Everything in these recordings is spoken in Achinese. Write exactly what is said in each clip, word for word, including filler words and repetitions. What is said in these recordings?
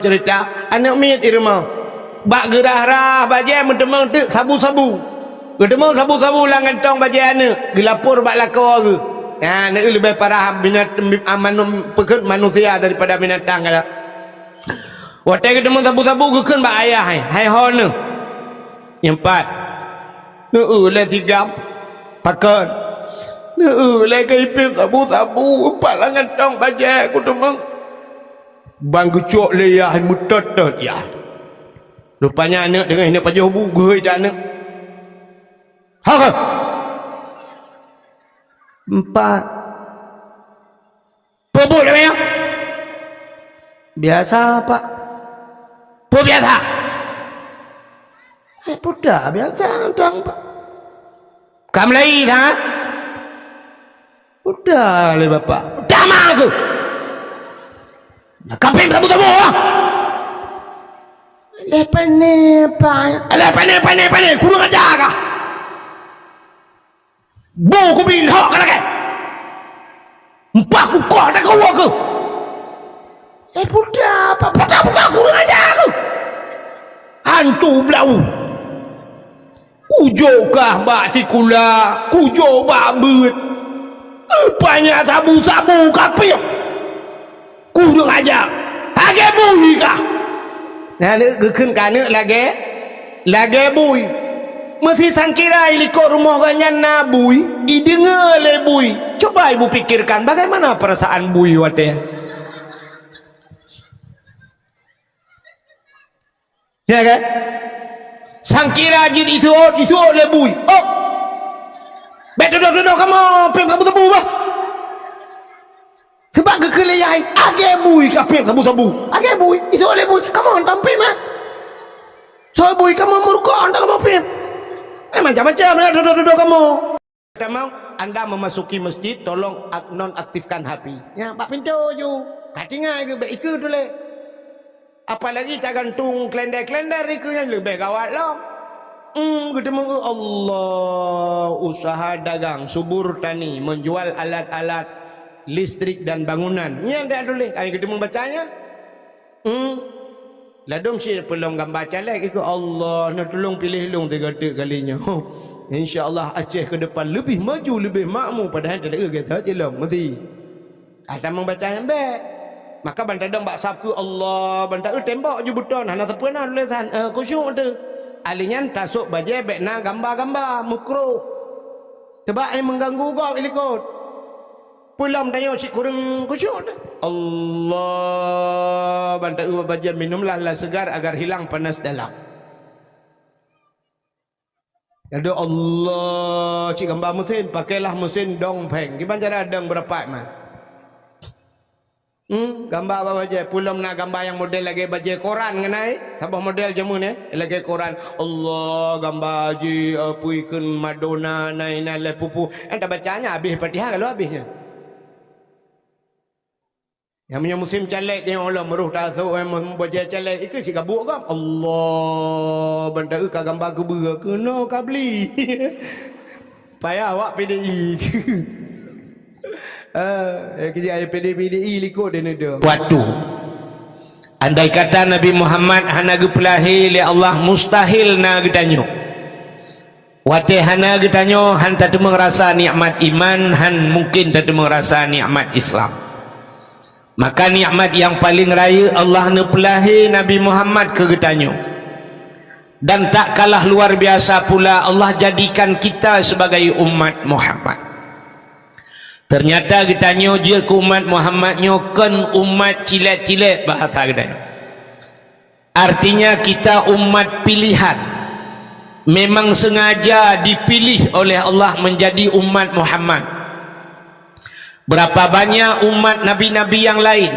Cerita, aneuk miet di rumoh. Bak geurah-rah bajée meuteumé teuk sabu-sabu. Geuteumeung sabu-sabu lam kantong bajée aneuk, geulapor bak lakoe geuh. Nah, aneuk leubeh parah binat-, manu-, peukheun manusia daripada binatang kada. Watée geuteumeung sabu-sabu geukheun bak ayah, "Hai, hai ho neuh." Nyang pat. Neu-eu lé sigam. Pakon? Neu-eu lé keu ipéb sabu-sabu, pat lam kantong bajée kuteumeung. Ban geucok lé yah meutot-tot yah. Rupanya aneuk deungon aneuk pajoh bu geuhôi dak aneuk. Ha, ha. Empat. Peue buet lagée nyan? Biasa, Pak. Peue biasa? Eh, peue dak biasa, Pak. Ka meulai that? Peue dak lé Bapak? Peue dak ma keuh? Nah, kapéng tabu-tabu, ah! Lé pane, Pak. Lé pane, pane, pane. Kurang aja kah? Bu kubi lhok ka lagée. Empat kukoh takue keuh. Eh, peue dak, Pak, peue dak, peue dak, kurang aja keuh. Hantu blau. Kujok kah bak sikula, kujok bak beuet. Rupanya sabu-sabu kapéng. Kurang aja. Lagée bui kah? Nah, geukheun keu aneuk lagée, lagée bui. Meusi sangkira i likot rumoh geuh nyan na bui, ideungoe lé bui. Coba ibu pikirkan bagaimana perasaan bui watée. Ya kan? Sangkira jeuet iseuôt, iseuôt lé bui. Oh! Bék tudoh-tudoh kamoe, péng sabu-sabu bah. Sabab geukheun lé yah hai, lagée bui kapéng sabu-sabu. Lagée bui, iseuôt lé bui, kamoe hantom péng mah. Soe bui kamoe meurukok hantom kamoe péng. Eh, macam-macam ya tudoh-tudoh kamoe. Pertama, anda memasuki masjid, tolong ak-, nonaktifkan H P. Nyan bak pintoe ju. Ka tinggai keuh, bék ikeue tuléh. Apalagi tagantung kalenda-kalenda ikeue nyan leubeh gawat lom. Hmm, geuteumeung, Allah, usaha dagang, subur tani, menjual alat-alat listrik dan bangunan. Nyan dak tuléh, ai geuteumeung baca nyan. Hmm. Ladôm cit peulom gamba caleg ikôt Allah, na tulông piléh lôn tiga teuk kali nyoe. Insya Allah Aceh ke depan lebih maju, lebih makmur, padahai teudeue gata cilom meuti. Ata membaca nyang bék. Maka ban tadong bak sab keu Allah, ban taeu tembok ju beuton, hana sapeue na tulésan, eh, khusyuk teuh. Ahli nyan tasôk bajée bék na gamba-gamba, meukruh. Sabab ai mengganggu gob ilikot. Peulom tanyoe cit kureueng khusyuk teuh. Allah, ban taeu bajée minumlah la segar agar hilang panas dalam. Aduh Allah, cit gamba mesin, pakailah mesin dong pheng. Kiban cara dong beurapat man? Hmm, gamba bak bajée. Peulom na gamba nyang model lagée bajée koran ngon ai. Saboh model jameun nyoe, lagée koran. Allah, gamba jih, apui kheun Madonna, na inan lé pupu. Nyang tabaca nyan habéh Fatihah ka lheueh habéh nyan. Nyang meunyoe musim caleg nyoe lom roh tasôk, eh, meuh-, bajée caleg, ikeue cit ka buet gob. Allah, ban taeu ka gamba keubeue, keunoe ka bli. Payah awak P D I. Eh, eh, kejak P D I, P D I likot dia neda. Waktu. Andai kata Nabi Muhammad hana geupeulahé lé Allah, mustahil na geutanyoe. Watée hana geutanyoe, han tateumeung rasa nikmat iman, han mungken tateumeung rasa nikmat Islam. Maka nikmat nyang paleng rayeuk Allah neupeulahé Nabi Muhammad keu geutanyoe. Dan tak kalah luar biasa pula, Allah jadikan kita sebagai umat Muhammad. Ternyata geutanyoe jeuet keu umat Muhammad nyoe kon umat cilek-cilek bahasa geutanyoe. Artinya kita umat pilihan. Memang sengaja dipilih oleh Allah menjadi umat Muhammad. Berapa banyak umat nabi-nabi yang lain.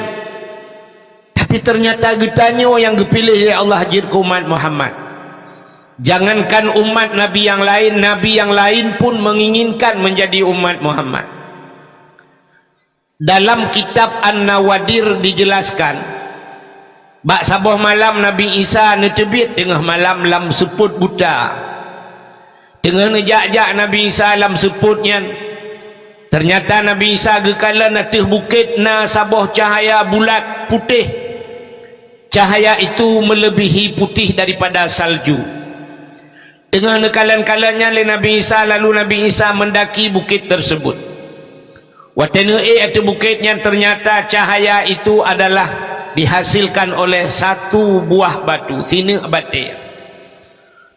Tapi ternyata geutanyoe nyang geupiléh lé Allah jeuet keu umat Muhammad. Jangankan umat nabi nyang laén, nabi nyang laén pun menginginkan menjadi umat Muhammad. Dalam kitab An-Nawadir dijelaskan, bak saboh malam Nabi Isa neuteubiet teungoh malam lam seupôt buta. Teungoh neujak-jak Nabi Isa lam seupôt nyan, teunyata Nabi Isa geukalon ateueh bukét na saboh cahya bulat putéh. Cahaya itu melebihi putih daripada salju. Teungoh neukalon-kalon nyan lé Nabi Isa, lalu Nabi Isa mendaki bukit tersebut. Watée neuék ateueh bukét nyan, ternyata cahaya itu adalah dihasilkan oleh satu buah batu, sineuk batée.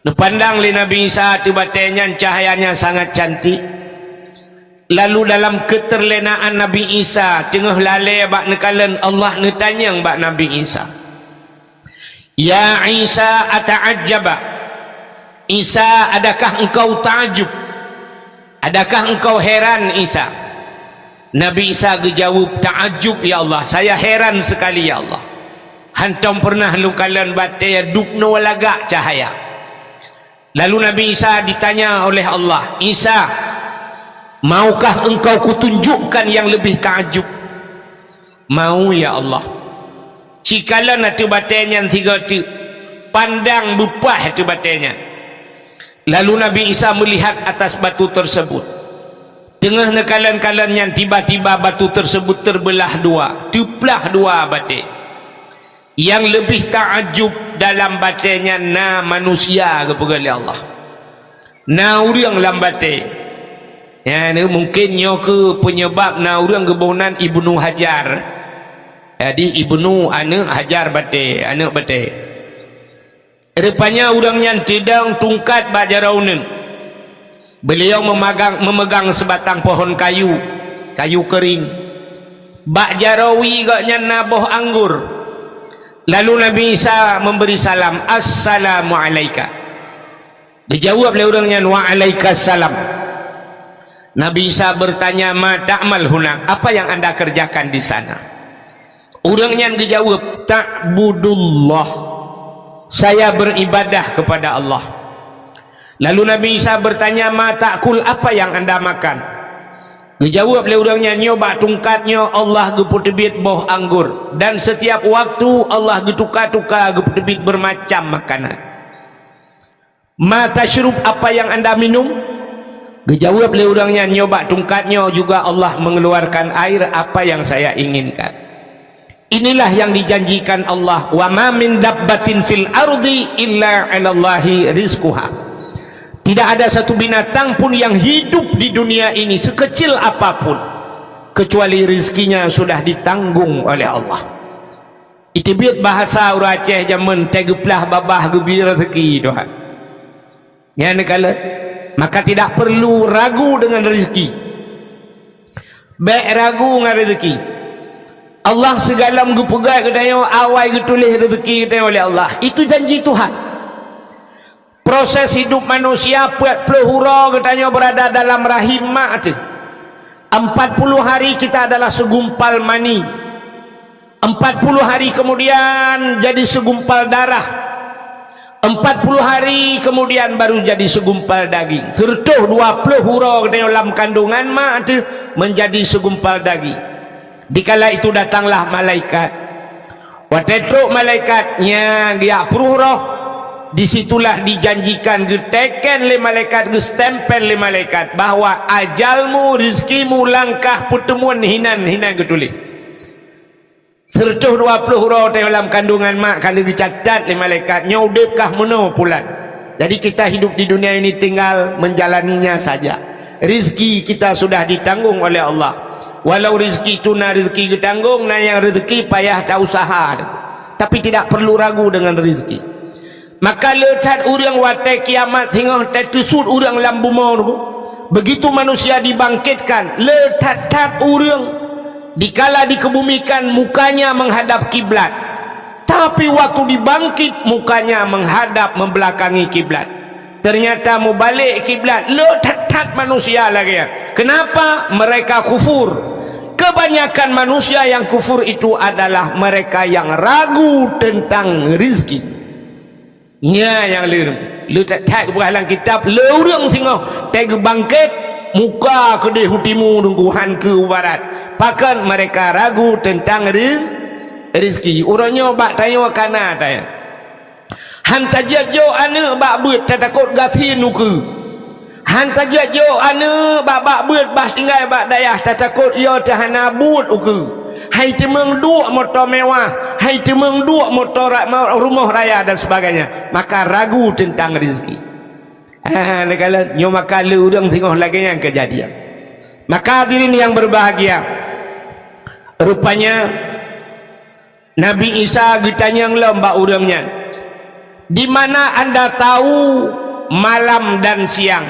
Neupandang lé Nabi Isa ateueh batée nyan cahayanya sangat cantik. Lalu dalam keuteurlénaan Nabi Isa teungoh lalée bak neukalon, Allah neutanyong bak Nabi Isa, "Ya Isa, ata'ajjaba? Isa, adakah engkau ta'ajub? Adakah engkau heran, Isa?" Nabi Isa geujaweueb, "Ta'ajub, ya Allah, saya heran sekali, ya Allah. Hantom peureunah lôn kalon batée dubnoe lagak cahaya." Lalu Nabi Isa ditanya oleh Allah, "Isa, maukah engkau kutunjukkan yang lebih ta'ajub?" "Mau, ya Allah." Cikalon ateueh batée nyan sigoe teuk, pandang beupaih ateueh batée nyan. Lalu Nabi Isa melihat atas batu tersebut. Teungoh neukalon-kalon nyan, tiba-tiba batu tersebut terbelah dua, teuplah dua batée. Nyang leubeh ta'ajub dalam batée nyan na manusia, geupeugah lé Allah. Na ureuëng lam batée. Nyan mungken nyoe keuh peunyeubab na ureuëng geuboh nan Ibnu Hajar. Jadi Ibnu aneuëk Hajar batée, aneuëk batée. Rupanya ureuëng nyan teudong tungkat bak jaroe uneuen. Beuliau meumagang, meumeugang seubatang pohon kayu, kayu keuring. Bak jaroe wie gobnyan na boh anggor. Lalu Nabi Isa memberi salam, "Assalamu alaika." Dijaweueb lé ureuëng nyan, "Wa alaikassalam." Nabi Isa bertanya, "Ma ta'mal huna? Apa yang anda kerjakan di sana?" Ureuëng nyan geujaweueb, "Ta'budullah. Saya beribadah kepada Allah." Lalu Nabi Isa bertanya, "Ma ta'kul? Apa yang anda makan?" Geujaweueb lé ureuëng nyan, "Nyoe bak tungkat nyoe Allah geupeuteubiet boh anggor, dan setiap waktu Allah geutuka-tuka geupeuteubiet beumacam makanan." "Ma tasyrub? Apa yang anda minum?" Geujaweueb lé ureuëng nyan, "Nyoe bak tungkat nyoe juga Allah mengeluarkan air apa yang saya inginkan." Inilah yang dijanjikan Allah, "Wa ma min dabbatin fil ardi illa 'alallahi rizquha." Tidak ada satu binatang pun yang hidup di dunia ini sekecil apapun, kecuali rezekinya sudah ditanggung oleh Allah. Iteubiet bahasa ureuëng Aceh jameun, "Teugeuplah babah geubri rezeki Tuhan." Nyan neukalon, maka tidak perlu ragu dengan rezeki. Bék ragu ngon rezeki. Allah sigohlom geupeugah geutanyoe awai geutuléh rezeki geutanyoe oleh Allah. Itu janji Tuhan. Proses hidup manusia peuet ploh uroe geutanyoe berada dalam rahim mak teuh. Empat puluh hari kita adalah segumpal mani. Empat puluh hari kemudian jadi segumpal darah. Empat puluh hari kemudian baru jadi segumpal daging. Seratus dua puluh uroe geutanyoe lam kandungan mak teuh menjadi segumpal daging. Dikala itu datanglah malaikat. Watée trok malaikat nyan geujak pruh roh, disitulah dijanjikan, geuteken lé malaikat, geustempel lé malaikat bahwa ajalmu, rezekimu, langkah peuteumuen hinan, hinan geutuléh. Seratus dua puluh uroe teuh lam kandungan mak ka lheueh geucatat lé malaikat, nyoe udeb kah meunoe pulan. Jadi kita hidup di dunia ini tinggal menjalaninya saja. Rizki kita sudah ditanggung oleh Allah. Walau rizki itu na rizki geutanggong, na nyang rizki payah ta usaha. Tapi tidak perlu ragu dengan rizki. Maka le that ureuëng watée kiamat singoh teuteusut ureuëng lam bumoe nyoe, begitu manusia dibangkitkan, le that-that ureuëng dikala dikebumikan mukanya menghadap kiblat, tapi waktu dibangkit mukanya menghadap membelakangi kiblat. Ternyata mubalek kiblat, le that-that manusia lagée nyan. Kenapa? Mereka kufur. Kebanyakan manusia yang kufur itu adalah mereka yang ragu tentang rizki. Nyan nyang le, le that-that geupeugah lam kitab, le ureuëng singoh teugeubangkét, muka keudeh u timu, deungon han keu u barat. Pakon? Mereka ragu tentang riz-, rizki. Uroe nyoe bak tanyoe kana tanya. Han tajeuet jok aneuëk bak beuet, tatakot gasien ukeue. Han tajeuet jok aneuëk bak, bak beuet bah tinggai bak dayah, tatakot yo teuhana buet ukeue. Hai teumeung duek moto mewah, hai teumeung duek moto ra-, ma-, rumoh raya dan sebagainya, maka ragu teuntang rezeki. Ha, neukalon nyoe maka le ureuëng singoh lagée nyan keujadian. Maka hadirin yang berbahagia, rupanya Nabi Isa geutanyong lom bak ureuëng nyan, "Di mana anda tahu malam dan siang?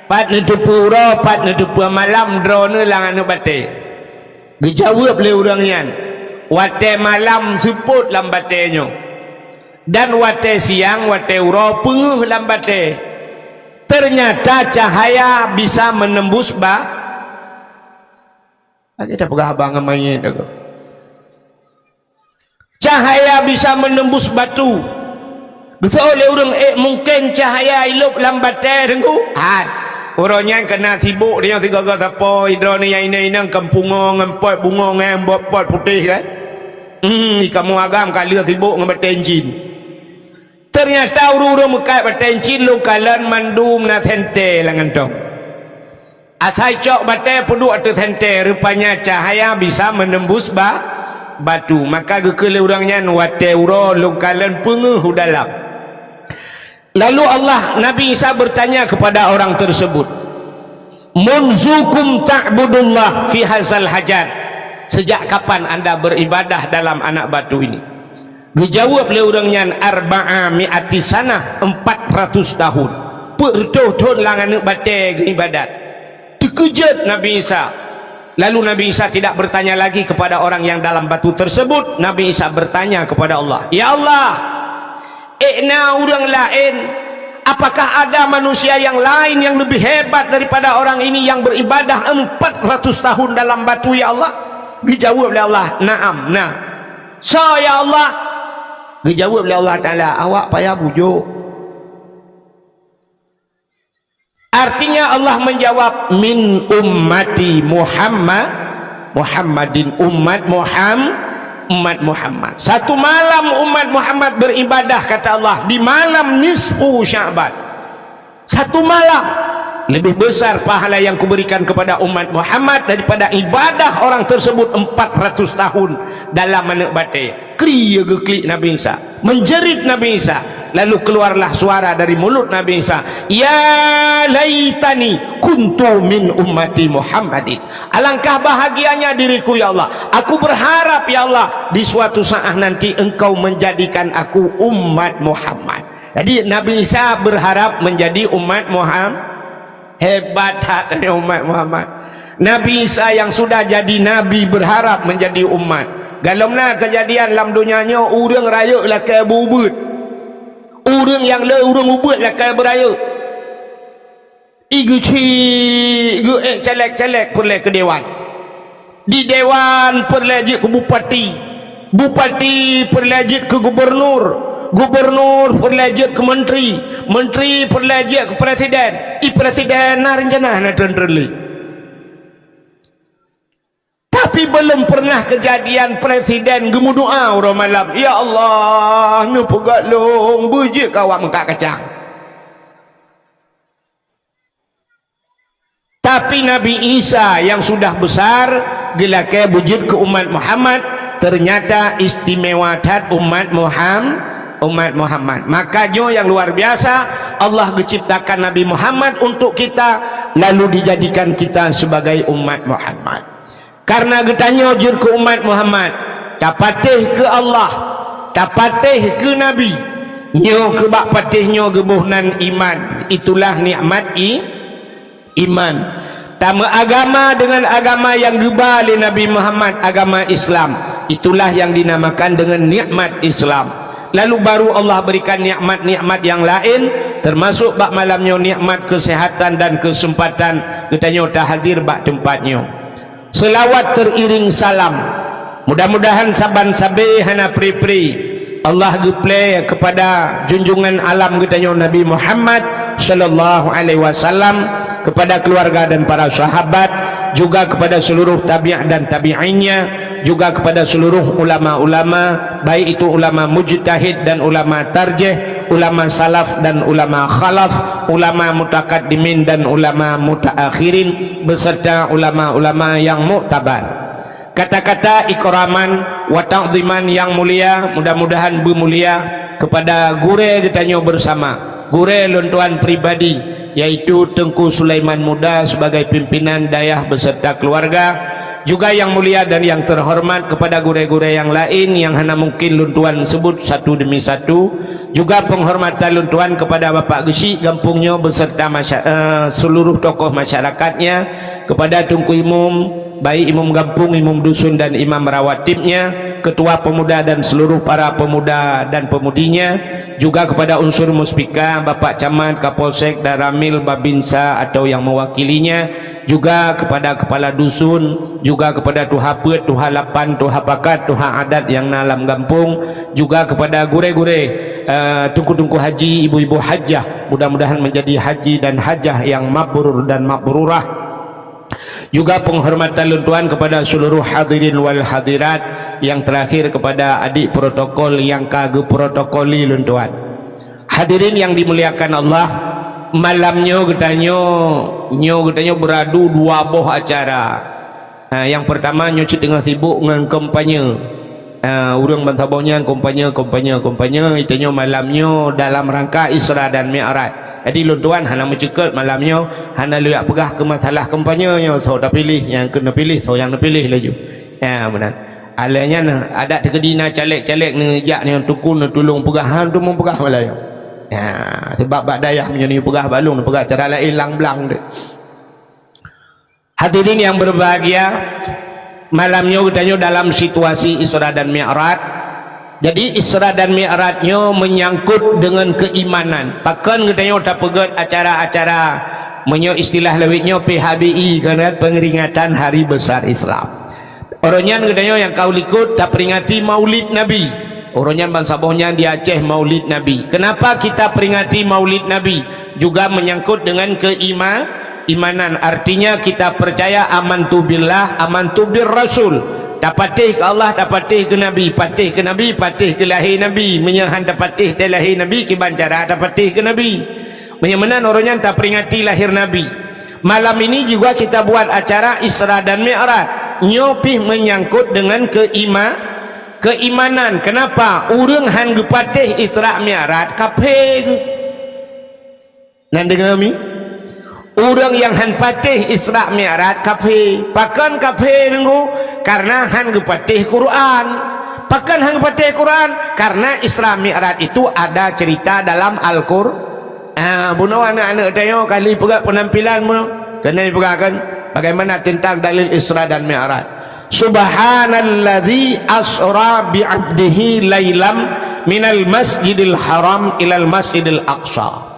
Pat neuteupeue uroe, pat neuteupeue malam droeneuh lam aneuëk batée?" Geujaweueb lé ureuëng nyan, "Watée malam seupôt lam batée nyoe, dan watée siang, watée uroe peungeuh lam batée. Teunyata cahaya bisa meunembus ba-," Lagée tapeugah haba ngon manyét tu. Cahaya bisa meunembus batu. Geuseuôt lé ureuëng, "Ék mungken cahaya ilôb lam batée, Teungku?" Hat. Uroe nyan keunan sibôk tanyoe sigoe-goe sapo, droeneuh nyang inong-inong kon pungoe ngon pot bungong ngon bot pot putéh kan. Hmm, di kamoe agam ka lheueh sibôk ngon batée encin. Teunyata ureuëng-ureuëng meukat batée encin lôn kalon mandum na sentée lam gantong. Asai cok batée peuduek ateueh sentée, rupanya cahaya bisa meunembus ba-, batu. Maka geukheun lé ureuëng nyan, "Watée uroe lôn kalon peungeuh u dalam." Lalu Allah, Nabi Isa bertanya kepada orang tersebut, "Munzukum ta'budullah fi hazal hajar?" Sejak kapan anda beribadah dalam anak batu ini? Geujaweueb lé ureuëng nyan, "Arba'a mi'ati sanah," empat ratus tahun. Peuet reutôh thon lam aneuëk batée geuibadat. Teukeujot Nabi Isa. Lalu Nabi Isa tidak bertanya lagi kepada orang yang dalam batu tersebut. Nabi Isa bertanya kepada Allah, "Ya Allah, ék na ureuëng laén? Apakah ada manusia yang lain yang lebih hebat daripada orang ini yang beribadah empat ratus tahun dalam batu, ya Allah?" Geujaweueb lé Allah, "Na'am, na." "Soe, ya Allah?" Geujaweueb lé Allah Taala, "Awak payah bujôk." Artinya Allah menjawab, "Min ummati Muhammad, Muhammadin, umat Muham-, umat Muhammad." Satu malam umat Muhammad beribadah, kata Allah, di malam nisfu Sya'ban. Satu malam lebih besar pahala yang kuberikan kepada umat Muhammad daripada ibadah orang tersebut empat ratus tahun dalam aneuëk batée. Kri geuklik Nabi Isa. Menjerit Nabi Isa, lalu keluarlah suara dari mulut Nabi Isa, "Ya laitani kuntu min ummati Muhammadin." Alangkah bahagianya diriku, ya Allah. Aku berharap, ya Allah, di suatu saat nanti Engkau menjadikan aku umat Muhammad. Jadi, Nabi Isa berharap menjadi umat Muhammad. Hebat that umat Muhammad. Nabi Isa yang sudah jadi nabi berharap menjadi umat. Galom na keujadian lam donya nyoe, ureuëng rayeuk lakée beu-ubeuet. Ureuëng nyang le ureuëng ubeuet lakée beurayeuk. I geuchik geuék caleg-caleg peureulée keu dewan. Di dewan peureulée jeuet keu bupati. Bupati peureulée jeuet keu gubernur, gubernur peureulée jeuet keu menteri, menteri peureulée jeuet keu presiden, i presiden na reuncana na treun-treun lé. Tapi belum pernah kejadian presiden geumeudoa uroe malam, "Ya Allah, neupeugah lôn beujeuet keu awak meukat kacang." Tapi Nabi Isa yang sudah besar geulakée beujeuet keu umat Muhammad, ternyata istimewa that umat Muham-, umat Muhammad. Maka nyoe yang luar biasa, Allah geuciptakan Nabi Muhammad untuk kita, lalu dijadikan kita sebagai umat Muhammad. Karena geutanyoe jeuet keu umat Muhammad, tapatéh keu Allah, tapatéh keu Nabi, nyoe keu bak patéh nyoe geuboh nan iman, itulah nikmat i-, iman. Tameuagama dengan agama yang geuba lé Nabi Muhammad, agama Islam, itulah yang dinamakan dengan nikmat Islam. Lalu baru Allah berikan nikmat-nikmat yang lain, termasuk bak malam nyoe nikmat kesehatan dan kesempatan geutanyoe tahadir bak teumpat nyoe. Selawat teriring salam. Mudah-mudahan saban sabe hana pri-pri Allah geuplé kepada junjungan alam geutanyoe Nabi Muhammad sallallahu alaihi wasallam, kepada keluarga dan para sahabat, juga kepada seluruh tabi'in dan tabi'innya, juga kepada seluruh ulama-ulama, baik itu ulama mujtahid dan ulama tarjih, ulama salaf dan ulama khalaf, ulama mutakaddimin dan ulama mutaakhirin, beserta ulama-ulama yang muktabar. Kata-kata ikraman wa ta'ziman yang mulia, mudah-mudahan beumulia kepada gurée geutanyoe bersama, gurée lôn tuan pribadi, yaitu Teungku Sulaiman Muda sebagai pimpinan dayah beserta keluarga, juga yang mulia dan yang terhormat kepada gurée-gurée yang lain yang hana mungkin lôn tuan sebut satu demi satu, juga penghormatan lôn tuan kepada Bapak Geuchik gampông nyoe beserta masya-, eh, seluruh tokoh masyarakatnya, kepada Teungku Imum, baik imum gampông, imum dusun dan imam rawatibnya, ketua pemuda dan seluruh para pemuda dan pemudinya, juga kepada unsur muspika, Bapak Camat, Kapolsek, Danramil, Babinsa atau yang mewakilinya, juga kepada kepala dusun, juga kepada tuha peuet, tuha lapan, tuha pakat, tuha adat yang na lam gampông, juga kepada gurée-gurée, eh, teungku-teungku haji, ibu-ibu hajah, mudah-mudahan menjadi haji dan hajah yang mabrur dan mabrurah. Juga penghormatan lôn tuan kepada seluruh hadirin wal hadirat, yang terakhir kepada adik protokol yang ka geuprotokoli lôn tuan. Hadirin yang dimuliakan Allah, malam nyoe geutanyoe, nyoe geutanyoe beuradu dua boh acara. Ha, yang pertama nyoe cit teungoh sibuk ngon kampanye. Ah, ureuëng bansaboh nyan kampanye, kampanye, kampanye, geutanyoe malam nyoe dalam rangka Isra dan Mi'raj. Jadi lôn tuan hana meuceukeut malam nyoe, hana lôn jak peugah keu masalah kampanye nyoe, soe tapiléh, nyang keu neupiléh, soe nyang neupiléh laju. Ya, meunan. Alah nyan adat teukeudi na caleg-caleg neujak nyoe tukun neutulông peugah, han tu meupeugah malam nyoe. Ya, sebab bak dayah meunyoe neupeugah bak lôn, neupeugah cara laén lang blang deh. Hadirin yang berbahagia, malam nyoe geutanyoe dalam situasi Isra dan Mi'raj. Jadi Isra dan Mi'raj nyoe menyangkut dengan keimanan. Pakon geutanyoe tapeugét acara-acara, meunyoe istilah lawét nyoe P H B I, kan, Peringatan Hari Besar Islam. Uroe nyan geutanyoe nyang ka u likot taperingati Maulid Nabi. Uroe nyan bansaboh nyan di Aceh Maulid Nabi. Kenapa kita peringati Maulid Nabi? Juga menyangkut dengan keima-, imanan. Artinya kita percaya amantu billah, amantu bir rasul. Tapatéh keu Allah, tapatéh keu Nabi, patéh keu Nabi, patéh keu lahé Nabi. Meunyoe han tapatéh teuh lahé Nabi, kiban cara tapatéh keu Nabi. Meunyoe meunan uroe nyan taperingati lahé Nabi. Malam ini juga kita buat acara Isra dan Mi'raj. Nyoe pih menyangkut dengan keima-, keimanan. Kenapa? Ureuëng han geupatéh Isra Mi'raj, kafé geuh. Nan deungoe mi? Ureuëng nyang han patéh Isra Mi'raj, kafé. Pakon kafé deungoe? Karena han geupatéh Quran. Pakon han geupatéh Quran? Karena Isra Mi'raj itu ada cerita dalam Al-Qur-, Ah, bunoe aneuëk-aneuëk tanyoe kali peugah penampilan mu, keuneuk peugah kan bagaimana tentang dalil Isra dan Mi'raj. Subhanalladzi asra bi 'abdihi lailam minal masjidil haram ilal masjidil aqsa.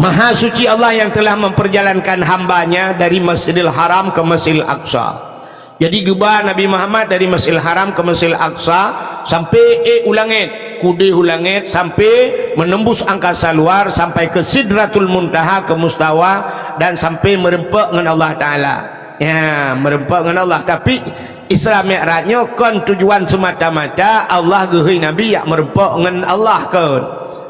Maha suci Allah yang telah memperjalankan hambanya dari Masjidil Haram ke Masjidil Aqsa. Jadi geuba Nabi Muhammad dari Masjidil Haram ke Masjidil Aqsa sampai ék u langét, keudeh u langét sampai menembus angkasa luar sampai ke Sidratul Muntaha, ke Mustawa, dan sampai meureumpok ngon Allah Taala. Ya, meureumpok ngon Allah. Tapi Isra Mi'raj nyoe kon tujuan semata-mata Allah geuhôi Nabi jak meureumpok ngon Allah kon.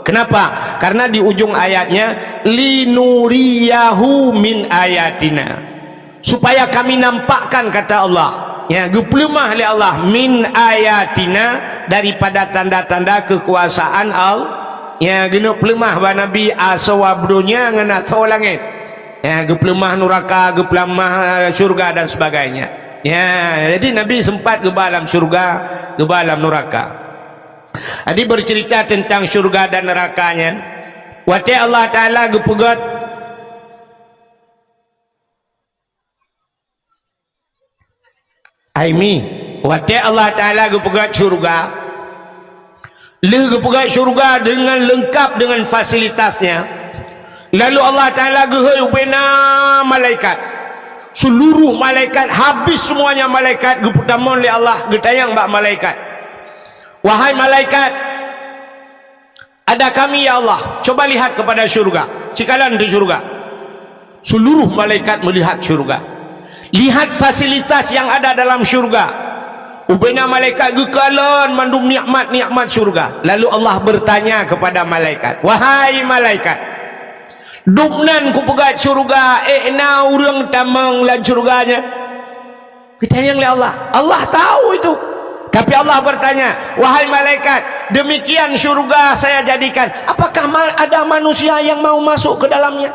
Kenapa? Karena di ujung ayatnya, "Linuriyahu min ayatina." Supaya kami nampakkan, kata Allah. Ya, geupeuleumah lé Allah, "min ayatina", daripada tanda-tanda kekuasaan Allah. Ya, geuneuk peuleumah bak Nabi asoe donya ngon asoe langét. Ya, geupeuleumah nuraka, geupeuleumah, eh, syurga dan sebagainya. Ya, jadi Nabi sempat geuba lam syurga, geuba lam nuraka. Jadi bercerita tentang syurga dan neraka nyan, watée Allah Taala geupeugét, Ai mi, watée Allah Taala geupeugét syurga, lheueh geupeugét syurga dengan lengkap dengan fasilitasnya, lalu Allah Taala geuhôi ubena malaikat. Seluruh malaikat, habis semuanya malaikat, geupeutamong lé Allah, geutanyong bak malaikat, "Wahai malaikat, ada kami, ya Allah, coba lihat kepada syurga, sikalon di syurga." Seluruh malaikat melihat syurga. Lihat fasilitas yang ada dalam syurga. Ubena malaikat geukalon mandum nikmat-nikmat syurga. Lalu Allah bertanya kepada malaikat, "Wahai malaikat, dubnan kupeugét syurga, ék na ureuëng tamong lam syurga nyan?" Ditanyong lé Allah. Allah tahu itu. Tapi Allah bertanya, "Wahai malaikat, demikian syurga saya jadikan. Apakah ma-, ada manusia yang mau masuk ke dalamnya?"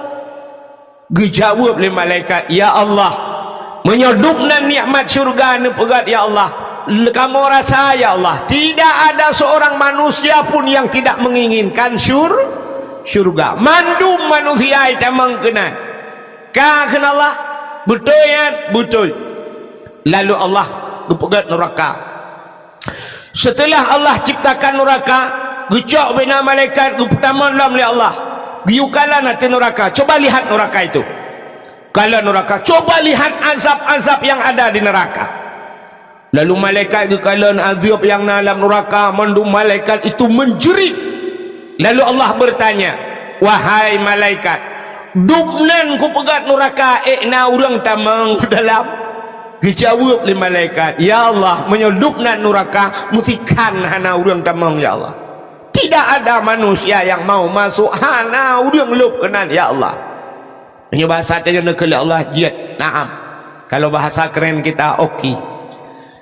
Geujaweueb lé malaikat, "Ya Allah, meunyoe dubnan nikmat syurga neupeugét, ya Allah, l-, kamoe rasa, ya Allah, tidak ada seorang manusia pun yang tidak menginginkan syur-, syurga. Mandum manusia jitamong keunan." Ka kheun Allah, "Beutôi nyan?" "Beutôi." Lalu Allah geupeugét nuraka. Seuteulah Allah ciptakan nuraka, geucok bina malaikat geupeutamong lom lé Allah. Geuyue kalon ateueh nuraka. Coba lihat nuraka itu. Kalon nuraka. Coba lihat azab-azab yang ada di neraka. Lalu malaikat geukalon azab nyang na lam nuraka, mandum malaikat itu menjerit. Lalu Allah bertanya, "Wahai malaikat, dubnan kupeugét nuraka ék na ureuëng tamong dalam?" Geujaweueb lé malaikat, "Ya Allah, meunyoe lôb nan nuraka, meusikan hana ureuëng tamong, ya Allah. Tidak ada manusia yang mau masuk, hana ureuëng lôb keunan, ya Allah." Meunyoe bahasa tanyoe neukheun lé Allah, jeuet, naam. Kalau bahasa keren kita, oke.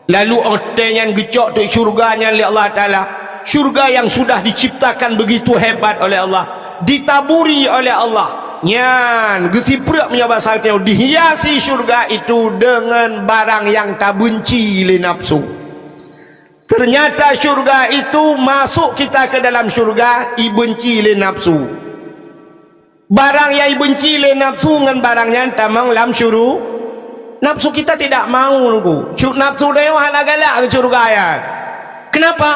Lalu watée nyan geucok teuk syurga nyan lé Allah Taala. Syurga yang sudah diciptakan begitu hebat oleh Allah, ditaburi oleh Allah. Nyan geusipreuk meunyoe basa geutanyoe, dihiasi syurga itu dengan barang yang tabenci lé nafsu. Ternyata syurga itu masuk kita ke dalam syurga, ibenci lé nafsu. Barang nyang ibenci lé nafsu ngon barang nyan tamong lam syuru-, nafsu kita tidak mau, Teungku. Cu-, nafsu tanyoe hana galak keu syurga nyan. Kenapa?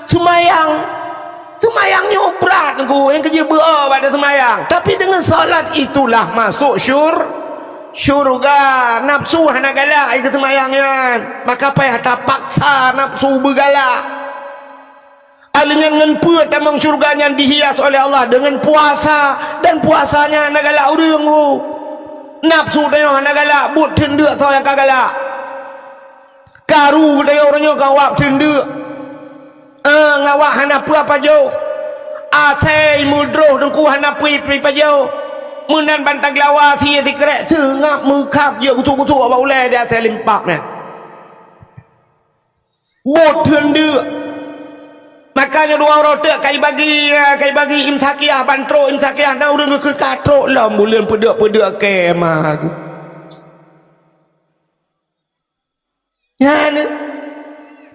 Seumayang. Seumayang nyoe brat, Teungku. Nyang keujeuet beu-o bak seumayang. Tapi dengan salat itulah masuk syur-, syurga. Nafsu hana galak keu seumayang nyan. Maka payah tapaksa nafsu beugalak. Aleuh nyan ngon peue tamong syurga nyan dihias oleh Allah? Dengan puasa, dan puasanya hana galak ureuëng, Bu. Nafsu tanyoe hana galak, buet teundeuk soe nyang ka galak. Karu tanyoe ureuëng nyoe ka awak teundeuk. Eh, ngawak hana peue pajoh. Asai meudroh Teungku hana peue pajoh. Meunan bantang geulawa sie sikrek seungab meukab jeuet gusok-gusok bak ulée di asai limpab nyan. Buet teundeuk. Makanya dua uroe teuk kai bagi, kai bagi imsakiah, ban trok imsakiah, na ureuëng geukheun ka trok lom buleuen peudeuk-peudeuk kemah. Nyan,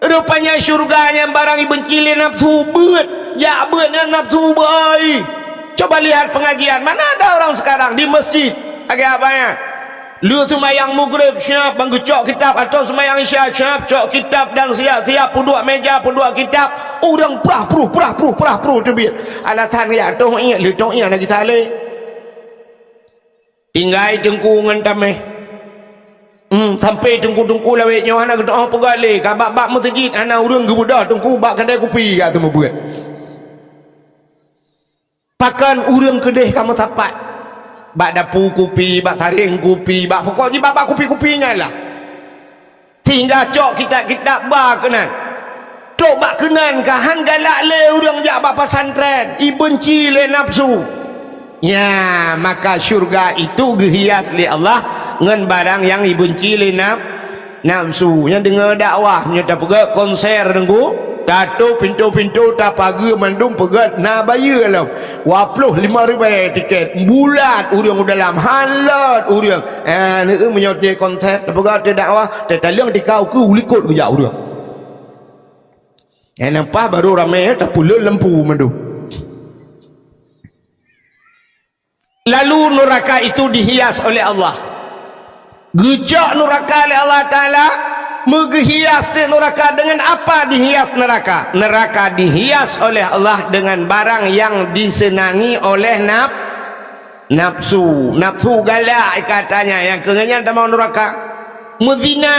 rupanya syurga nyang barang ibenci lé nafsu beuet, jak beuet nyan nafsu beuai. Coba lihat pengajian, mana ada orang sekarang di masjid lagée abah nyan. Lheueh seumayang Maghrib, siap ban geucok kitab, atau seumayang Isya, siap cok kitab dan siap-siap peuduek meja, peuduek kitab. Ureuëng prah pruh, prah pruh, prah pruh teubiet. Alasan jak toh iék, lheueh toh iék lagi saleh. Tinggai Teungku ngon tameh. Hmm, sampai Teungku-teungku lawét nyoe hana geutu'oh peugah lé, ka bak-bak meuseujid hana ureuëng geubeudôh Teungku bak keudè kupi ka seumeubeuet. Pakon ureuëng keudeh ka meusapat? Bak dapu kupi, bak sareng kupi, bak pokok jih bak-bak kupi-kupi nyan lah. Sehingga cok kitab-kitab ba keunan. Trok bak keunan ka han galak lé ureuëng jak bak pesantren, ibenci lé nafsu. Nya, maka syurga itu geuhias lé Allah ngon barang nyang ibenci lé naf-, nafsu. Nyang deungoe dakwah, meunyoe tapeugah konser Teungku, tatôp pintoe-pintoe, tapageue mandum peugah na bayeue lom. Dua ploh lima ribèe tiket, bulat ureuëng u dalam, han lôt ureuëng. Eh, neu meunyoe teuh konser, tapeugah teuh dakwah, teuh taleueng tika ukeue u likot geujak ureuëng. Eh, nampak baru ramé, tapeuleuet lampu mandum. Lalu nuraka itu dihias oleh Allah. Geucok nuraka lé Allah Taala, meugeuhias teuh nuraka. Dengan apa dihias neraka? Neraka dihias oleh Allah dengan barang yang disenangi oleh naf-, nafsu. Nafsu galak katanya, nyang keu nyan tamong nuraka. Meuzina.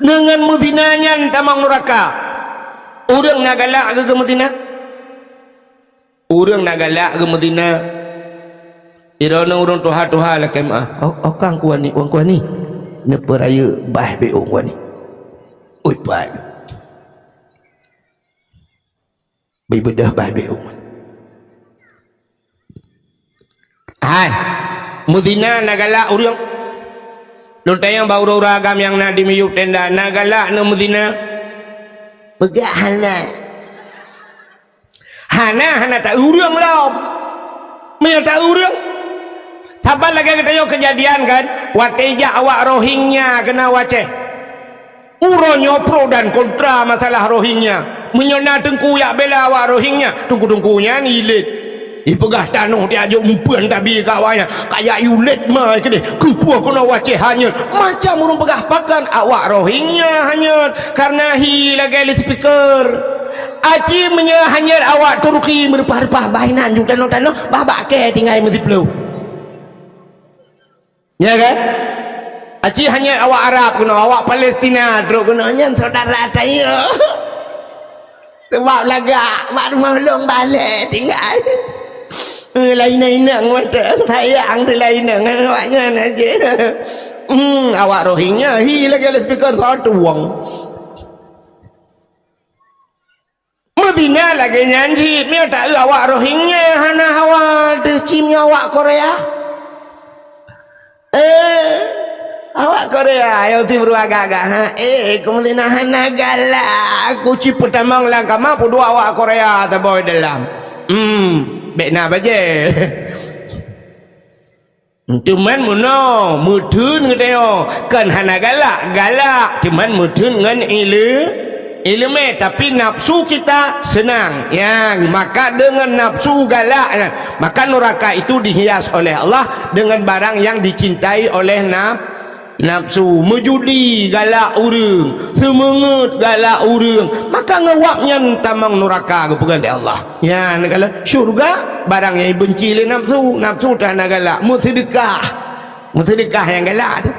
Dengan meuzina nyan tamong nuraka. Ureuëng na galak geumeuzina? Ureuëng na galak geumeuzina. Droeneuh ureuëng tuha-tuha lakée meuáh. Oh, oh kang kuani, wan kuani. Neupeurayeuk bah bék wan kuani. Oi, pai. Beubeudôh bah bék wan. Hai. Meuzina na galak ureuëng. Lôn tanyong bak ureueng-ureueng agam nyang na di miyueb tenda, na galak neu meuzina? Peugah hana. Hana, hana ta-eu ureueng lom. Meunyoe ta-eu ureueng, saban lagèe geutanyoe keujadian kan, watèe jak awak Rohingya keunan u Aceh. Uroe nyoe pro dan kontra masalah Rohingya. Meunyoe na teungku jak bela awak Rohingya, teungku-teungku nyan ilet. Ipeugah tanoh tiajok meupeuen tabi keu awaknyan, kajak iulet ma keudeh, keupeue keunoe u Aceh hanyot. Macam ureueng peugah pakon awak Rohingya hanyot, kareuna hi lagèe loudspeaker. Aci meunyoe hanyot awak Turki meureupah-reupah, bah inan ju tanoh-tanoh, bah bak kèe tinggai meusiploh. Ya kan? Aci hanyot awak Arab keunoe, awak Palestina trok keunoe, nyan syedara tanyoe. Sabab lagak, bak rumoh lôn balek tinggai. Eh, laén inong mantong, sayang teuh laén inong ngon awaknyan aja. Hmm, awak Rohingya, hi lagèe loudspeaker satu wong. Meuzina lagèe nyan cit, meunyoe ta-eu awak Rohingya hana hawa teuh, ci meunyoe awak Korea. Eh, awak Korea, nyang tiep ruang agak-agak, ha? Eh, keu meuzina hana galak, kuci peutamong lam kama, peuduek awak Korea saboh dalam. Hmm, bèk na bajèe. Teuma meunoe, meutheun geutanyoe, kon hana galak, galak, teuma meutheun ngon ile-, ileumèe, tapi nafsu kita seunang. Nyan, maka deungon nafsu galak nyan, maka nuraka itu dihias oleh Allah dengan barang yang dicintai oleh naf-, nafsu. Meujudi galak ureueng, seumeungeut galak ureueng, maka ngon wab nyan tamong nuraka geupeugah lé Allah. Nyan, kalau syurga, barang nyang ibenci lé nafsu, nafsu tan hana galak, meuseudeukah. Meuseudeukah nyang galak teuh.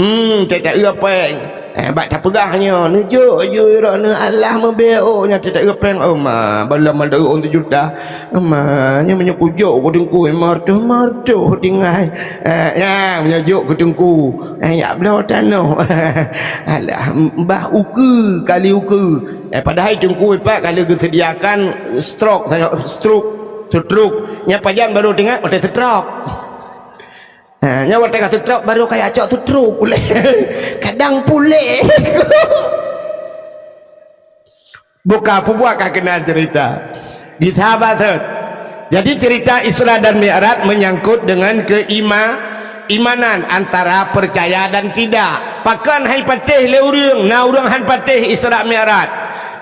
Hmm, teuh ta-eu péng. Eh, bak tapeugah nyoe, neujok ju droeneuh Allah meubèe ôk nyan, teuh ta-eu péng, oh ma, bala mandum ôn sijuta. Oh ma, nyoe meunyoe kujok keu teungku, lima reutôh, lima reutôh tinggai. Eh, nyan, meunyoe jok keu teungku. Eh, jak bloe tanoh. Alah, bah ukeue kali ukeue. Eh, padahai teungku ipat ka lheueh geuseudiakan stroke, stroke, stroke. Nyan pajan barô teuingat watèe stroke. Ha, nyan watèe ka stroke barô kajak cok stroke ulèe. Kadang puléh. Buka peubuat ka keunan cerita. Di sahabat. Jadi cerita Isra dan Mi'raj menyangkut dengan keima-, imanan antara percaya dan tidak. Pakon han ipatéh lé ureueng, na ureueng han patéh Isra Mi'raj?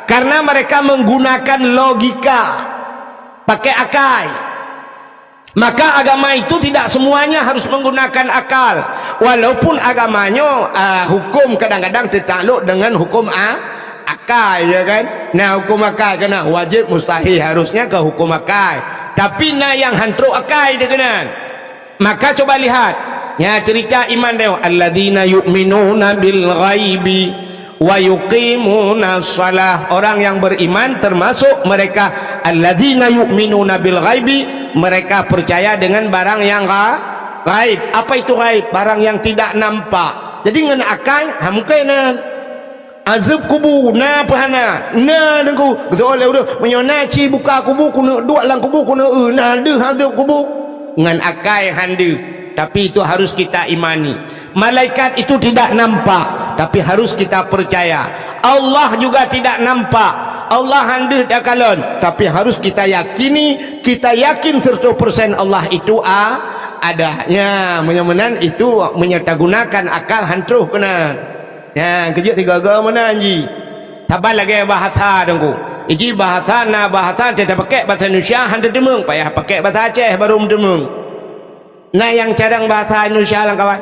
Karena mereka menggunakan logika, pakai akai. Maka agama itu tidak semuanya harus menggunakan akal. Walaupun agamanya, ah, hukum kadang-kadang tertakluk dengan hukum a-, akai, ya kan? Nah, hukum akai kena wajib, mustahil, harusnya ke hukum akai. Tapi na nyang han trok akai dikeunan. Maka coba lihat, ya, cerita iman dia, alladzina yu'minuna bil ghaibi wa yuqimuna shalah. Orang yang beriman termasuk mereka alladzina yu'minuna bil ghaibi, mereka percaya dengan barang yang gha-, ghaib. Apa itu ghaib? Barang yang tidak nampak. Jadi ngon akai, ha, mungkin na. Azeueb kubu na peu hana? Na, Teungku. Geuteupeue lé ureueng, meunyoe na ci buka kubu, keuneuk duek lam kubu, keuneuk eu, na deuh azeueb kubu. Ngon akai han deuh, tapi itu harus kita imani. Malaikat itu tidak nampak, tapi harus kita percaya. Allah juga tidak nampak. Allah han deuh takalon, tapi harus kita yakini, kita yakin seratus persen Allah itu a-, ada. Ya, meunyoe meunan itu meunyoe tagunakan akal han troh keunan. Nyan, keujeuet tiga-tiga meunan ji. Saban lagèe bahasa, Teungku. Iji bahasa na bahasa teuh tapakék bahasa Indonesia han teuteumeung, payah pakék bahasa Aceh barô meuteumeung. Na nyang carông bahasa Indonesia lam kawan?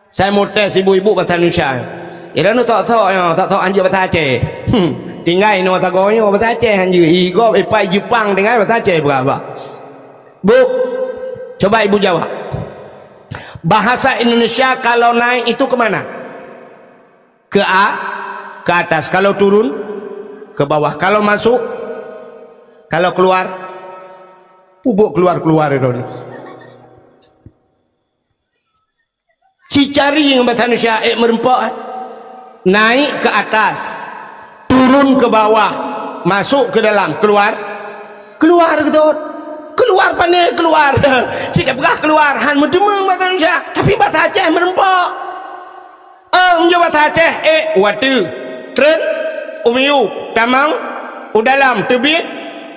Saya mau tes ibu-ibu bahasa Indonesia. Ira nu sok-sok nyoe, sok-sok han jeuet bahasa Aceh. Hmm, tinggai inoe sagoe nyoe bahasa Aceh han jeuet. Igob ipai Jepang tinggai bahasa Aceh beuraba. Bu, coba ibu jawab. Bahasa Indonesia kalau naik itu ke mana? Ke a-, ke atas. Kalau turun, ke bawah. Kalau masuk, kalau keluar, pubok keluar-keluar itu. Cicari ngon bahasa Indonesia, eh, meureumpok, eh. Naik ke atas, turun ke bawah, masuk ke dalam, keluar, keluar ke tot. Keuluar pane keuluar. Cit tapeugah keuluar, han meudeumeung basa Indonesia, tapi basa Aceh meureumpok. Ah, meunyoe basa Aceh, ék, u ateueh, treun, u miyueb, tamong, u dalam, teubiet,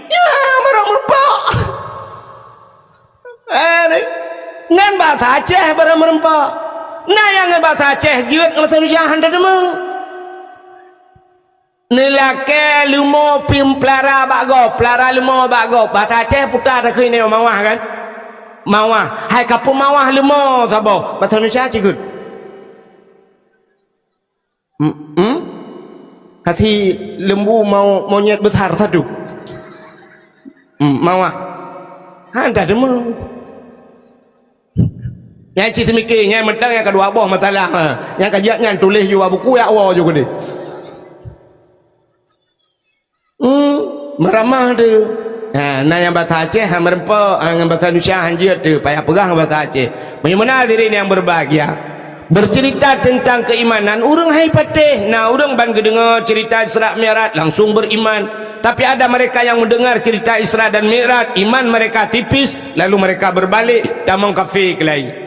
nyan barô meureumpok. Eh, nyan basa Aceh barô meureumpok. Na nyang ngon basa Aceh jeuet ngon basa Indonesia han tadeumeung. Neulakée leumo peulara bak gob, peulara leumo bak gob. Basa Aceh puta takheun nyoe mawah kan? Mawah. Hai ka peumawah leumo saboh. Basa Indonesia cit keuh. Hmm, hmm? Kasi lembu mau monyet besar satu. Hmm, mawah. Han tadeumeung. Nyang cit seumiké, nyang mantong nyang ka dua boh masalah. Ha. Nyang ka jeuet nyan tuléh ju bak buku, jak woe ju keudeh. Hmm, meuramah tu. Ha, na nyang basa Aceh han meureumpok, ha, ngon basa Indonesia han jeuet tu, payah peugah ngon basa Aceh. Meunyoe meunan hadirin yang berbahagia, bercerita tentang keimanan, ureuëng hai patéh. Na ureuëng ban geudeungoe cerita Isra Mi'raj, langsung beriman. Tapi ada mereka yang mendengar cerita Isra dan Mi'raj, iman mereka tipis, lalu mereka berbalik, tamong kafé keulai.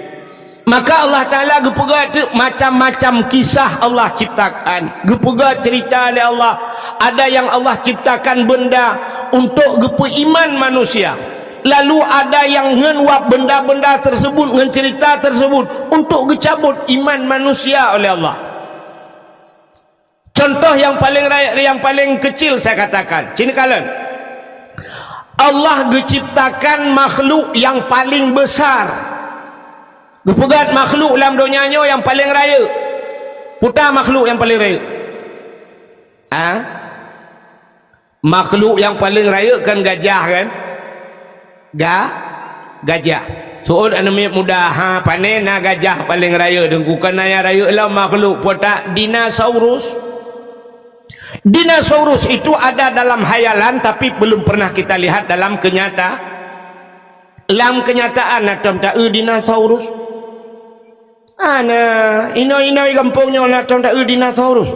Maka Allah Taala geupeugah macam-macam kisah Allah ciptakan. Geupeugah cerita lé Allah. Ada yang Allah ciptakan benda untuk geupeuiman manusia. Lalu ada yang ngon wab benda-benda tersebut, ngon cerita tersebut untuk geucabut iman manusia oleh Allah. Contoh yang paling raya, yang paling kecil saya katakan. Cit neukalon. Allah geuciptakan makhluk yang paling besar. Geupeugah makhluk lam donya nyoe yang paling rayeuk. Peue makhluk yang paling rayeuk? Ha? Makhluk yang paling rayeuk kan gajah kan? Ga-, gajah. Seuôt aneuk miet muda, ha, pane na gajah paléng rayeuk, Teungku, kana nyang rayeuk lom makhluk, peue ta, dinosaurus. Dinosaurus itu ada dalam hayalan, tapi belum pernah kita lihat dalam kenyata-, lam kenyataan na tom taeu dinosaurus. Hana, inong-inong gampông nyoe na tom taeu dinosaurus.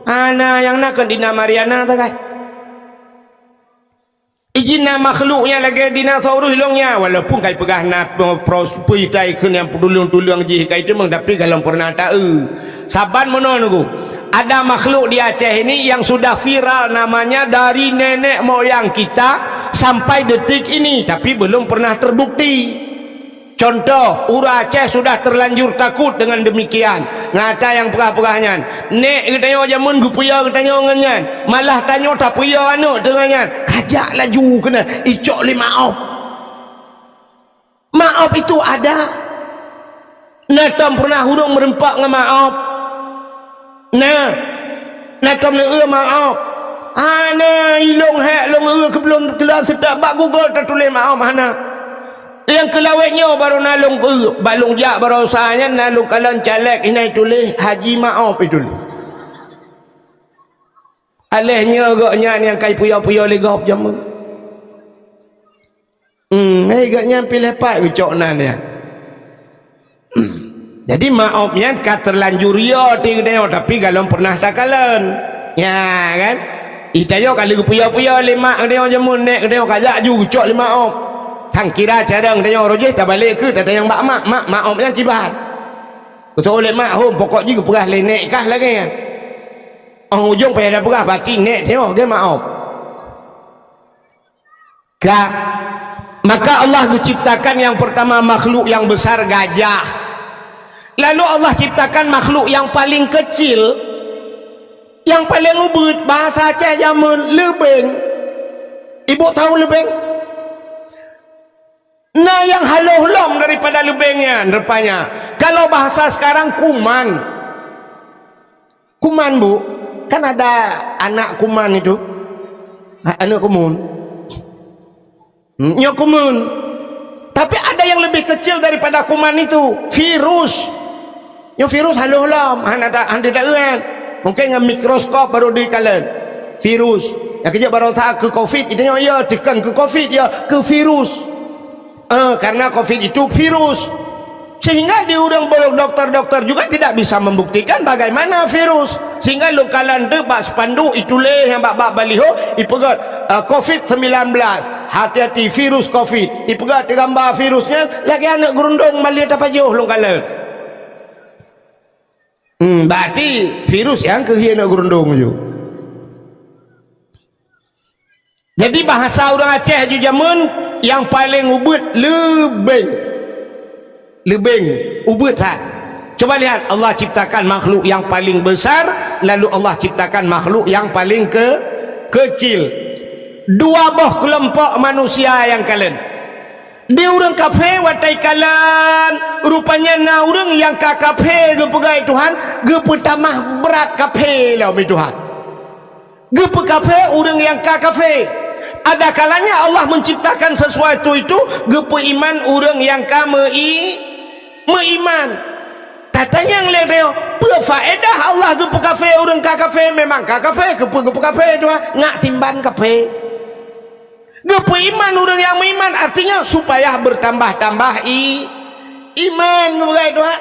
Hana, nyang na kon dina Mariana sagai. Ijin na makhluk nyang lagèe dinosaurus ilong nyan, walaupun kai peugah na pro-, pros-, peuitai kheun nyang peutulông-tulông jih kai teumeung, tapi galom pernah taeu. Saban meunoe nunggu, ada makhluk di Aceh ini yang sudah viral namanya dari nenek moyang kita sampai detik ini, tapi belum pernah terbukti. Contoh, ureueng Aceh sudah terlanjur takut dengan demikian. Ngon ata nyang peugah-peugah nyan. Nèk geutanyoe jameun geupeuyö geutanyoe ngon nyan. Malah tanyoe tapeuyö aneuk teungoh nyan. Kajak laju keunan icok lé maob. Maob itu ada. Na tom pernah ureueng meureumpok ngon maob? Na, na tom neueu maob? Hana, ilong hék lôn eu keu lôn, keu lôn seutôt bak Google tatuléh maob hana. Nyang keu lawét nyoe barô na lôn eu, bak lôn jak baroesa nyan na lôn kalon caleg inan tuléh Haji Maob itu. Aléh nyoe gobnyan nyang kai puyo-puyo lé gob jameun. Hmm, hai gobnyan piléh pat geucok nan nyan. Hmm. Jadi maob nyan ka terlanjur yo ti geutanyoe, tapi galom pernah takalon. Nya kan? Itanyoe ka lheueh geupuyo-puyo lé mak geutanyoe jameun, nèk geutanyoe kajak ju geucok lé maob. Sang kira carông geutanyoe roh jih tabalek keu tatanyong bak mak, mak, maob nyan kiban. Geutoh lé mak hom, pokok jih geupeugah lé nèk kah lagèe nyan. Ong ujong payah tapeugah bati nèk tanyoe geuh maob. Ka. Maka Allah geuciptakan yang pertama makhluk yang besar gajah. Lalu Allah ciptakan makhluk yang paling kecil, yang paling ubeut, bahasa Aceh jameun leubeng. Ibu tahu leubeng? Na yang haloh lom daripada leubeng nyan rupanya. Kalau bahasa sekarang kuman. Kuman, Bu, kan ada anak kuman itu. Ha, aneuk kumun. Hmm, nyoe kumun. Tapi ada yang lebih kecil daripada kuman itu, virus. Nyoe virus haloh lom, hana ta-, hana taeu. Mungkin ngon mikroskop baru dikalon. Virus. Nyang keujeuet baroesa keu covid, itu nyoe ya, tekan keu covid ya, keu virus. Eh, karena covid itu virus. Sehingga di ureueng doktor-doktor juga tidak bisa membuktikan bagaimana virus. Sehingga lôn kalon teuk bak spanduk ituléh nyang bak, bak baliho ipeugét, eh, covid sembilan belas. Hati-hati virus covid. Ipeugah teuh gamba virus nyan lagèe aneuk geurundong ban lheueh tapajoh lôn kalon. Hmm, berarti virus nyang keuh aneuk geurundong ju. Jadi bahasa ureueng Aceh ju jameun nyang paleng ubeuet leubeng. Leubeng ubeuet that. Coba lihat, Allah ciptakan makhluk yang paling besar, lalu Allah ciptakan makhluk yang paling ke-, kecil. Dua boh keulompok manusia nyang kalon. Di ureueng kafé watèe kalon, rupanya na ureueng nyang ka kafé geupeugah Tuhan, geupeutamah brat kafé lom Tuhan. Geupeukafé ureueng nyang ka kafé. Ada kalanya Allah menciptakan sesuatu itu geupeuiman ureueng nyang ka meu-i-, meuiman. Tatanyong lé droe, peue faedah Allah geupeukafé ureueng ka kafé? Memang ka kafé, keupeue geupeukafé Tuhan? Ngat simban kafé. Geupeuiman ureueng nyang meuiman, artinya supaya bertambah-tambah i-, iman, geupeugah Tuhan.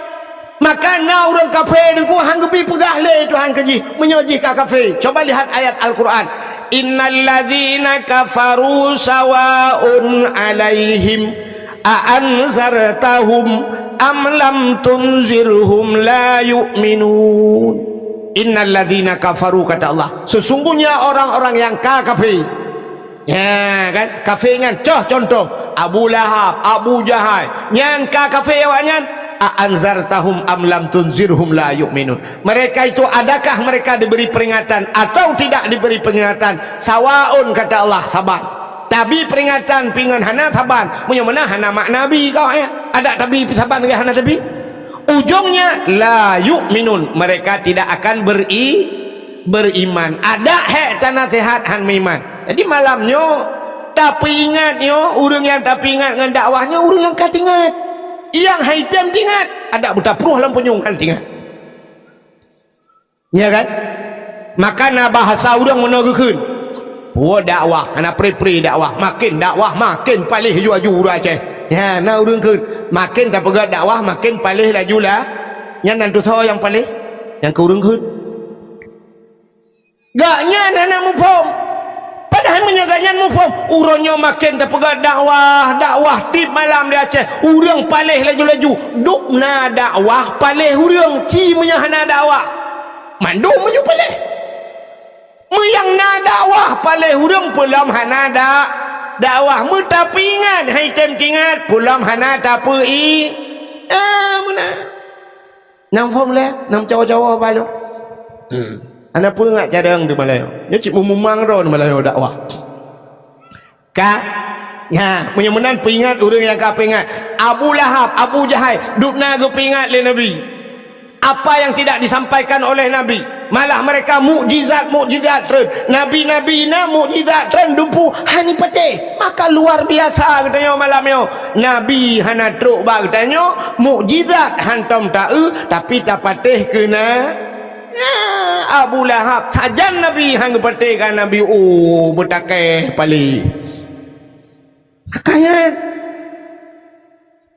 Maka na ureueng kafé deungon han geubi peugah lé Tuhan keu jih, meunyoe jih ka kafé. Coba lihat ayat Al-Quran. "Innal ladzina kafaru sawaun 'alaihim a anzartahum am lam tunzirhum la yu'minun." "Innal ladzina kafaru," kata Allah, sesungguhnya orang-orang yang ka kafé. Ya kan? Kafé nyan, coh contoh, Abu Lahab, Abu Jahal, nyan ka kafé awaknyan, "A anzartahum am lam tunzirhum la yu'minun." Mereka itu, adakah mereka diberi peringatan atau tidak diberi peringatan? Sawaun, kata Allah, saban. Tabi peringatan pingon hana saban, meunyoe meunan hana makna bi kau, ya. Ada tabi pi saban ke hana tabi? Ujungnya, la yu'minun, mereka tidak akan beri-, beriman. Ada hek tanasihat han meuiman. Jadi malam nyoe, tapeuingat nyoe, ureueng nyang tapeuingat ngon dakwah nyoe, ureueng nyang ka tingat. Nyang hai tem tingat, ada beutaproh lam punyueng han tingat. Ya kan? Maka na bahasa ureueng meunoe geukheun, "Puwoe dakwah, hana pre-pre dakwah, maken dakwah maken paléh laju-laju ureueng Aceh." Ya, na ureueng kheun, maken tapeugah dakwah maken paléh laju lah. Nyan nan tusoe nyang paléh, nyang keu ureueng kheun. Gobnyan hana muphom. Padahai meunyoe gobnyan muphom, uroe nyoe maken tapeugah dakwah, dakwah tiep malam di Aceh, ureueng paléh laju-laju. Dubna dakwah paléh ureueng, ci meunyoe hana dakwah. Mandum meunyoe paléh. Meunyoe na dakwah paléh ureueng, peulom hana da-, dakwah. Meutapeuingat, hai tem tingat, peulom hana tapeu-i-, ah, meunan. Nyang phom lé, nyang cawa-cawa balo. Hmm. Hana peue ngat cadang di Malayo. Nyoe cit meumumang droe di Malayo dakwah. Ka? Nya, meunyoe meunan peuingat ureueng nyang ka peuingat. Abu Lahab, Abu Jahal, dubna geupeuingat lé Nabi. Apa yang tidak disampaikan oleh Nabi? Malah mereka mukjizat-mukjizat treun. Nabi-nabi na mukjizat treun dumpeue hana patéh. Maka luar biasa geutanyoe malam nyoe. Nabi hana trok bak geutanyoe, mukjizat hantom ta-eu, tapi tapatéh keu na. Nya, Abu Lahab, sajan Nabi han geupatéh ka Nabi, oh, beutakeh paléh. Makanya,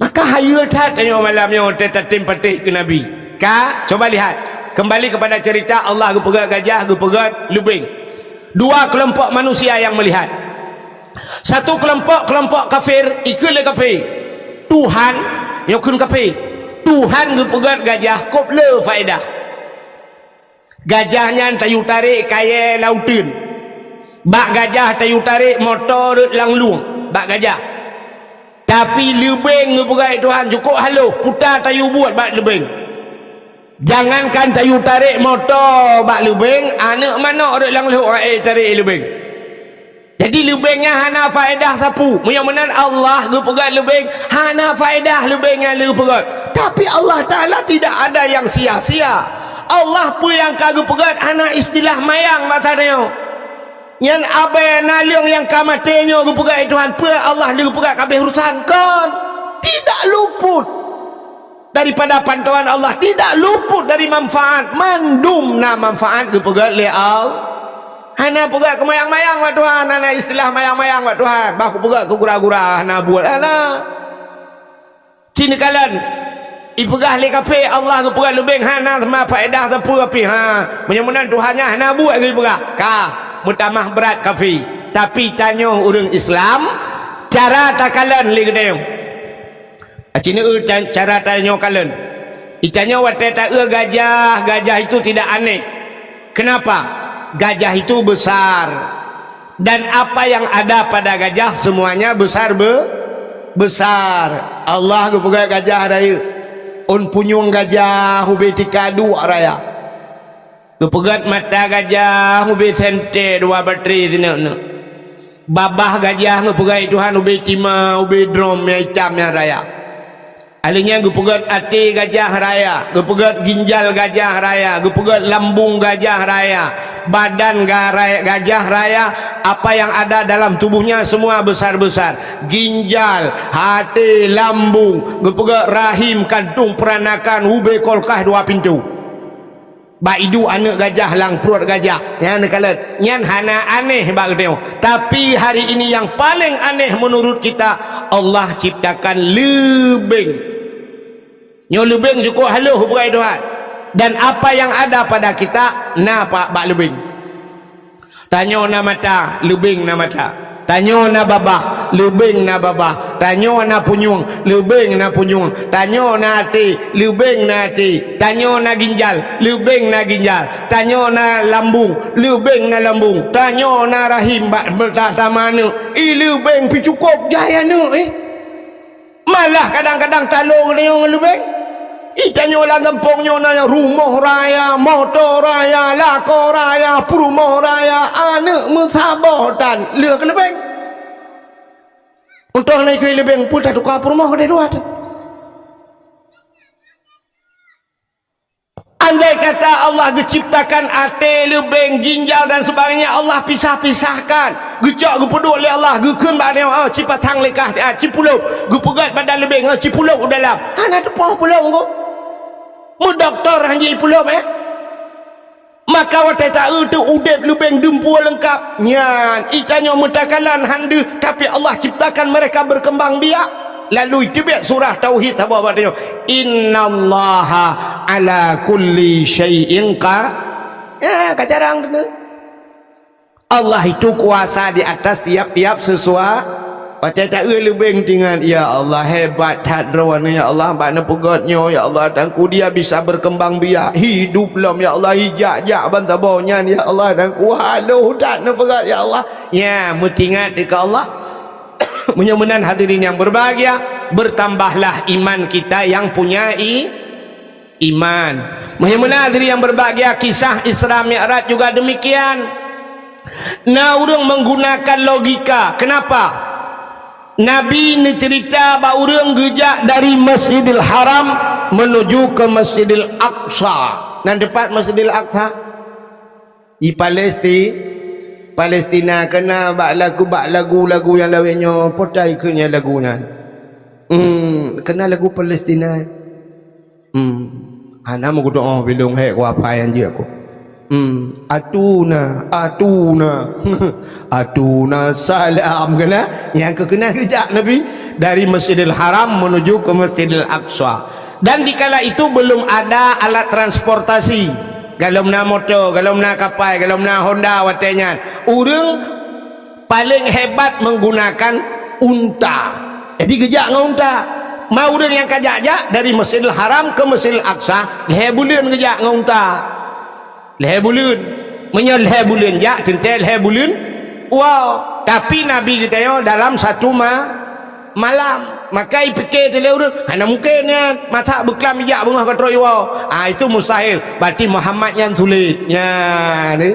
maka hayeue that tanyoe malam nyoe teutatém patéh keu Nabi. Ka, coba lihat. Kembali kepada cerita Allah geupeugah gajah, geupeugah leubeng. Dua kelompok manusia yang melihat. Satu kelompok, kelompok kafir, ikheun lé kafé. Tuhan, nyoe kheun kafé. Tuhan geupeugah gajah kôb le faedah. Gajah nyan tayue tarek kayée lam uteuen. Bak gajah tayue tarek moto rot lam lueng, bak gajah. Tapi leubeng geupeugah Tuhan cukôp halôh, peue tayue buet bak leubeng. Jangankan tayue tarek moto bak leubeng, aneuk manok rot lam lhok rae tarek leubeng. Jadi leubeng nyan hana faedah sapeue. Meunyoe meunan Allah geupeugah leubeng, hana faedah leubeng nyan geupeugah. Tapi Allah Taala tidak ada yang sia-sia. Allah peue nyang ka geupeugah hana istilah mayang bak tanyoe. Nyan abée naleueng nyang ka maté nyoe geupeugah Tuhan, peue Allah geupeugah ka abéh urusan? Kon. Tidak luput daripada pantauan Allah, tidak luput dari manfaat. Mandum na manfaat geupeugah lé Allah. Hana peugah keu mayang-mayang bak Tuhan, hana istilah mayang-mayang bak Tuhan. Bah kupeugah keu gura-gura, hana buet, hana. Ci neukalon, ipeugah lé kafé Allah geupeugah leubeng, hana teuma faedah sapeue pih, ha. Meunyoe meunan Tuhan nyan hana buet geupeugah, ka meutamah brat kafé. Tapi tanyoe ureuëng Islam, Cara takalon lé geutanyoe. Aci neueu ca-, cara tanyoe kalon. Itanyoe watée taeu gajah, gajah itu tidak aneh. Kenapa? Gajah itu besar. Dan apa yang ada pada gajah semuanya besar be-, besar. Allah geupeugét gajah rayeuk. Ôn punyueng gajah ubé tika duek raya. Geupeugét mata gajah ubé senter dua batri sineuk-neuk. Babah gajah geupeugét Tuhan ubé tima, ubé drom nyang itam nyang raya. Alheuh nyan geupeugét até gajah raya, geupeugét ginjal gajah raya, geupeugét lambung gajah raya, badan ga-, raya, gajah raya, apa yang ada dalam tubuhnya semua besar-besar. Ginjal, até, lambung, geupeugét rahim, kantong peuranakan, ubé kulkas dua pintoe. Bak iduek aneuëk gajah lam pruet gajah. Nyan neukalon. Nyan hana aneh bak geutanyoe. Tapi hari ini yang paling aneh menurut kita, Allah ciptakan leubeng. Nyoe leubeng cukôp halôh bukai Tuhan. Dan apa yang ada pada kita, na pa-, bak leubeng. Tanyoe na mata, leubeng na mata. Tanyoe na babah, leubeng na babah. Tanyoe na punyueng, leubeng na punyueng. Tanyoe na até, leubeng na até. Tanyoe na ginjal, leubeng na ginjal. Tanyoe na lambung, leubeng na lambung. Tanyoe na rahim bak beurata manök, i leubeng pih cukôp jai aneuëk, eh. Malah kadang-kadang talo geutanyoe ngon leubeng. Itanyoe lam gampông nyoe na rumoh raya, moto raya, lakoe raya, peurumoh raya, aneuëk meusaboh tan lheueh keu leubeng. Untông na ikeu leubeng peue tatuka peurumoh keudeh dua teuh. Andai kata Allah geuciptakan até, leubeng, ginjal dan sebagainya, Allah pisah-pisahkan, geucok geupeuduek lé Allah, geukheun bak nyoe, oh, cipasang lé kah, ah, cipulop, geupeugét badan leubeng, oh, cipulop u dalam. Hana teupoh pulop engko. Meudoktor han jipulop, eh? Maka watée taeu teu udeb leubeng dumpeue leungkap, nyan itanyoe meutakalon han deuh, tapi Allah ciptakan mereka berkembang biak. Lalu iteubiet surah Tauhid saboh bak tanyoe, "Innallaha ala kulli syai'in qa-," ya, ka jarang keuneuk. Allah itu kuasa di atas tiap-tiap sesua-, watée taeu leubeng tingat, "Ya Allah, hebat that Droeneuh, ya Allah, bak neupeugét nyoe, ya Allah, Teungku, dia bisa berkembang biak, hidup lom, ya Allah, ijak-jak ban saboh nyan, ya Allah, Teungku, halôh that neupeugét, ya Allah." Ya, meutingat keu Allah. Meunyoe meunan hadirin yang berbahagia, bertambahlah iman kita yang punya i-, iman. Meunyoe meunan hadirin yang berbahagia, kisah Isra Mi'raj juga demikian. Na ureuëng menggunakan logika. Kenapa? Nabi neuceurita bak ureuëng geujak dari Masjidil Haram menuju ke Masjidil Aqsa. Nan teupat Masjidil Aqsa? Di Palesti-, Palestina, keunan bak lagu, bak lagu-lagu nyang lawét nyoe, peue ta ikheun nyan lagu nyan. Hmm, keunan lagu Palestina. Hmm, hana meugeudoe bilong hék kuapai nyang jeuet ku. Hmm, atuna, atuna. Atuna salam keunan, nyang keu keunan geujak Nabi dari Masjidil Haram menuju ke Masjidil Aqsa. Dan dikala itu belum ada alat transportasi. Galom na moto, galom na kapai, galom na Honda watée nyan. Ureuëng paléng hebat menggunakan unta. Jadi geujak ngon unta. Ma ureuëng nyang ka jak-jak dari Masjidil Haram ke Masjidil Aqsa, lhée buleuen geujak ngon unta. Lhée buleuen. Meunyoe lhée buleuen jak, teuntée lhée buleuen. Wow, tapi Nabi geutanyoe dalam satu ma-, malam. Maka ipike teuh lé ureuëng, hana mungken nyan, masa beuklam ijak beungoh ka trok iwoe. Ah, itu mustahil. Berarti Muhammad nyan sulet. Nyan, eh.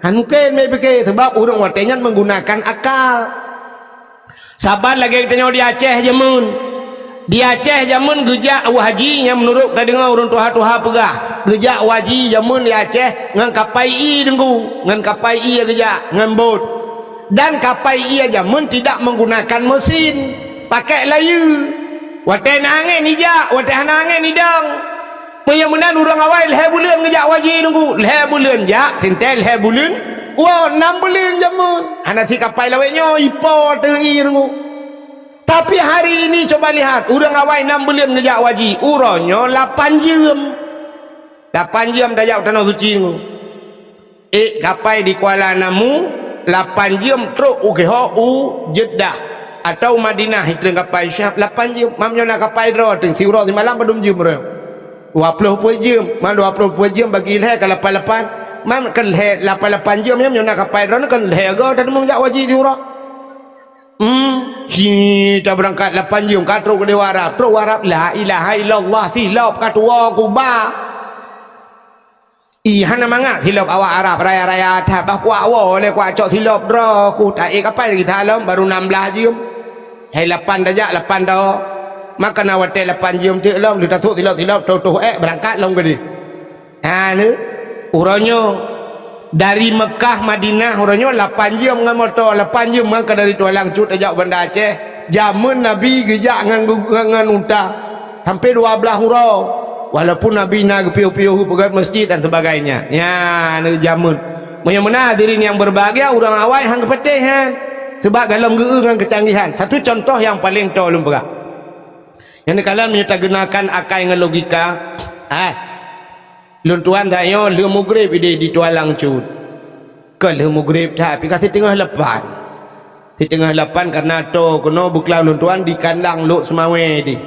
Hana mungken mé ipike, sebab ureuëng watée nyan menggunakan akal. Saban lagée geutanyoe di Aceh jameun. Di Aceh jameun geujak u haji nyang meunurot tadeungoe ureuëng tuha-tuha peugah. Geujak u haji jameun di Aceh ngon kapai ie Teungku, ngon kapai ie geujak, ngon bot. Dan kapai ie jameun tidak menggunakan mesin, pakai layeue. Watée na angén ijak, watée hana angén idong. Meunyoe meunan ureuëng awai lhée buleuen geujak u haji Teungku, lhée buleuen jak, teuntée lhée buleuen, woe nam buleuen jameun. Hana si kapai lawét nyoe, ipo teuh ie Teungku. Tapi hari ini coba lihat, ureuëng awai nam buleuen geujak u haji, uroe nyoe lapan jeuem. Lapan jeuem tajak u Tanoh Suci Teungku. Ék kapai di Kuala Namu, lapan jeuem trok u geuho u Jeddah. Atau Madinah, hitreng kapai Syam, lapan jeuem. Mam nyoe na kapai droe teuh, siuroe simalam padum jeuem uroe nyoe? Dua ploh peuet jeuem. Mam dua ploh peuet jeuem bagi lhèe ka lapan lapan. Mam kan lhèe lapan lapan jeuem, mam nyoe na kapai droe nyoe kan lhèe go tateumeung jak haji siuroe. Hmm, si tabeurangkat lapan jeuem ka trok keu dewa Arab. Trok u Arab, la ilaha illallah, silop ka tuwoe kuba. Ih, hana mangat silop awak Arab raya-raya that, bah kuak woe lé kuak cok silop droe, ku taék kapai lagi salom, baru nam blaih jeuem. Hai lapan tajak, lapan tawoe. Maka na watèe lapan jeuem teuk lom, lheueh tasôk silop-silop, toh-toh ék beurangkat lom keudéh. Ha, ni, uroe nyoe, dari Meukah Madinah, uroe nyoe lapan jeuem ngon moto, lapan jeuem ngon ka dari Tualang Cut tajak u Banda Aceh. Jameun Nabi geujak ngon, ngon, ngon unta. Sampai dua blaih uroe. Walaupun Nabi na geupiôh-piôh peugöt masjid dan sebagainya. Nyan jameun. Meunyoe meunan hadirin nyang berbahagia, ureueng awai han geupatéh nyan. Sebab golom geu-eu ngon kecanggihan. Satu contoh nyang paleng toe lôn peugah. Nyang neukalon meunyoe tagunakan akai ngon logika, ah, lôn tuan tanyoe lheueh mugreb idéh di Tualang Cut. Kon lheueh mugreb that, pih ka siteungoh lapan. Siteungoh lapan, kareuna toe keunoe beuklam lôn tuan di kandang Lhok Seumawé deh.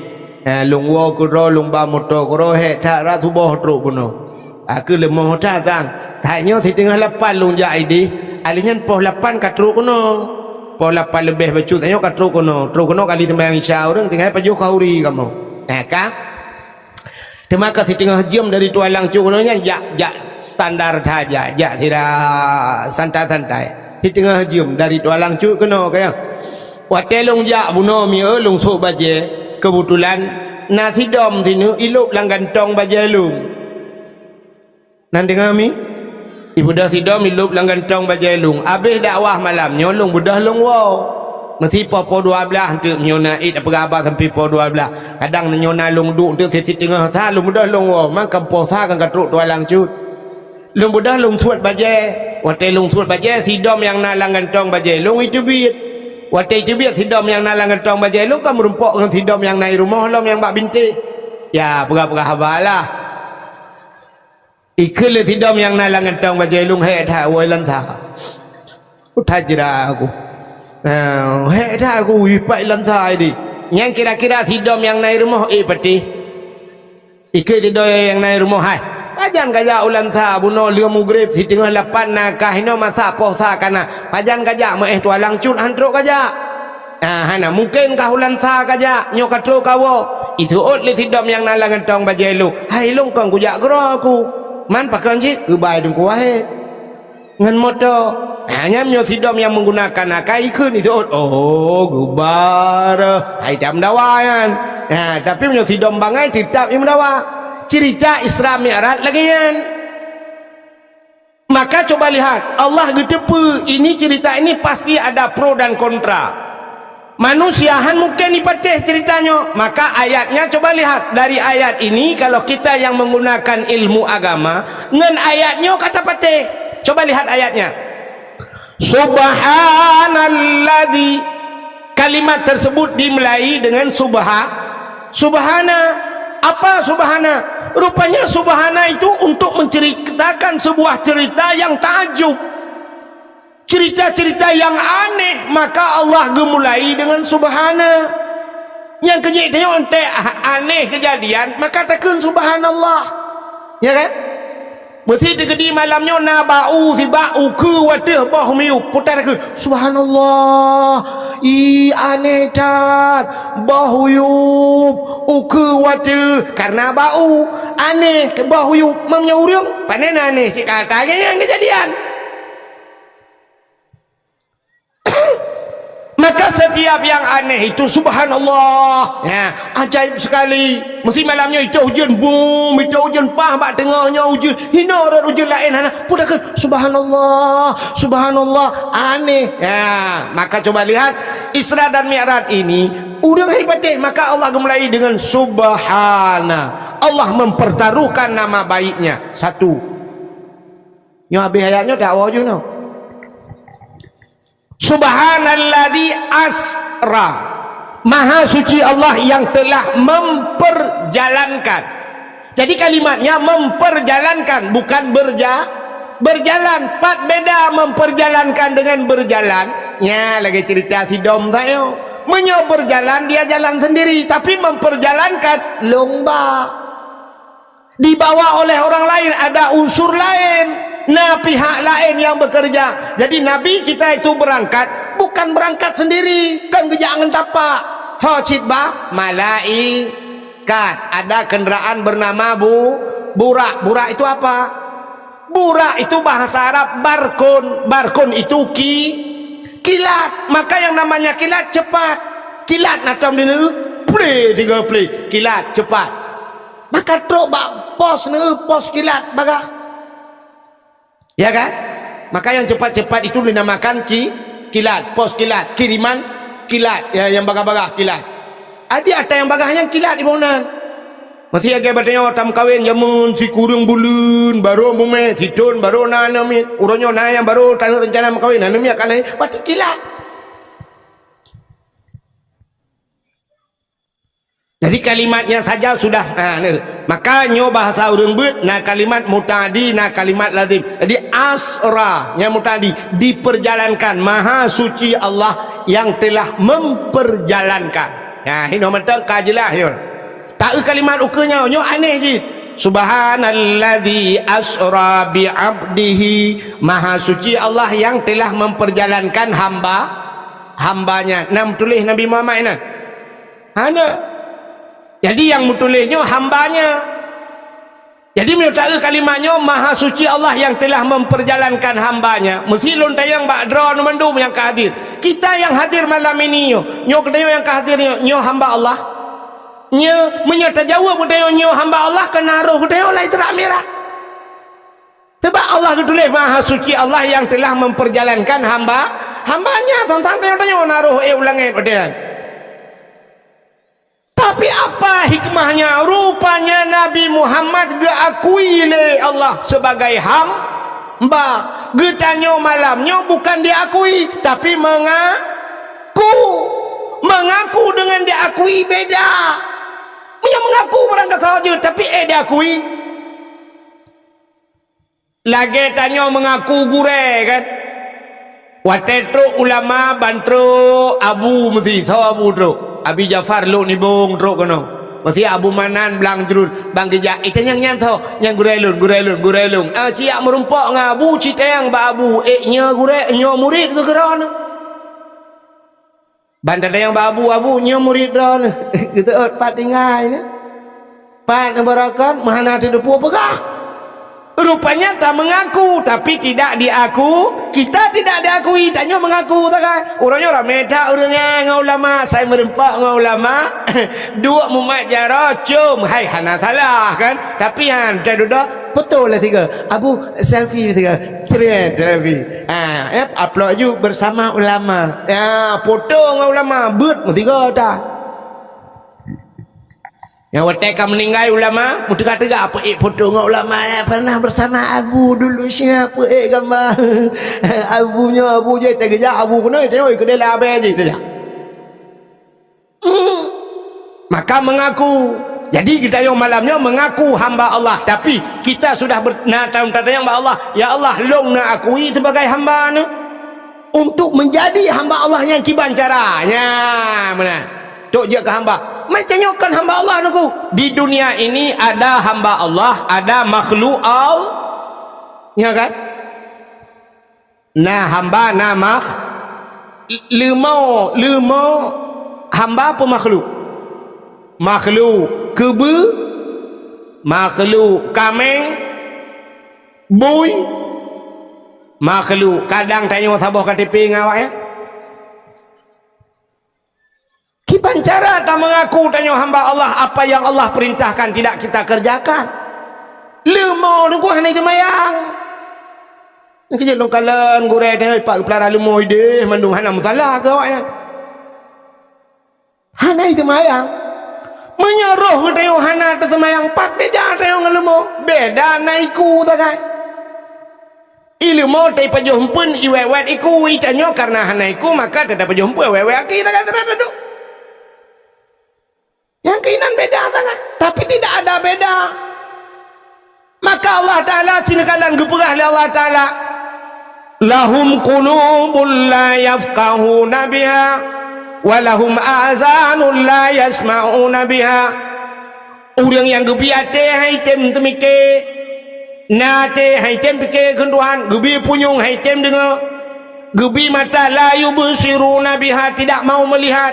Ha, lôn woe keudroe, lôn ba moto keudroe, hék that rot suboh trok keunoe. Aku leumoh that, sang. Tanyoe siteungoh lapan lôn jak idéh, alèh nyan poh lapan ka trok keunoe. Poh lapan leubeh bacut tanyoe ka trok keunoe. Trok keunoe kali teumanyong Isya ureueng, tinggai pajoh khauri kamoe. Eh, ka? Teuma ka siteungoh jeuem dari Tualang Cut keunoe nyan jak, jak standar saja, jak sira santai-santai. Siteungoh jeuem dari Tualang Cut keunoe, ka nyan. Watèe lôn jak bunoe mieu lôn sôk bajèe, keubeutulan na sidom sineuk ilôb lam gantong bajèe lôn. Nan deungö mi? Ibeudôh sidom ilôb lam gantong bajèe lôn. Abéh dakwah malam nyoe lôn beudôh lôn woe. Meusi poh, poh dua blaih teuk nyoe na ék tapeugah haba sampoe poh dua blaih. Kadang nyoe na lôn duek teuk siteungoh sa lôn beudôh lôn woe. Mangka poh sa kan ka trok Tualang Cut. Lôn beudôh lôn suet bajèe. Watèe lôn suet bajèe, sidom nyang na lam gantong bajèe lôn iteubiet. Watèe iteubiet sidom nyang na lam gantong bajèe lôn ka meurumpok ngon sidom nyang na i rumoh lom nyang bak bintéh. Ya, peugah-peugah haba lah. Ikheun lé sidom nyang na lam gantong bajèe lôn, hék that woe lam sa. Utai jira aku. Ah, hék that aku ipat lam sa idéh. Nyan kira-kira sidom nyang na i rumoh ék patéh. Ikheun sidom nyang na i rumoh, "Hai, pajan kajak u lam sa bunoe lheueh mugreb siteungoh lapan na kah inoe masa poh sa kana. Pajan kajak meuéh Tualang Cut han trok kajak?" Ah, hana mungken kah u lam sa kajak, nyoe ka trok kawoe. Iseuôt lé sidom nyang na lam gantong bajèe lôn. Hai lôn kon kujak keudroe ku. Man pakon cit, geubai Teungku Wahé. Ngon moto. Ah, nyan nyoe sidom nyang menggunakan akai ikheun iseuôt. Oh, geuba. Hai tam dawa nyan. Ah, tapi nyoe sidom bangai teutap imeudawa. Cerita Isra Mi'raj lagèe nyan. Maka coba lihat, Allah geuteupeue ini cerita ini pasti ada pro dan kontra. Manusia han mungken ipatéh cerita nyoe, maka ayatnya coba lihat. Dari ayat ini, kalau kita yang menggunakan ilmu agama, ngon ayat nyoe ka tapatéh. Coba lihat ayatnya. Subhanalladzi. Kalimat tersebut dimulai dengan subha-, subhana. Apa subhana? Rupanya subhana itu untuk menceritakan sebuah cerita yang takjub. Cerita-cerita yang aneh, maka Allah geumulai dengan subhana. Nyang keujeuet tanyoe teuh aneh keujadian, maka takheun subhanallah. Ya kan? Meusi teukeudi malam nyoe na bak u sibak ukeue u ateueh boh miyueb, puta takheun, "Subhanallah, ih aneh that, boh uyueb ukeue u ateueh kareuna bak u, aneh boh uyueb." Meunyoe ureueng, pane na aneh cit ka ata nyang keujadian. Maka setiap yang aneh itu, subhanallah. Nah, ajaib sekali. Meusi malam nyoe itôh ujeuen, bum, itôh ujeuen, paih bak teungoh nyoe ujeuen. Hinoe rot ujeuen laén hana. Peue takheun, subhanallah, subhanallah, aneh. Nah, maka coba lihat, Isra dan Mi'raj ini, ureueng hai patéh, maka Allah geumulai dengan subhana. Allah mempertaruhkan nama baiknya. Satu. Nyoe habéh ayat nyoe, tak woe ju nyoe. Subhanalladzi asra. Maha suci Allah yang telah memperjalankan. Jadi kalimatnya memperjalankan, bukan berja-, berjalan. Pat beda memperjalankan dengan berjalan. Nya lagèe cerita sidom sayoe. Meunyoe berjalan, dia jalan sendiri, tapi memperjalankan lomba. Dibawa oleh orang lain, ada unsur lain, na pihak lain yang bekerja. Jadi Nabi kita itu berangkat, bukan berangkat sendiri, kan geujak ngon tapak. Tho cit bah malaikat, ada kendaraan bernama bu, burak. Burak itu apa? Burak itu bahasa Arab barkun. Barkun itu ki, kilat. Maka yang namanya kilat cepat. Kilat na tom di neu, ple tiga ple. Kilat cepat. Maka trok bak pos neu, pos kilat bagah. Ya kan? Maka yang cepat-cepat itu dinamakan ki, kilat, pos kilat, kiriman kilat, ya, yang bagah-bagah kilat. Adi ata yang bagah nyang kilat di bonan. Masih agak batanya tamkawin jamun sikureueng buleuen baru mumeh, sithon baru na aneuk miet. Uroe nyoe na yang baru tanyoe rencana mengkawin, aneuk miet akan lahir, berarti kilat. Jadi kalimatnya saja sudah, ha, ni. Maka nyoe bahasa ureuëng beuet, na kalimat muta'addi, na kalimat lazim. Jadi asra nyang muta'addi, diperjalankan, Maha Suci Allah yang telah memperjalankan. Ya, hino mantong ka jeulaih nyoe. Taeu kalimat ukeue nyoe, nyoe aneh jih. Subhanalladzi asra bi 'abdihi. Maha Suci Allah yang telah memperjalankan hamba, hambanya. Na meutuléh Nabi Muhammad nyan? Hana. Jadi nyang meutuléh nyoe hambanya. Jadi meunyoe taeu kalimat nyoe, Maha Suci Allah yang telah memperjalankan hambanya. Meusi lôn tanyong bak droeneuh mandum nyang ka hadir. Kita yang hadir malam ini nyoe, nyoe geutanyoe nyang ka hadir nyoe, nyoe hamba Allah? Nyoe, meunyoe tajaweueb geutanyoe nyoe hamba Allah, keu na roh geutanyoe lam Isra Mi'raj. Sebab Allah geutuléh Maha Suci Allah yang telah memperjalankan hamba, hambanya. Sang-sang tanyoe-tanyoe na roh ék u langét watée nyan. Tapi apa hikmahnya? Rupanya Nabi Muhammad geuakui lé Allah sebagai hamba. Geutanyoe malam nyoe bukan diakui, tapi mengaku. Mengaku dengan diakui beda. Meunyoe mengaku barang ka salah jeuet, tapi ék diakui. Lagée tanyoe meungaku gurée, kan? Watée trok ulama ban trok abu meusi, soe abu trok? Abi Jafar Lhokseumawe trok keunoe. Meusi Abu Manan Blang Jruen, ban geujak, "Eh, tanyong nyan soe?" "Nyan gurée lôn, gurée lôn, gurée lôn." Ah, siyak meurumpok ngon abu, citayong bak abu, "Eh, nyoe gurée, nyoe murit geuh keudroe nyoe." Ban tatanyong bak abu, "Abu, nyoe murit droeneuh." Geuteuôt pat tinggai nyoe. Pat neubarokan, meuhana teudeupue peugah. Rupanya ta meungaku, tapi tidak diaku, kita tidak diakui, tanyoe meungaku sagai. Uroe nyoe ramé that ureuëng nyan ngon ulama, sai meurumpok ngon ulama, duek mumat jaroe, com, hai hana salah, kan? Tapi han, tak dudoe, foto lah tiga. Abu, selfie tiga. Cret, selfie. Ha, eh, upload ju bersama ulama. Ya, foto ngon ulama, beuet meusigoe that. Nyang watée ka meuninggai ulama, meuteuka-teuka peuék foto ngon ulama, eh, pernah bersama Abu dulu, siap peuék gambar. Abu nyoe, Abu jih, teugeujak Abu keunoe, teuka keudéh labée jih, teuka. Hmm. Maka mengaku. Jadi, kita nyang malam nyoe mengaku hamba Allah. Tapi, kita sudah ber-, na tahu tatanyong bak Allah, "Ya Allah, lôn na akui sebagai hamba neuh." Untuk menjadi hamba Allah nyang kiban cara. Nya, meunan. Tok jeuet keu hamba. Macam nyoe kon hamba Allah neuh ku. Di dunia ini ada hamba Allah, ada makhluk Allah. Nya kan? Na hamba, na makh-, leumo, leumo hamba peue makhluk? Makhluk keubeu, makhluk kaméng, bui, makhluk kadang tanyoe saboh K T P ngon awaknyan. Kiban cara ta meungaku tanyoe hamba Allah, apa yang Allah perintahkan tidak kita kerjakan. Leumo teungku hana seumayang. Keujeuet lôn kalon gurée tanyoe pat geupeulara leumo ideh mandum hana meusalah keu awaknyan. Hana seumayang. Meunyoe roh geutanyoe hana teuseumayang, pat beda tanyoe ngon leumo? Beda na iku sagai. Ileumo teupajoh eumpeuen iwet-wet iku, itanyoe kareuna hana iku, maka teupajoh eumpeuen wet-wet aki sagai teuradadu. Nyang keuinan beda sangat, tapi tidak ada beda. Maka Allah Ta'ala, sineukala geupeugah lé Allah Ta'ala, "Lahum qulubun la yafqahuna biha." Walahum azanun la yasma'una biha. Ureuëng nyang geubi até hai tem teumike, na até hai tem pike keu Tuhan, geubi punyueng hai tem deungoe, geubi mata la yubsiruna biha, tidak mau melihat.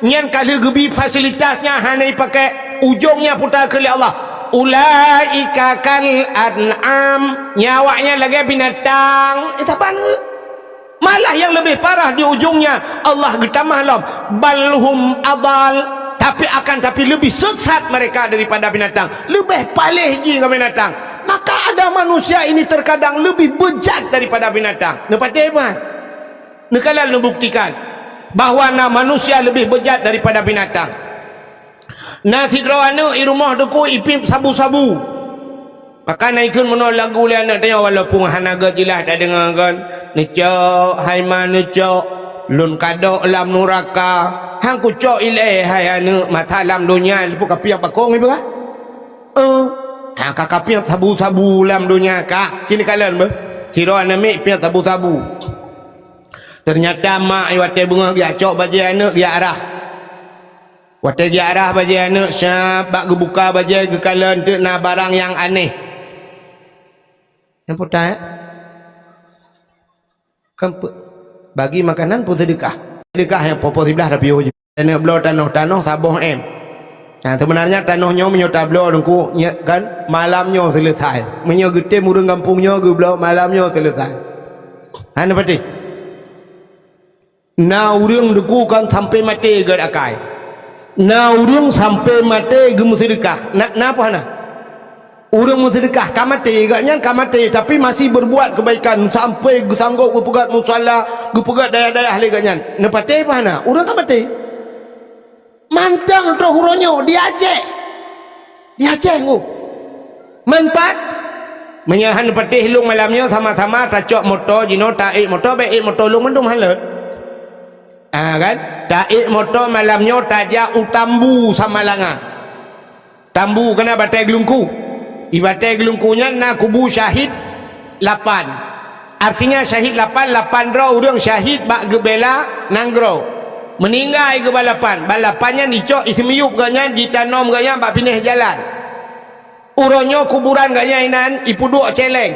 Nyan ka lheueh geubi fasilitasnya hana ipakai, ujongnya puta keu lé Allah. Ulaika kal an'am, nyan awaknyan lagée binatang. Eh, saban geuh. Malah yang lebih parah di ujungnya, Allah geutamah lom, balhum adal, tapi akan tapi lebih sesat mereka daripada binatang, lebih paléh jih ngon binatang. Maka ada manusia ini terkadang lebih bejat daripada binatang. Neupatéh bah? Neukalon neubuktikan bahwa na manusia lebih bejat daripada binatang. Na sidroe aneuëk i rumoh teungku ipiep sabu-sabu. Maka na ikheun meunoe lagu lé aneuëk tanyoe, walaupun hana gét jeulaih tadeungoe kon, neucok hai ma neucok, lôn kadok lam nuraka. Han kucok ilée hai aneuëk, masa lam donya leupah kapiep bakong ipeugah. Eh, han ka kapiep sabu-sabu lam donya ka. Sini kalon beuh. Sidroe aneuëk miet piep sabu-sabu. Ternyata mak watée beungoh geujak cok bajée aneuëk geujak arah. Watée geujak arah bajée aneuëk, syab bak geubuka bajée geukalon teuk na barang nyang aneh. Nyang peue ta, eh? Kan pe-, bagi makanan peue seudeukah. Seudeukah nyang poh-poh siblah tapi oh je. Aneuëk bloe tanoh, tanoh saboh M. Nah, sebenarnya tanoh nyoe meunyoe tabloe teungku, nya kan malam nyoe selesai. Meunyoe geutem ureuëng gampông nyoe geubloe malam nyoe selesai. Hana patéh. Na ureuëng teungku kan sampai maté gét akai. Na ureuëng sampai maté geumeuseudeukah. Na, na apa hana? Ureuëng meuseudeukah ka maté, gobnyan ka maté, tapi masih berbuat kebaikan sampai geusanggop geupeugét musala, geupeugét dayah-dayah lé gobnyan. Neupatéh apa hana? Ureuëng ka maté. Mantong troh uroe nyoe di Aceh. Di Aceh ngu. Manfaat. Meunyoe han patéh lôn malam nyoe sama-sama tacok moto jinoe taék moto, bék ék moto lôn mandum hana. Ah kan? Taék moto malam nyoe tajak u Tambu Samalanga. Tambu keunan Batée Geulungku. I Batée Geulungku nyan na kubu syahid lapan. Artinya syahid lapan, lapan droe ureuëng syahid bak geubela nanggroe. Meuninggai geuh balapan. Balapan nyan icok iseumiyup gobnyan, jitanom gobnyan bak pinéh jalan. Uroe nyoe kuburan gobnyan inan ipeuduek céléng.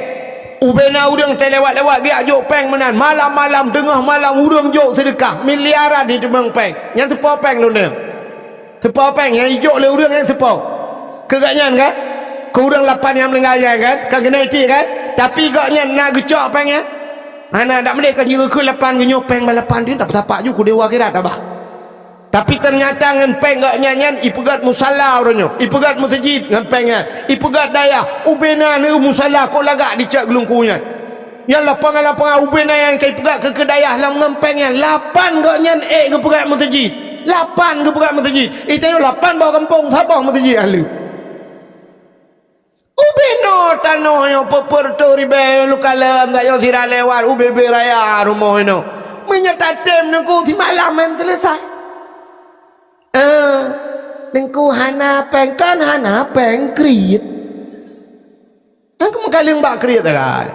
Ubena ureuëng teulewat-lewat geujak jok péng meunan. Malam-malam, teungoh malam ureuëng jok seudeukah. Miliaran jiteumeung péng. Nyan seupôt péng lôn deungoe. Seupôt péng nyang ijok lé ureuëng nyang seupôt. Keu gobnyan kan? Keu ureuëng lapan nyang meuninggai nyan kan? Ka keuneuk iték kan? Tapi gobnyan na geucok péng nyan? Hana, dak meudeh ka jigeukheun lapan geuh nyoe péng balapan tu, tapi sapak ju keu dewa akhirat abah. Tapi teunyata ngon péng gobnyan nyan ipeugét musala uroe nyoe, ipeugét meuseujid ngon péng nyan, ipeugét dayah, ubena neu musala kok lagak dicok geulungku nyan. Nyang lapangan-lapangan ubena nyang ka ipeugét keu, keu dayah lam ngon péng nyan, lapan gobnyan ék geupeugét meuseujid. Lapan geupeugét meuseujid. Itanyoe lapan boh gampông, saboh meuseujid ahli. Ubena tanoh nyoe peuet reutôh ribée lukalon sayoe sira lewat ubé-bé raya rumoh inoe. Meunyoe tatem teungku simalam han seuleusoe. Eh, teungku hana péng, kan hana péng kriet. Nyang keu meukaleueng bak kriet sagai.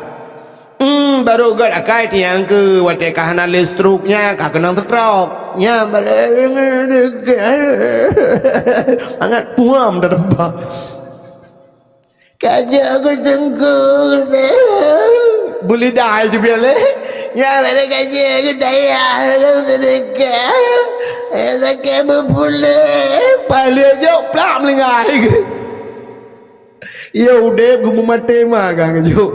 Hmm, barô gét akai tiang keu watée ka hana lé stroke nyan, ka keunong stroke. Nyan ba-, mangat puam tateumpah. Ka jeuet keu teungku. Beulidah ai teubiet lé. Nyan bak kajeuet keu dayah, keu seudeukah. Eh, sakét beupuléh. Paléh jok plak meulinggai. Iya udeb geumeumaté ma ka ngeujok.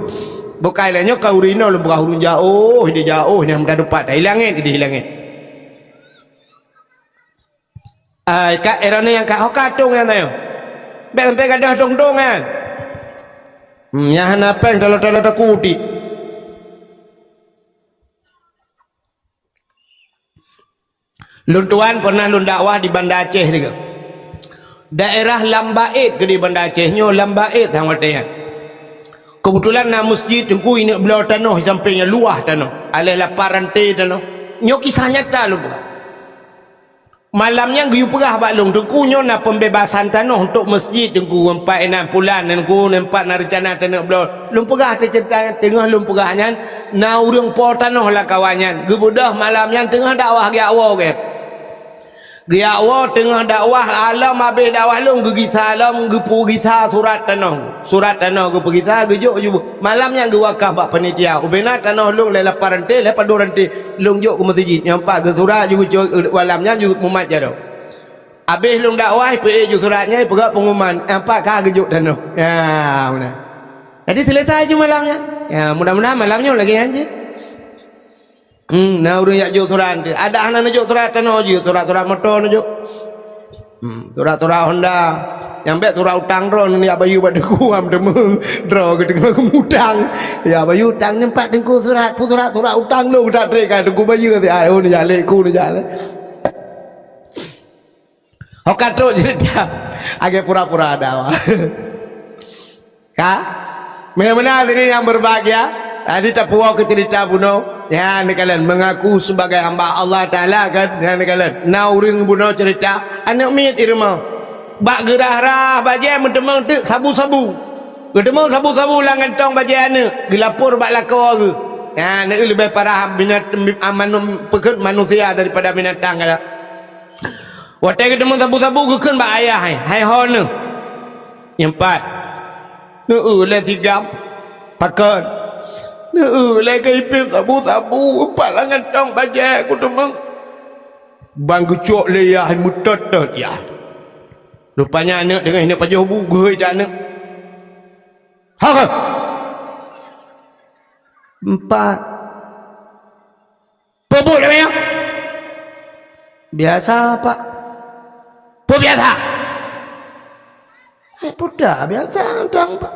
Bukai lé nyoe ka ureueng inong lôn peugah ureueng jaoh, di jaoh nyang meudadupat, di langét, di langét. Ai, ka erone nyang ka, ho ka tong nyang tanyoe. Bèk sampai gadôh tong-tong nyan. Hmm, nyang hana péng talo-talo takutik. Lôn tuan pernah lôn dakwah di Banda Aceh tiga. Daerah Lam Baet keu di Banda Aceh nyoe, Lam Baet sang watèe nyan. Keubeutulan na meuseujid teungku ineuk bloe tanoh di sampéng nyan luwah tanoh, aléh lapan ranté tanoh. Nyoe kisah nyata lôn peugah. Malam nyan geuyue peugah bak lôn, teungku nyoe na pembebasan tanoh untuk meuseujid teungku, ngon pat inan pulan teungku, ngon pat na reuncana taneuk bloe. Lôn peugah teuh ceurita nyan, teungoh lôn peugah nyan, na ureueng po tanoh lam kawan nyan, geubeudôh malam nyan teungoh dakwah geujak woe gét. Geujak woe teungoh dakwah, alom abéh dakwah lôn geugisa lom, geupeugisa surat tanoh. Surat tanoh geupeugisa, geujok ju. Malam nyan geuwakaf bak panitia. Ubena tanoh lôn lé lapan ranté, lé padum ranté, lôn jok keu meuseujid. Nyang pat geusurat ju geucok, malam nyan ju mumat jaroe. Abéh lôn dakwah, peuék ju surat nyan, peugah peunguman, nyang pat ka geujok tanoh. Ya, meunan. Jadi, selesai ju malam nyan. Ya, mudah-mudahan malam nyoe lagée nyan cit. Hmm, na ureuëng jak jok surat. Ada hana neujok surat tanoh jih, surat-surat moto neujok. Hmm, surat-surat Honda. Nyang bék surat utang droe neujak bayeue bak teungku am teumé droe geuteungoh geumutang. Ya bayeue utang nyang pat teungku surat, pu surat, surat utang lôn tak trek ka teungku bayeue. Ah, oh, neujak lé ku neujak lé. Ho ka trok cerita. Agak pura-pura ada awak. Ka? Meunan tadi nyang berbahagia. Tadi tapuwoe keu cerita bunoe. Nyan neukalon mengaku sebagai hamba Allah Taala kan. Nyan neukalon. Na ureuëng bunoe cerita. Aneuëk miet di rumoh. Bak geurah-rah bajée meuteumé teuk sabu-sabu. Geuteumé sabu-sabu lam kantong bajée aneuëk. Geulapor bak lakoe geuh. Nyan aneuëk leubeh parah binat-, manu-, peukeuet manusia daripada binatang kan. Watée geuteumé sabu-sabu geukheun bak ayah hai, hai ho neuh. Nyang pat. Neueu lé sigam. Pakon. Neueu lé keu ipéb sabu-sabu, pat lam kantong bajée ku teumé. Ban geucok lé yah meutot-tot yah. Rupanya aneuëk deungon ineuk pajoh bu geuhôi that aneuëk. Ha, ha. Empat. Peue buet lagée nyan? Biasa, Pak. Peue biasa? Eh, peue dah biasa, dang, Pak.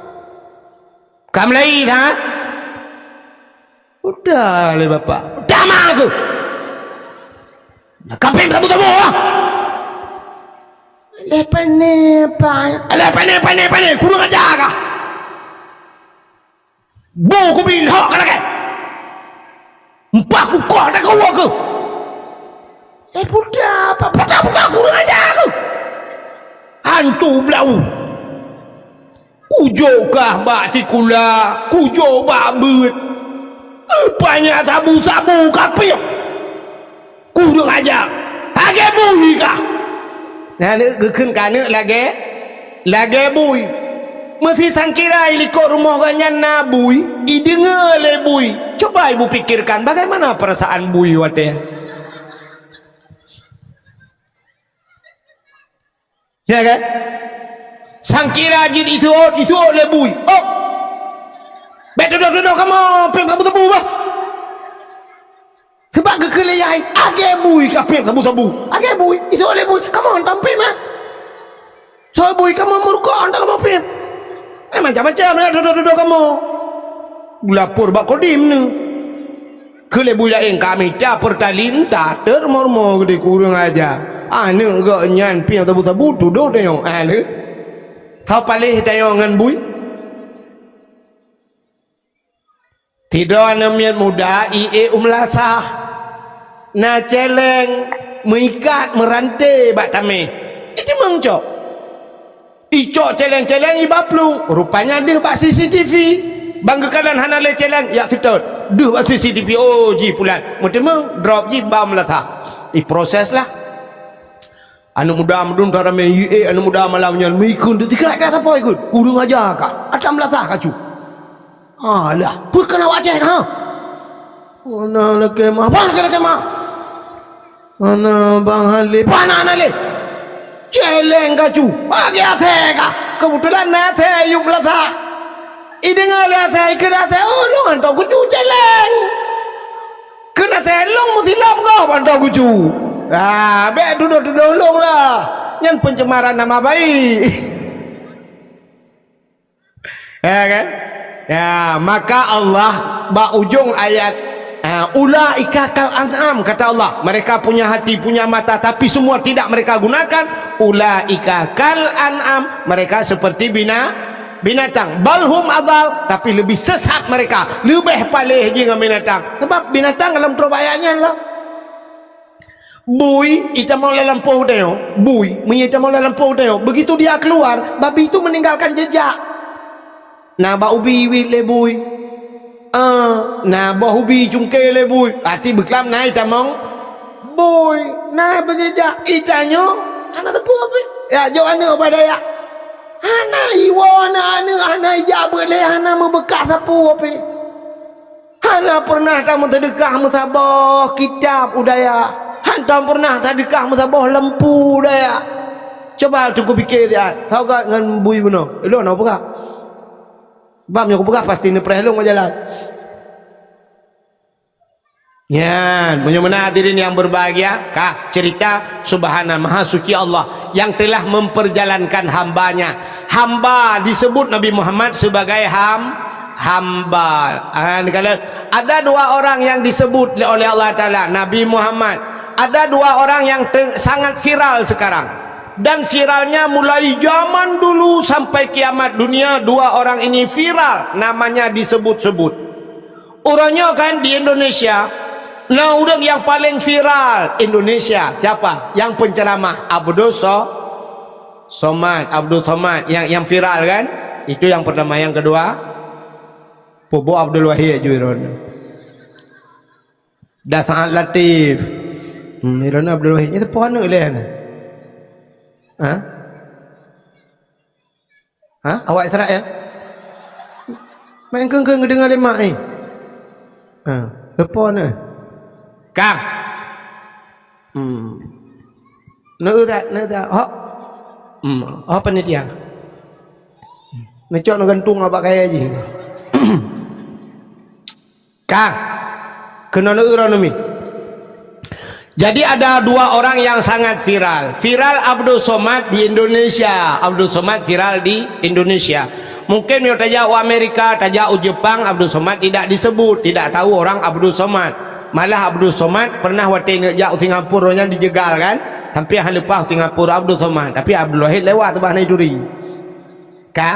Ka meulai, ha? Peue dah lé Bapak? Peue dah ma aku? Nah, kapéng tabu-tabu, ah! Lé pane, Pak. Lé pane, pane, pane. Kurang ajar kah? Bu kubi lhok ka lagée. Empat kukoh takue keuh. Eh, peue dah, Pak, peue dah, peue dah, kurang ajar keuh. Hantu blau. Kujok kah bak sikula, kujok bak beuet. Rupanya sabu-sabu kapéng. Kurang ajar. Lagée bui kah? Nyan geukheun keu aneuëk lagée, lagée bui. Meusi sangkira i likot rumoh gobnyan na bui, ideungoe lé bui. Coba ibu pikirkan bagaimana perasaan bui watée. Ya kan? Sangkira jih iseuôt, iseuôt lé bui. Oh! Bék tudoh-tudoh kamoe, péng sabu-sabu bah. Sabab geukheun lé yah hai, lagée bui ka péng sabu-sabu. Lagée bui, iseuôt lé bui, kamoe hantom péng mah. Soe bui kamoe meurukok hantom kamoe péng. Eh, macam-macam ya tudoh-tudoh kamoe. Lapor bak Kodim ni. Keu lé bui laén ka mita peutalin, tatot rumoh-rumoh geude kureueng aja. Aneuëk gobnyan pieng sabu-sabu tudoh tanyoe. Ah, lé. Soe paléh tanyoe ngon bui? Sidroe aneuëk miet muda ié u meulasah. Na céléng meuikat meuranté bak tameh. Iteumeung cok. Icok céléng-céléng iba plueng, rupanya deuh bak C C T V. Ban geukalon hana lé céléng, yak seutôt. Deuh bak C C T V, oh, jih pulan. Meuteumeung, drop jih ba meulasah. Iproses lah. Aneuëk muda meudun that ramé, ié aneuëk muda malam nyan, meuikheun teutikrak ka sapoe ikheun. Kureueng aja ka, ata meulasah kacu. Alah, peue keuneuk awak céh ka? Hana lakée meu'ah, bah lakée meu'ah. Hana Bang Halé, bah hana lé. Céléng kacu, bagi asée ka. Keubeutulan na asée yup meulasah. Ideungoe lé asée, ikheun asée, "Oh, lôn hantom kucu céléng." Kheun asée, "Lôn meusilop gob hantom kucu." Ah, bék tudoh-tudoh lôn lah. Nyan pencemaran nama baik. Ya kan? Ya, maka Allah bak ujong ayat, ha, "Ulaika kal an'am," kata Allah. Mereka punya hati, punya mata, tapi semua tidak mereka gunakan. "Ulaika kal an'am," mereka seperti bina-, binatang. "Bal hum adal," tapi lebih sesat mereka. Leubeh paléh jih ngon binatang. Sebab binatang dalam troh ayat nyan lah. Bui itamong lam lampôh tanyoe, bui meunyoe itamong lam lampôh tanyoe, begitu dia keluar, babi itu meninggalkan jejak. Na bak ubi iwit lé bui. Ah, na boh ubi cungké lé bui. Arti beuklam na itamong Pui, na beujijak itanyoe, hana teupeu pih. Ya, jok aneuk bak dayah. Hana iwoe aneuk-aneuk, hana ijak beuet lé, hana meubeukat sapeue pih. Hana pernah tameuseudeukah meusaboh kitab u dayah. Hantom pernah tadeukah meusaboh lampu u dayah. Cuba Teungku pike siat, sagat ngon bui bunoe. Ilôn hana peugah. Bab nyang kupeugah pasti neupreh lôn ngon jalan. Nyan, meunyoe meunan hadirin yang berbahagia, kah cerita subhana maha suci Allah yang telah memperjalankan hambanya. Hamba disebut Nabi Muhammad sebagai ham-, hamba. Ah, ni kala ada dua orang yang disebut oleh Allah Taala, Nabi Muhammad. Ada dua orang yang te-, sangat viral sekarang. Dan viralnya mulai zaman dulu sampai kiamat dunia, dua orang ini viral, namanya disebut-sebut. Uroe nyoe kan di Indonesia, na ureuëng nyang paleng viral Indonesia. Siapa? Nyang penceramah Abdul So-, Somad, Abdul Somad nyang, nyang viral kan? Itu nyang pertama. Nyang kedua, Puboh Abdul Wahid ju droeneuh. Dan Saad Latif. Hmm, droeneuh Abdul Wahid. Nyoe teupeue aneuk lé nyan? Ha? Ha? Awak Israel? Main keng-keng geudeungoe lé mak, eh? Ha, teupeue aneuk? Kang. Hmm. Neu that, neu that. Hok. Hmm, hok panitia. Neucok neugantung bak kayée jih. Kang. Keunoe neu uroe numi. Jadi ada dua orang yang sangat viral. Viral Abdul Somad di Indonesia. Abdul Somad viral di Indonesia. Mungkin meunyoe tajak u Amerika, tajak u Jepang, Abdul Somad tidak disebut, tidak tahu orang Abdul Somad. Malah Abdul Somad pernah watée neujak u Singapura nyan dijegal kan, sampai han leupah u Singapura Abdul Somad. Tapi Abdul Wahid lewat teubah na ituri. Ka?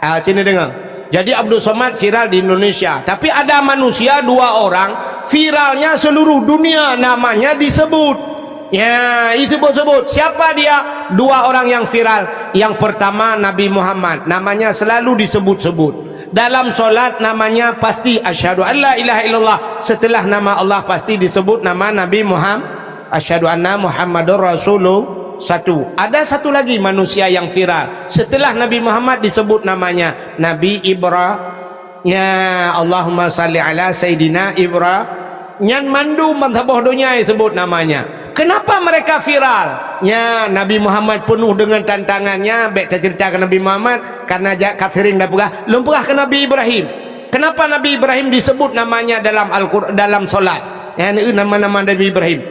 Ah, sini dengar. Jadi Abdul Somad viral di Indonesia. Tapi ada manusia dua orang viralnya seluruh dunia, namanya disebut. Ya, disebut-sebut. Siapa dia? Dua orang yang viral. Yang pertama Nabi Muhammad, namanya selalu disebut-sebut. Dalam solat namanya pasti asyhadu an la ilaha illallah. Setelah nama Allah pasti disebut nama Nabi Muhammad. Asyhadu anna Muhammadur Rasulullah. Satu. Ada satu lagi manusia yang viral. Setelah Nabi Muhammad disebut namanya Nabi Ibrahim. Ya, Allahumma salli ala Sayyidina Ibrahim. Nyan mandum ban saboh donya disebut namanya. Kenapa mereka viral? Nya, Nabi Muhammad penuh dengan tantangannya. Bék tacerita keu Nabi Muhammad, karena jak kafirin dah peugah. Lôn peugah keu Nabi Ibrahim. Kenapa Nabi Ibrahim disebut namanya dalam Al-Qur-, dalam solat? Nyan nama-nama Nabi Ibrahim.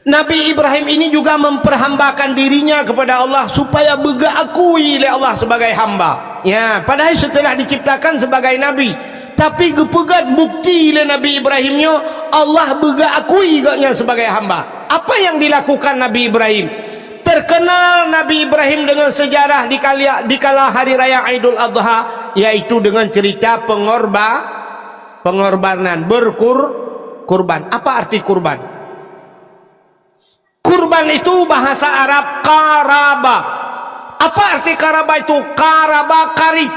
Nabi Ibrahim ini juga memperhambakan dirinya kepada Allah supaya beugeukui lé Allah sebagai hamba. Ya, padahal setelah diciptakan sebagai nabi, tapi geupeugét bukti lé Nabi Ibrahim nyoe Allah beugeukui gobnyan sebagai hamba. Apa yang dilakukan Nabi Ibrahim? Terkenal Nabi Ibrahim dengan sejarah di kali-, di kala hari raya Idul Adha, yaitu dengan cerita pengorba-, pengorbanan, berkur-, kurban. Apa arti kurban? Kurban itu bahasa Arab qaraba. Apa arti qaraba itu? Qaraba, karib.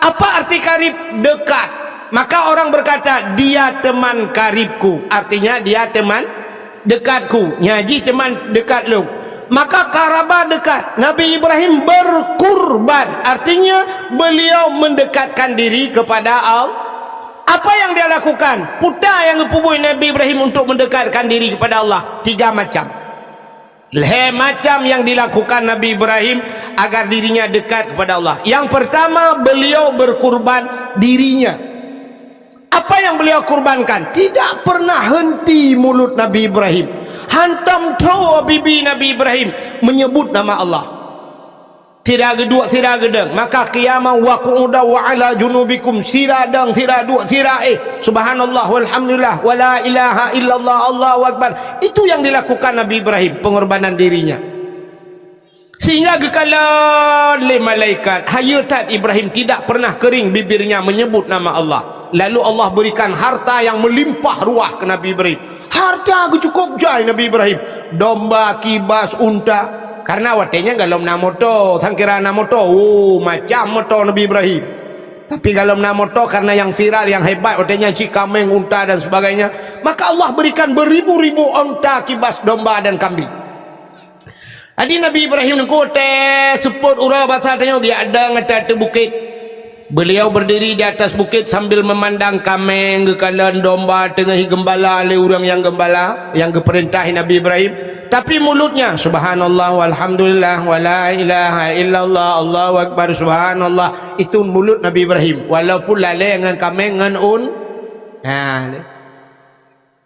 Apa arti karib? Dekat. Maka orang berkata, "Dia teman karibku." Artinya, dia teman dekatku. Nya jih teman dekat lôn. Maka qaraba dekat. Nabi Ibrahim berkurban. Artinya, beliau mendekatkan diri kepada Allah. Apa yang dia lakukan? Peue nyang geupeubuet Nabi Ibrahim untuk mendekatkan diri kepada Allah? Tiga macam. Lhée macam yang dilakukan Nabi Ibrahim agar dirinya dekat kepada Allah. Yang pertama, beliau berkurban dirinya. Apa yang beliau kurbankan? Tidak pernah henti mulut Nabi Ibrahim. Hantom tho bibi Nabi Ibrahim menyebut nama Allah. Sira geuduek, sira geudong. Maka qiyaman wa qu'udan wa ala junubikum. Sira dong, sira duek, sira éh. Subhanallah, walhamdulillah, wala ilaha illallah, Allahu akbar. Itu yang dilakukan Nabi Ibrahim, pengorbanan dirinya. Sehingga geukalon lé malaikat, hayeue that Ibrahim tidak pernah kering bibirnya menyebut nama Allah. Lalu Allah berikan harta yang melimpah ruah ke Nabi Ibrahim. Harta geucukôp jai Nabi Ibrahim. Domba, kibas, unta. Karena watée nyan golom na moto, sangkira na moto. Oh, macam moto Nabi Ibrahim. Tapi kalau na moto, karena yang viral, yang hebat, watèe nyan cit kaméng, unta dan sebagainya, maka Allah berikan beribu-ribu onta, kibas domba dan kambing. Jadi Nabi Ibrahim nyan watèe seupôt uroe basa tanyoe, geujak dong ateueh bukét. Beliau berdiri di atas bukit sambil memandang kaméng geukalon, domba teungoh geumbala lé ureuëng nyang geumbala, nyang geupeurintah Nabi Ibrahim. Tapi mulutnya, "Subhanallah, walhamdulillah, wala ilaha illallah, Allahu Akbar, subhanallah." Itu mulut Nabi Ibrahim. Walaupun lalé ngon kaméng ngon un-, ha,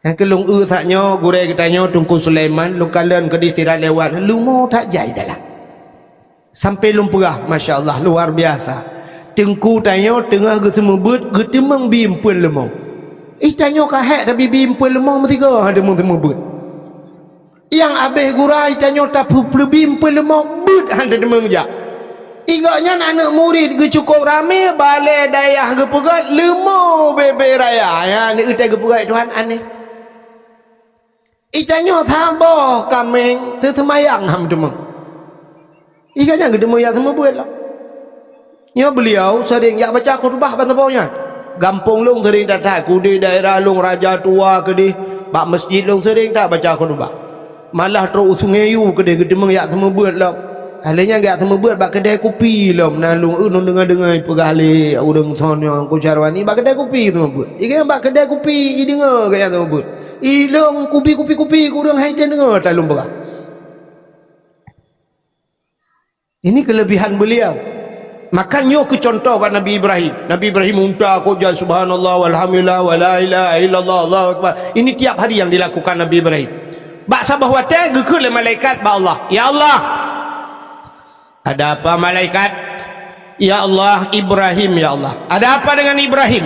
nyang keu lôn eu that nyoe, gurée geutanyoe Teungku Sulaiman, lôn kalon keudeh sira lewat, leumo that jai dalam. Sampai lôn peugah, masya Allah, luar biasa. Teungku tanyoe teungoh geuseumeubeuet, geuteumeung bi eumpeuen leumo. Ih, tanyoe ka hék tabi bi eumpeuen leumo meusigoe han teumeung seumeubeuet. Nyang abéh gura, ih, tanyoe tapeuleubi eumpeuen leumo, beuet han teumeung jak. Ih, gobnyan aneuëk murit geucukôp ramé, balée dayah geupeugét, leumo bebe raya. Ya, ni utai geupeugét Tuhan aneh. Ih, tanyoe saboh kaméng, seuseumayang han teumeung. Ih, gobnyan geuteumeung jak seumeubeuet lom. Nyoe beliau sering jak baca khutbah ban saboh nyan. Gampông lôn sering that-that, keudeh daerah lôn Raja Tua keudeh, bak masjid lôn sering that baca khutbah. Malah trok u Sungai Yu keudeh geuteumeung jak seumeubeuet lom. Lheueh nyan geujak seumeubeuet bak keudè kupi lom. Na lôn, eu, lôn deungoe-deungoe peugah lé ureuëng son nyoe, Teungku Syarwani, bak keudè kupi seumeubeuet. Ih, gobnyan bak keudè kupi, ih, deungoe gobnyan seumeubeuet. Ih, lôn kupi, kupi, kupi, ureuëng han teudeungoe that lôn peugah. Ini kelebihan beliau. Maka nyoe keu contoh bak Nabi Ibrahim. Nabi Ibrahim unta kok jak, "Subhanallah, walhamdulillah, wala ilaha illallah, Allahu Akbar." Ini tiap hari yang dilakukan Nabi Ibrahim. Bak saboh watèe geukheun lé malaikat bak Allah, "Ya Allah." "Ada apa, malaikat?" "Ya Allah, Ibrahim, ya Allah." "Ada apa dengan Ibrahim?"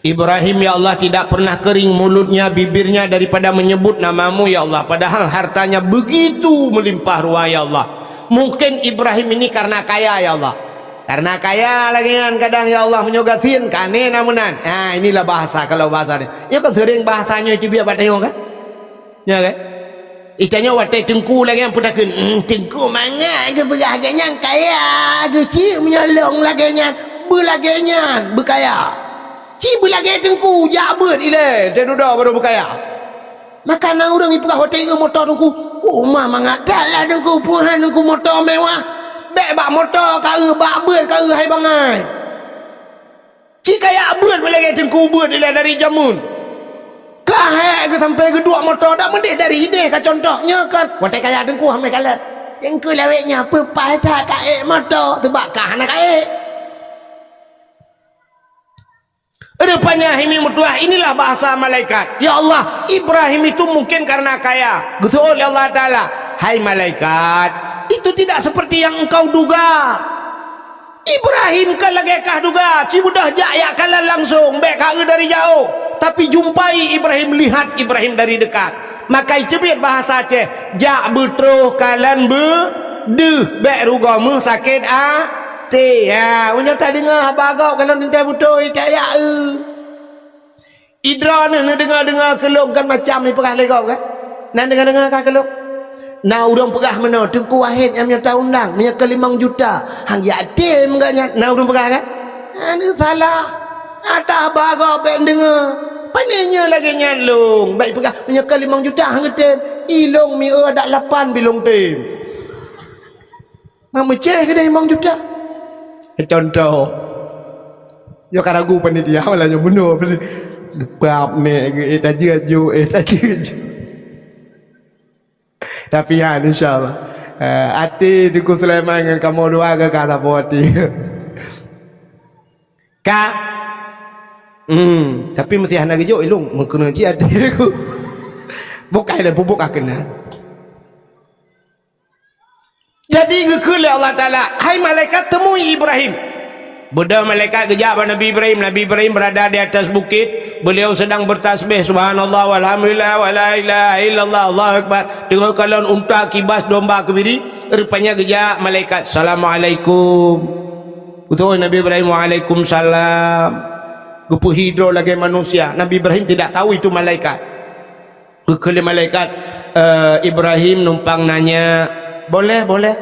"Ibrahim, ya Allah, tidak pernah kering mulutnya, bibirnya daripada menyebut nama-Mu, ya Allah. Padahal hartanya begitu melimpah ruah, ya Allah. Mungkin Ibrahim ini karena kaya, ya Allah. Karena kaya lagèe nyan kadang, ya Allah, meunyoe gasien, ka aneh na meunan." Ha, inilah bahasa, kalau bahasa ni. Ya kan sering bahasa nyoe teubiet bak tanyoe kan? Nya kan? Ih, tanyoe watèe teungku lagèe nyan peutakheun, "Hmm, teungku mangat geupeugah lagèe nyan kaya, geucit meunyoe lôn lagèe nyan, beulagèe nyan beukaya." Ci beulagèe teungku, jak beuet ilèe, teududoe barô beukaya. Maka na ureuëng jipeugah watèe eu moto teungku, "Oh, ma mangat that lah teungku, peue han teungku moto mewah. Bèk bak moto ka eu, bak beuet ka eu hai bangai." Ci kaya beuet beulagèe teungku beuet ilèe dari jameun. Ka hék geusampai geuduek moto, dak meudeh dari idéh ka contoh. Nyoe kan, watèe kaya teungku hamé kalon. Teungku lawét nyoe peupaih that ka ék moto, teubak ka hana ka ék. Rupanya hai mi meutuah, inilah bahasa malaikat. Ya Allah, Ibrahim itu mungkin karena kaya. Geuseuôt lé Allah Taala, "Hai malaikat, itu tidak seperti yang engkau duga." Ibrahim ka lagèe kah duga, ci beudôh jak jak kalon langsông, bèk ka eu dari jaôh. Tapi jumpai Ibrahim, lihat Ibrahim dari dekat. Maka iteubiet bahasa Aceh, jak beutroh kalon beudeuh, bèk rugoe meusakét até. Ha, meunyoe tadeungoe haba gob kalon teuntèe beutôi, tak jak eu. Idroeneuh neudeungoe-deungoe keu lôn kan macam ipeugah lé gob kan? Na deungoe-deungoe ka keu lôn? Na ureuëng peugah meunoe, "Teungku Wahid nyang meunyoe taundang, meunyoe keu limong juta, han jak tem gobnyan." Na ureuëng peugah kan? Hana salah. Ata haba gob bèk neudeungoe. Pane nyoe lagèe nyan lôn, bèk ipeugah, "Meunyoe keu limong juta han geutem." I lôn mieu adak lapan bi lôn tem. Mak meucéh keudeh limong juta. Eh, contoh. Nyoe ka ragu panitia malah nyoe bunoe. Geupap nek, eh, tajeuet ju, eh, tajeuet ju. Tapi ya, insya Allah. Eh, até Teungku Sulaiman ngon kamoe dua ka, ka saboh até. Ka. Hmm, tapi meusti hana geujok ilong, meukeuna cit até ku. Bukai lé bubuk ka keuna. Jadi geukheun lé Allah Taala, "Hai malaikat, temui Ibrahim." Beudôh malaikat geujak bak Nabi Ibrahim. Nabi Ibrahim berada di atas bukit. Beliau sedang bertasbih, "Subhanallah, walhamdulillah, wala ilaha illallah, Allahu Akbar." Teungoh kalon unta, kibas, domba, keubiri. Rupanya geujak malaikat, "Assalamualaikum." Beutôi Nabi Ibrahim, "Waalaikumsalam." Geupeuhidroe lagèe manusia. Nabi Ibrahim tidak tahu itu malaikat. Geukheun lé malaikat, eh, Ibrahim numpang nanya, "Boleh, boleh."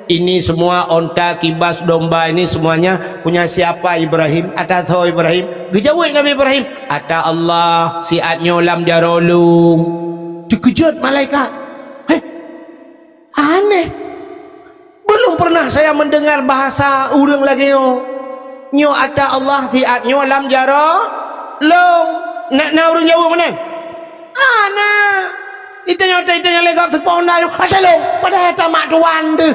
"Ini semua onta, kibas, domba ini semuanya punya siapa, Ibrahim? Ata soe, Ibrahim?" Geujaweueb Nabi Ibrahim, "Ata Allah, siat nyoe lam jaroe lôn." Teukeujot malaikat. "Heh, aneh. Belum pernah saya mendengar bahasa ureuëng lagée nyoe. Nyoe ata Allah, siat nyoe lam jaroe lôn." Na, na ureuëng jaweueb meunan? "Hana. Itanyong, itanyong lé gob, soe po ata nyoe? Ata lôn, padahai ata mak tuan deuh."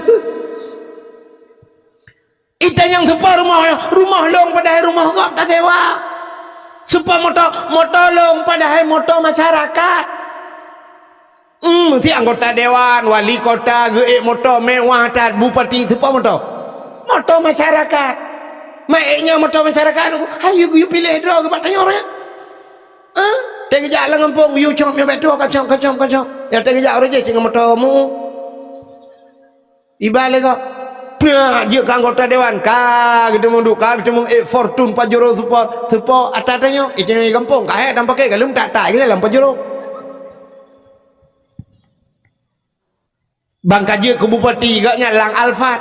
"Itanyong soe po rumoh nyoe? Rumoh lôn, padahai rumoh gob tasewa. Soe po moto? Moto lôn, padahai moto masyarakat." Hmm, si anggota dewan, wali kota geuék moto mewah that, bupati, soe po moto? Moto masyarakat. Mak ék nyoe moto masyarakat, hayu geuyue piléh droe geuh bak tanyoe nyan. Eh? Teugeujak lam gampông, yue cop nyoe bak droe, kacok, kacok, kacok. Nyang teugeujak uroe jih cit ngon moto mu. Iba lé gob. Peuet jeuet keu anggota dewan, ka geuteumeung duek, ka geuteumeung ék Fortune Pajero Sport, soe po ata tanyoe, itanyong gampông, ka hék dan pakai, ka lheueh that-that lé lam Pajero. Ban ka jeuet keu bupati, gobnyan lam Alphard.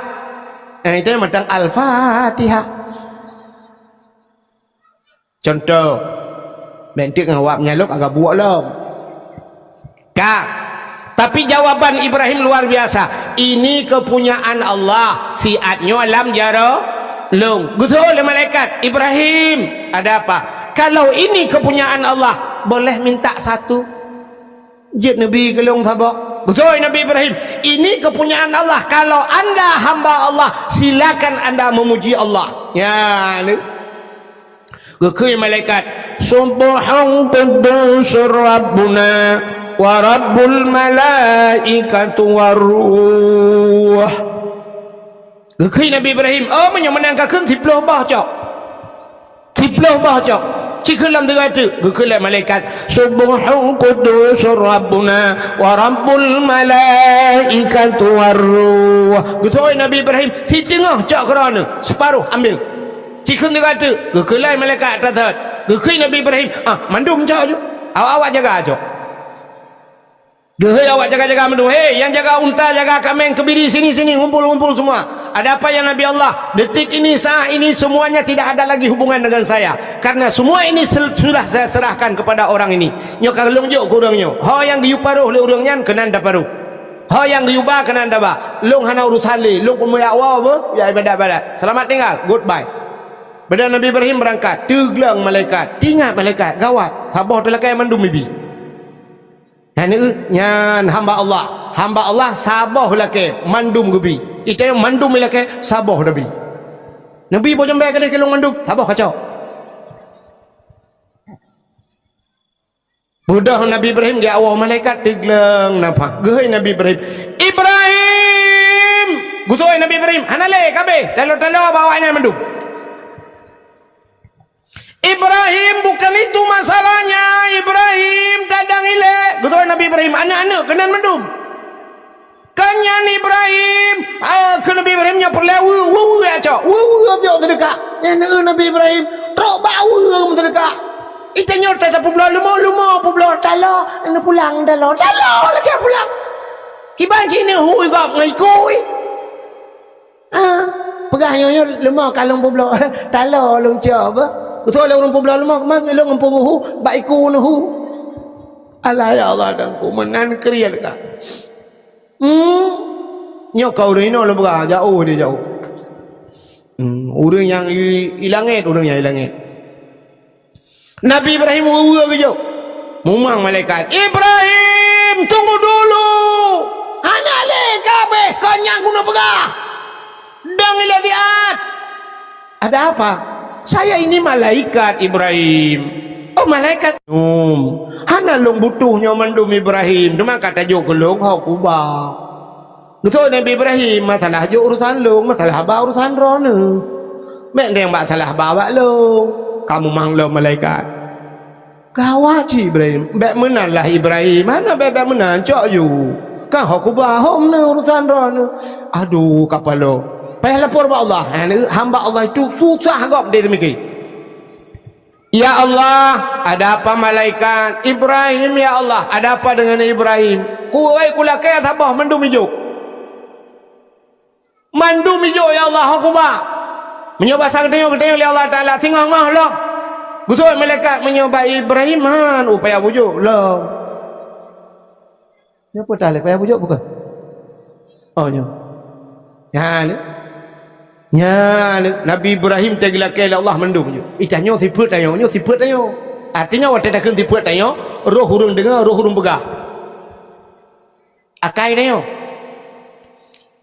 Eh, itanyong mantong Al-Fatihah. Contoh, bék teuk ngon awak meunyoe lôn agak buok lom. Ka. Tapi jawaban Ibrahim luar biasa. "Ini kepunyaan Allah, siat nyoe lam jaroe lôn." Geutanyong lé malaikat, "Ibrahim, ada apa?" "Kalau ini kepunyaan Allah, boleh minta satu?" Jeuet Nabi keu lôn saboh. Beutôi Nabi Ibrahim, "Ini kepunyaan Allah. Kalau anda hamba Allah, silakan anda memuji Allah." Ya, ni. Geukheun malaikat, "Subbuhun quddusur Rabbuna wa Rabbul malaikatu war ruh." Geukheun Nabi Ibrahim, "Oh, meunyoe meunan kakheun siploh boh cok. Siploh boh cok." Cikheun lam teungoh teuk, geukheun lé malaikat, "Subbuhun quddusur Rabbuna wa Rabbul malaikatu war ruh." Geutanyong Nabi Ibrahim, "Siteungoh cok keuroe nyoe, seuparoh ambil." Cikheun teungoh teuk, geukheun lé malaikat ata thot. Geukheun Nabi Ibrahim, "Ah, mandum cok ju. Awak-awak jaga cok." Geuhôi awak jaga-jaga mandum, "Hei, nyang jaga unta, jaga kaméng, keubiri, sini, sini, ngumpul, ngumpul semua. Ada apa ya Nabi Allah? Detik ini, saat ini, semuanya tidak ada lagi hubungan dengan saya. Karena semua ini sel-, sudah saya serahkan kepada orang ini. Nyoe ka lôn jok keu ureuëng nyoe. Ho nyang geuyue paroh lé ureuëng nyan, keunan taparoh. Ho nyang geuyue ba, keunan taba. Lôn hana urusan lé, lôn keuneuk jak woe beuh, jak ibadat-ibadat. Selamat tinggal, goodbye." Padahai Nabi Ibrahim beurangkat, teugleng malaikat, teuingat malaikat, gawat, saboh teulakée mandum ibi. Nyan, nyan hamba Allah. Hamba Allah saboh lakée mandum geubi. Itée mandum lakée saboh Nabi. Nabi boh jambée keudeh keu lôn mandum, saboh kacok. Beudôh Nabi Ibrahim geujak woe malaikat teugleng nafah. Geuhôi Nabi Ibrahim, "Ibrahim!" Geutanyong Nabi Ibrahim, "Hana lé, ka abéh, taloe-taloe bak awaknyan mandum." "Ibrahim, bukan itu masalahnya, Ibrahim, tadang ilée." Geutanyong Nabi Ibrahim, "Aneuëk-aneuëk keunan mandum." "Keunan Ibrahim," ah, kheun Nabi Ibrahim, "nyoe peureulée weue, weue, weue cok, weue, weue cok seudeukah." Nyan, eh, Nabi Ibrahim trok bak weue meuseudeukah. Itanyong that peubloe leumo, leumo peubloe, "Taloe, neupulang, taloe, taloe lakée pulang." Iban cit neuhu gob ngon iku. Ah, peugah nyoe, nyoe leumo ka lôn peubloe. Taloe lôn cok beuh. Beutôi lé ureuëng peubloe leumo, keumang lôn ngon peue hu, bak iku neuhu. Alah ya Allah, dan ku meunan kriet ka. Hmm. Nyoe ka ureuëng inoe lôn peugah, jauh dia jauh. Hmm, ureuëng nyang i, i langét, ureuëng nyang i langét. Nabi Ibrahim weue-weue geujok. Mumang malaikat, "Ibrahim, tunggu dulu! Hana lé ka abéh, kon nyang keuneuk peugah! Dong ilée siat!" "Ada apa?" "Saya ini malaikat, Ibrahim." "Oh, malaikat." "Hmm, hana lôn butoh nyoe mandum, Ibrahim, teuma ka tajok keu lôn ho kuba." Geutanyong Nabi Ibrahim, "Masalah jok urusan lôn, masalah ba urusan droeneuh. Bék deng bak salah ba bak lôn." Ka mumang lom malaikat. Gawat cit Ibrahim, bék meunan lah Ibrahim, hana bék-bék meunan, cok ju. Ka ho kuba, ho meunan urusan droeneuh. Aduh, kapalo. Payah lapor bak Allah. Hamba Allah itu susah gob deh seumiké. Ya Allah, ada apa malaikat? Ibrahim, ya Allah, ada apa dengan Ibrahim? Kuwai kulakée saboh mandum ijok. Mandum ijok, ya Allah, ho kuba. Meunyoe basa geutanyoe, geutanyoe lé Allah Taala, singoh-ngoh lom. Geuseuôt malaikat, meunyoe bak Ibrahim, han, oh, payah bujok lom. Nyoe peue tah lé, payah bujok bukon? Oh, nyoe. Nyan, nyan, Nabi Ibrahim teugeulakée lé Allah mandum nyoe. Ih, tanyoe sifeuet tanyoe, nyoe sifeuet tanyoe. Artinya, watée takheun sifeuet tanyoe, roh ureuëng deungoe, roh ureuëng peugah. Akai tanyoe.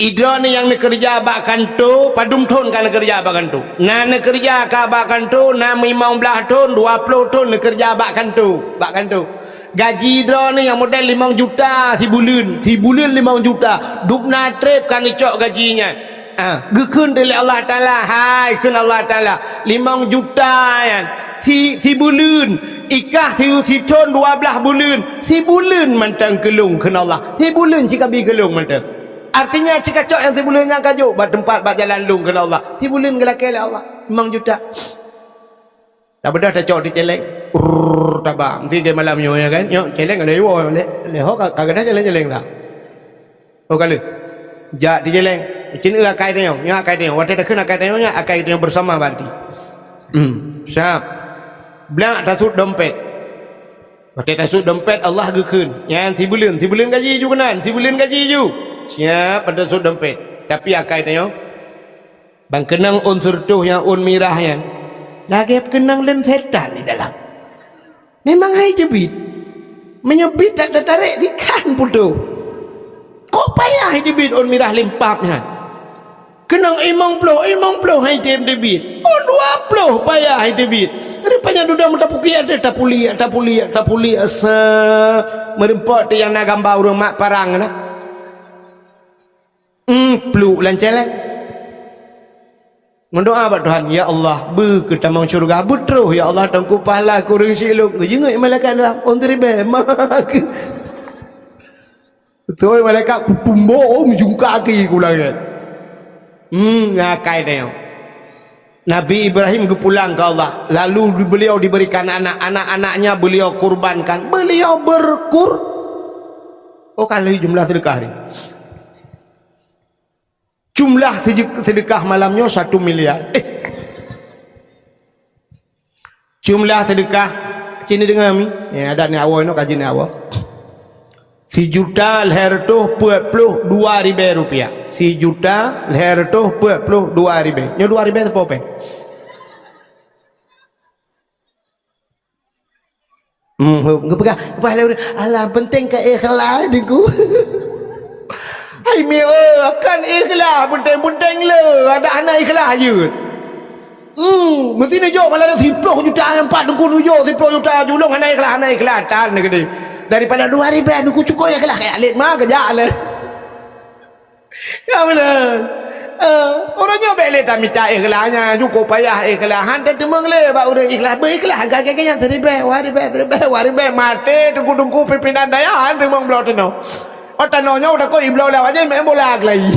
Idroeneuh nyang neukeureuja bak kanto, padum thon ka neukeureuja bak kanto? Na neukeureuja ka bak kanto, na limong blaih thon, dua ploh thon neukeureuja bak kanto, bak kanto. Gaji droeneuh nyang model limong juta sibuleuen, sibuleuen limong juta, dubna treb ka neucok gaji nyan. Ah, geukheun lé Allah Taala, hai kheun Allah Taala, limong juta nyan si, sibuleuen, ikah si, sithon dua blaih buleuen, sibuleuen mantong keu lôn kheun Allah, sibuleuen cikabi keu lôn mantong. Artinya, cikacok nyang sibuleuen nyan ka jok bak teumpat, bak jalan lôn kheun Allah, sibuleuen geulakée lé Allah, limong juta. Tabeudôh tacok di céléng. Rrrr, taba. Meusti lagée malam nyoe, ya kan? Nyoe, céléng ada iwoe. Lé, lé ho ka, ka gadôh céléng-céléng dah. Oh, ka lheueh. Jak di céléng. Cit akai tanyoe. Nyoe akai tanyoe. Watée takheun akai tanyoe, nyoe akai tanyoe bersama berarti. Hmm, siap. Blah tasut dompet. Watée tasut dompet, Allah geukheun. Nyan sibuleuen, sibuleuen gaji ju keunan, sibuleuen gaji ju. Siap, tasut dompet. Tapi akai tanyoe, ban keunong ôn seureutôh nyang ôn mirah nyan, lagée keunong lem setan di dalam. Memang hai teubiet. Meunyoe biet that tatarek sikan putôh. Kok payah hai teubiet ôn mirah lem pap nyan. Keunong limong ploh, limong ploh hai tem teubiet. Ôn dua ploh payah hai teubiet. Rupanya dudoe meutapukiak teuh, tapuliak, tapuliak, tapuliak, sa meureumpok teuh nyang na gamba ureuëng mak parang na. Hmm, pluek lam céléng. Meudoá bak Tuhan, "Ya Allah, beu keu tamong syeuruga, beutroh, ya Allah, teungku pahala keu ureuëng syiek lôn." Geujeungeuet malaikat dalam, "Ôn siribée, ma keu." Beutôi malaikat kutumbok, oh, meujungka keu ku langét. Hmm, ngakai tanyoe. Nabi Ibrahim geupulang keu Allah, lalu beliau diberikan anak, anak-anaknya beliau kurbankan. Beliau berkur-, oh, kali jumlah sedekah ni. Jumlah sede-, sedekah malam nyoe satu miliar. Eh. Jumlah sedekah, cit neudeungoe mi. Eh, adat ni awai nyoe kaji ni awai. Sijuta lhée reutôh peuet ploh dua ribée rupiah. Sijuta lhée reutôh peuet ploh dua ribée. Nyoe dua ribée sapeue péng? Hmm, geupeugah, geupeugah lé ureuëng, "Alah, peunteng ka ikhlas, Teungku." Hai mi, oh, kan ikhlas, peunteng-peunteng le, adak hana ikhlas jeuet. Hmm, meusti neujok malah siploh juta nyan pat Teungku neujok siploh juta, julong hana ikhlas, hana ikhlas, tan neugeude. Daripada dua ribée Teungku cukôp ikhlas, kaya alet ma keujak le. Ya meunan. Eh, ureuëng nyoe bék lé tamita ikhlas nyan, cukôp payah ikhlas. Han tateumeung lé bak ureuëng ikhlas. Beu ikhlas, gaki-gaki nyang siribée, dua ribée, siribée, dua ribée. Maté teungku-teungku pimpinan dayah, han teumeung bloe tanoh. Oh, tanoh nyoe udah kok ibloe lewat je, main bola keulayi.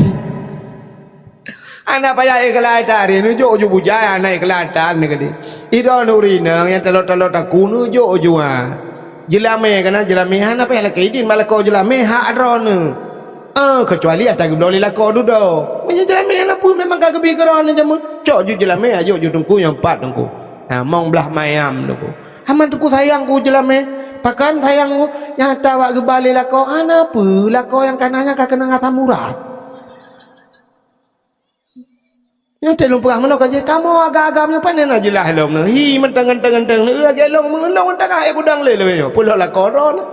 Hana payah ikhlas tari, neujok ju bujai, hana ikhlas tan neugeude. Idong nuri inong nyang talo-talo taku neujok ju ha. Jeulamé kana jeulamé hana payah lakée idin bak lakoe jeulamé hak droeneuh. Eh, keucuali ata geubloe lé lakoe dudoe. Meunyoe jeulamé hana peue memang ka geubi keu droeneuh jameun. Cok ju jeulamé, ajok ju teungku nyang pat teungku. Ha, mong blah mayam teungku. Aman teungku sayang ku jeulamé. Pakon sayang ku nyata bak geuba lé lakoe hana peue lakoe nyang kana nyan ka keunong asam urat. Nyoe teuh lôn peugah meunoe ka jeuet kamoe agam-agam nyoe pane na jeulaih lom nyoe. Hi mantong ganteng-ganteng nyoe lagée lôn meulôn tangah ék gudang lé lagée nyoe. Peulok lakoe droeneuh.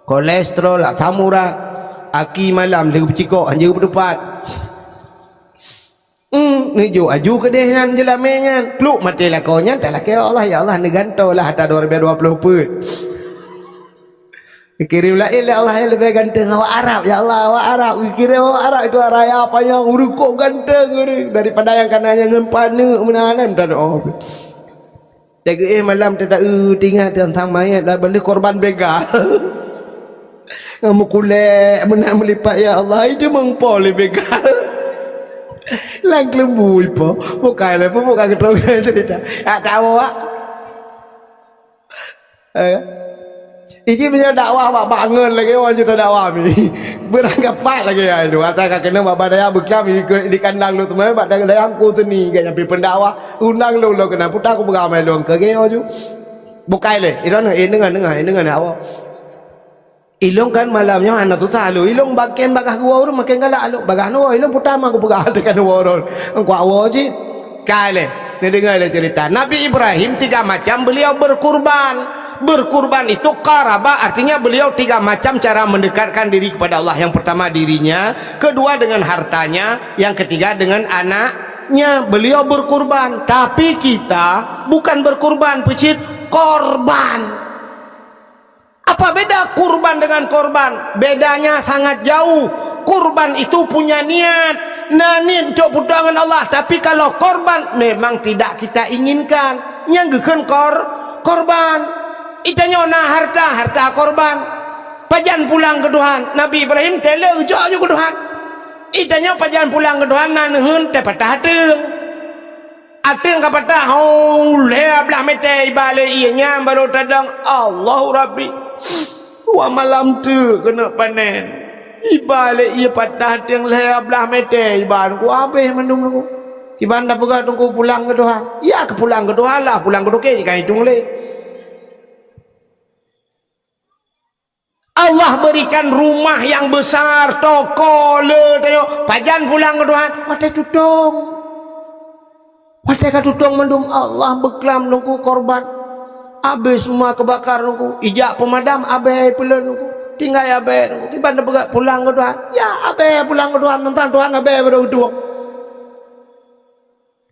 Kolesterol, asam urat, aki malam lheueh beucikok hanjeuet beuteupat. Hmm, neujok aju keudeh nyan jeulamé nyan. Pluek maté lakoe nyan talakée Allah, ya Allah neugantoe lah ata dua ribée dua ploh peuet. Geukirém laén lé Allah nyang leubeh ganteng awak Arab. Ya Allah, awak Arab. Geukirém awak Arab itu raya panyang, ureuëng kok ganteng ureuëng. Daripada nyang kana nyang ngon paneuk meunan, meunan tanoh. Teuka éh malam teuka, eh, tinggai teuntang manyét dan beuleue korban begal. Ngon meukulek meunan meulipat, ya Allah, itu meupo lé begal. Lam keuleumbu ipo. Bukai lé, bukai keutong cerita. Tak tahu, Wak. Eh. Iji meunyoe dakwah bak-bak ngon lagèe nyoe jeuet dakwah mi. Beurangkapat lagèe nyan tu. Asai ka keuneuk bak dayah beuklam di kandang lôn teumé bak dayah Teungku Seuni geuh nyang pi pendakwah. Undang lôn lôn keunan puta kupeugah mé lôn keu lagèe nyoe ju. Bukai lé. Ilôn eh deungon deungon eh deungon awak. Ilôn kan malam nyoe hana susah lôn. Ilôn maken bagaih geuwoe ureueng maken galak lôn. Bagaih neuwoe ilôn puta ma kupeugah teuka neuwoe ureueng. Engkau woe cit. Kai lé, neudeungoe lé cerita. Nabi Ibrahim tiga macam beliau berkurban. Berkurban itu qaraba, artinya beliau tiga macam cara mendekatkan diri kepada Allah. Yang pertama dirinya, kedua dengan hartanya, yang ketiga dengan anaknya. Beliau berkurban. Tapi kita bukan berkurban, peucit korban. Apa beda kurban dengan korban? Bedanya sangat jauh. Kurban itu punya niat. Na niet untuk peutuan ngon Allah. Tapi kalau korban, memang tidak kita inginkan. Nyang geukheun kor-, korban. Itanyoe na harta, harta korban. Pajan pulang keu Tuhan. Nabi Ibrahim tele jok ju keu Tuhan. Itanyoe pajan pulang keu Tuhan, na neuheun teuh patah ateueng. Ateueng ka patah, oh, lhèe blaih mètè iba lé ié nyan barô tadong, Allahu Rabbi. Dua malam teuk keuneuk panen. Iba lé ié patah ateueng lhèe blaih mètè iba, ku habéh mandum nunggu. Kiban dah peugah teungku pulang keu Tuhan. Ya keu pulang keu Tuhan lah, pulang keu toke ka itong lé. Allah berikan rumah yang besar, toko le tanyoe. Pajan pulang keu Tuhan? Watèe tutong. Watèe ka tutong mandum Allah beuklam nungku korban. Abéh semua keubakar nungku. Ijak peumadam abéh peulon nungku. Tinggai abéh nungku. Kiban peugah pulang keu Tuhan? Ya abéh pulang keu Tuhan, teuntang Tuhan abéh baru tuong.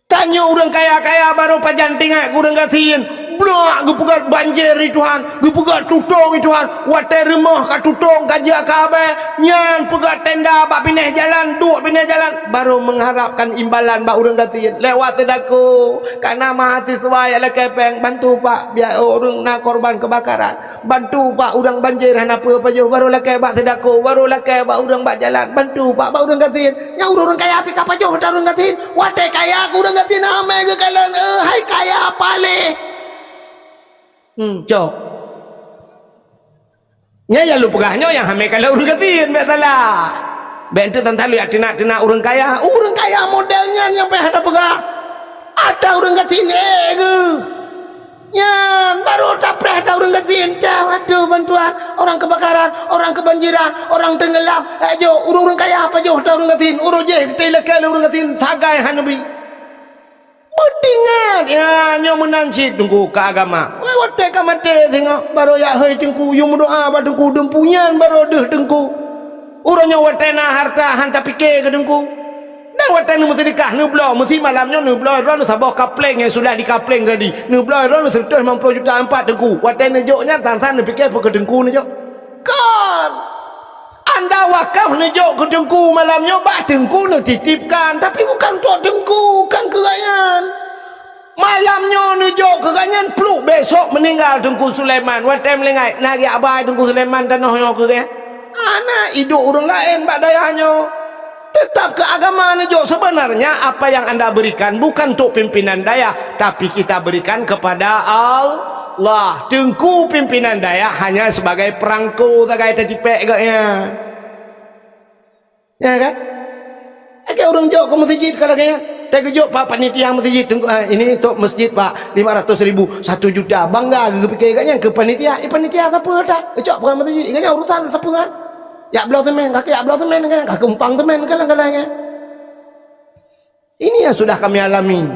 Tanyoe ureueng kaya-kaya barô pajan teuingat keu ureueng gasien. Blok geupeugah banjir di Tuhan, geupeugah tutong di Tuhan. Watèe rumoh ka tutong ka jeuet ka abéh, nyan peugah tenda bak binéh jalan, duek binéh jalan, barô mengharapkan imbalan bak ureueng gasien. Lewat seudako, kana mahasiswa nyang lakèe pèng, bantu pak, biar ureueng na korban keubakaran. Bantu pak ureueng banjir hana peue pajoh, barô lakèe bak seudako, barô lakèe bak ureueng bak jalan, bantu pak bak ureueng gasien. Nyang ureueng kaya pih ka pajoh that ureueng gasien. Watèe kaya keu ureueng gasien amé geukalon, eh hai kaya paléh. Hmm, cok. Nyan nyang lôn peugah nyoe nyang amé kalon ureueng gasien bèk salah. Bèk enteuk tan-tan lôn jak teunak-teunak ureueng kaya. Ureueng kaya model nyan nyang payah tapeugah. Ata ureueng gasien ék geuh. Nyan baru tapreh ata ureueng gasien, cah, aduh bantuan, orang kebakaran, orang kebanjiran, orang tenggelam. Eh, jok, ureueng-ureueng kaya pajoh ata ureueng gasien, ureueng jéh teuh ilakèe lé ureueng gasien sagai hana bri. Beutingat, ya, nyoe meunan cit teungku keu agama. Wai watèe ka maté singoh, baru jak hôi teungku, yue meudoa bak teungku, dumpu nyan baru deuh teungku. Uroe nyoe watèe na harta han tapike keu teungku. Dan watèe neumeuseudeukah, neubloe, meusi malam nyoe neubloe droeneuh saboh kapleng nyang sudah dikapleng tadi. Neubloe droeneuh seratus lima puluh juta ampat teungku. Watèe neujok nyan, sang-sang neupike peu keu teungku neujok. Kon! Anda wakaf neujok keu teungku malam nyoe, bak teungku neutitipkan, tapi bukan untuk teungku, kan keu gobnyan. Malam nyoe neujok keu gobnyan, pluek besok meuninggal Teungku Sulaiman. Watèe meulinggai, na geujak bai Teungku Sulaiman tanoh nyoe keu gobnyan? Hana, iduek ureueng laén bak dayah nyoe. Teutap keu agama neujok. Sebenarnya apa yang anda berikan bukan untuk pimpinan dayah, tapi kita berikan kepada Allah. Teungku pimpinan dayah hanya sebagai perangko sagai tacipek gobnyan. Ya kan? Lagèe ureueng jok keu meuseujid ka lagèe nyan. Teugeujok pak panitia meuseujid, teungku, ah, ini untuk masjid pak, lima ratus ribu, satu juta. Bangga geupike gobnyan keu panitia. Eh, panitia sapeue dah? Geucok peugah meuseujid. Gobnyan urusan sapeue kan? Jak bloe semen, ka keu jak bloe semen kan? Ka keu umpang semen kan, kan, kan. Ini yang sudah kami alami.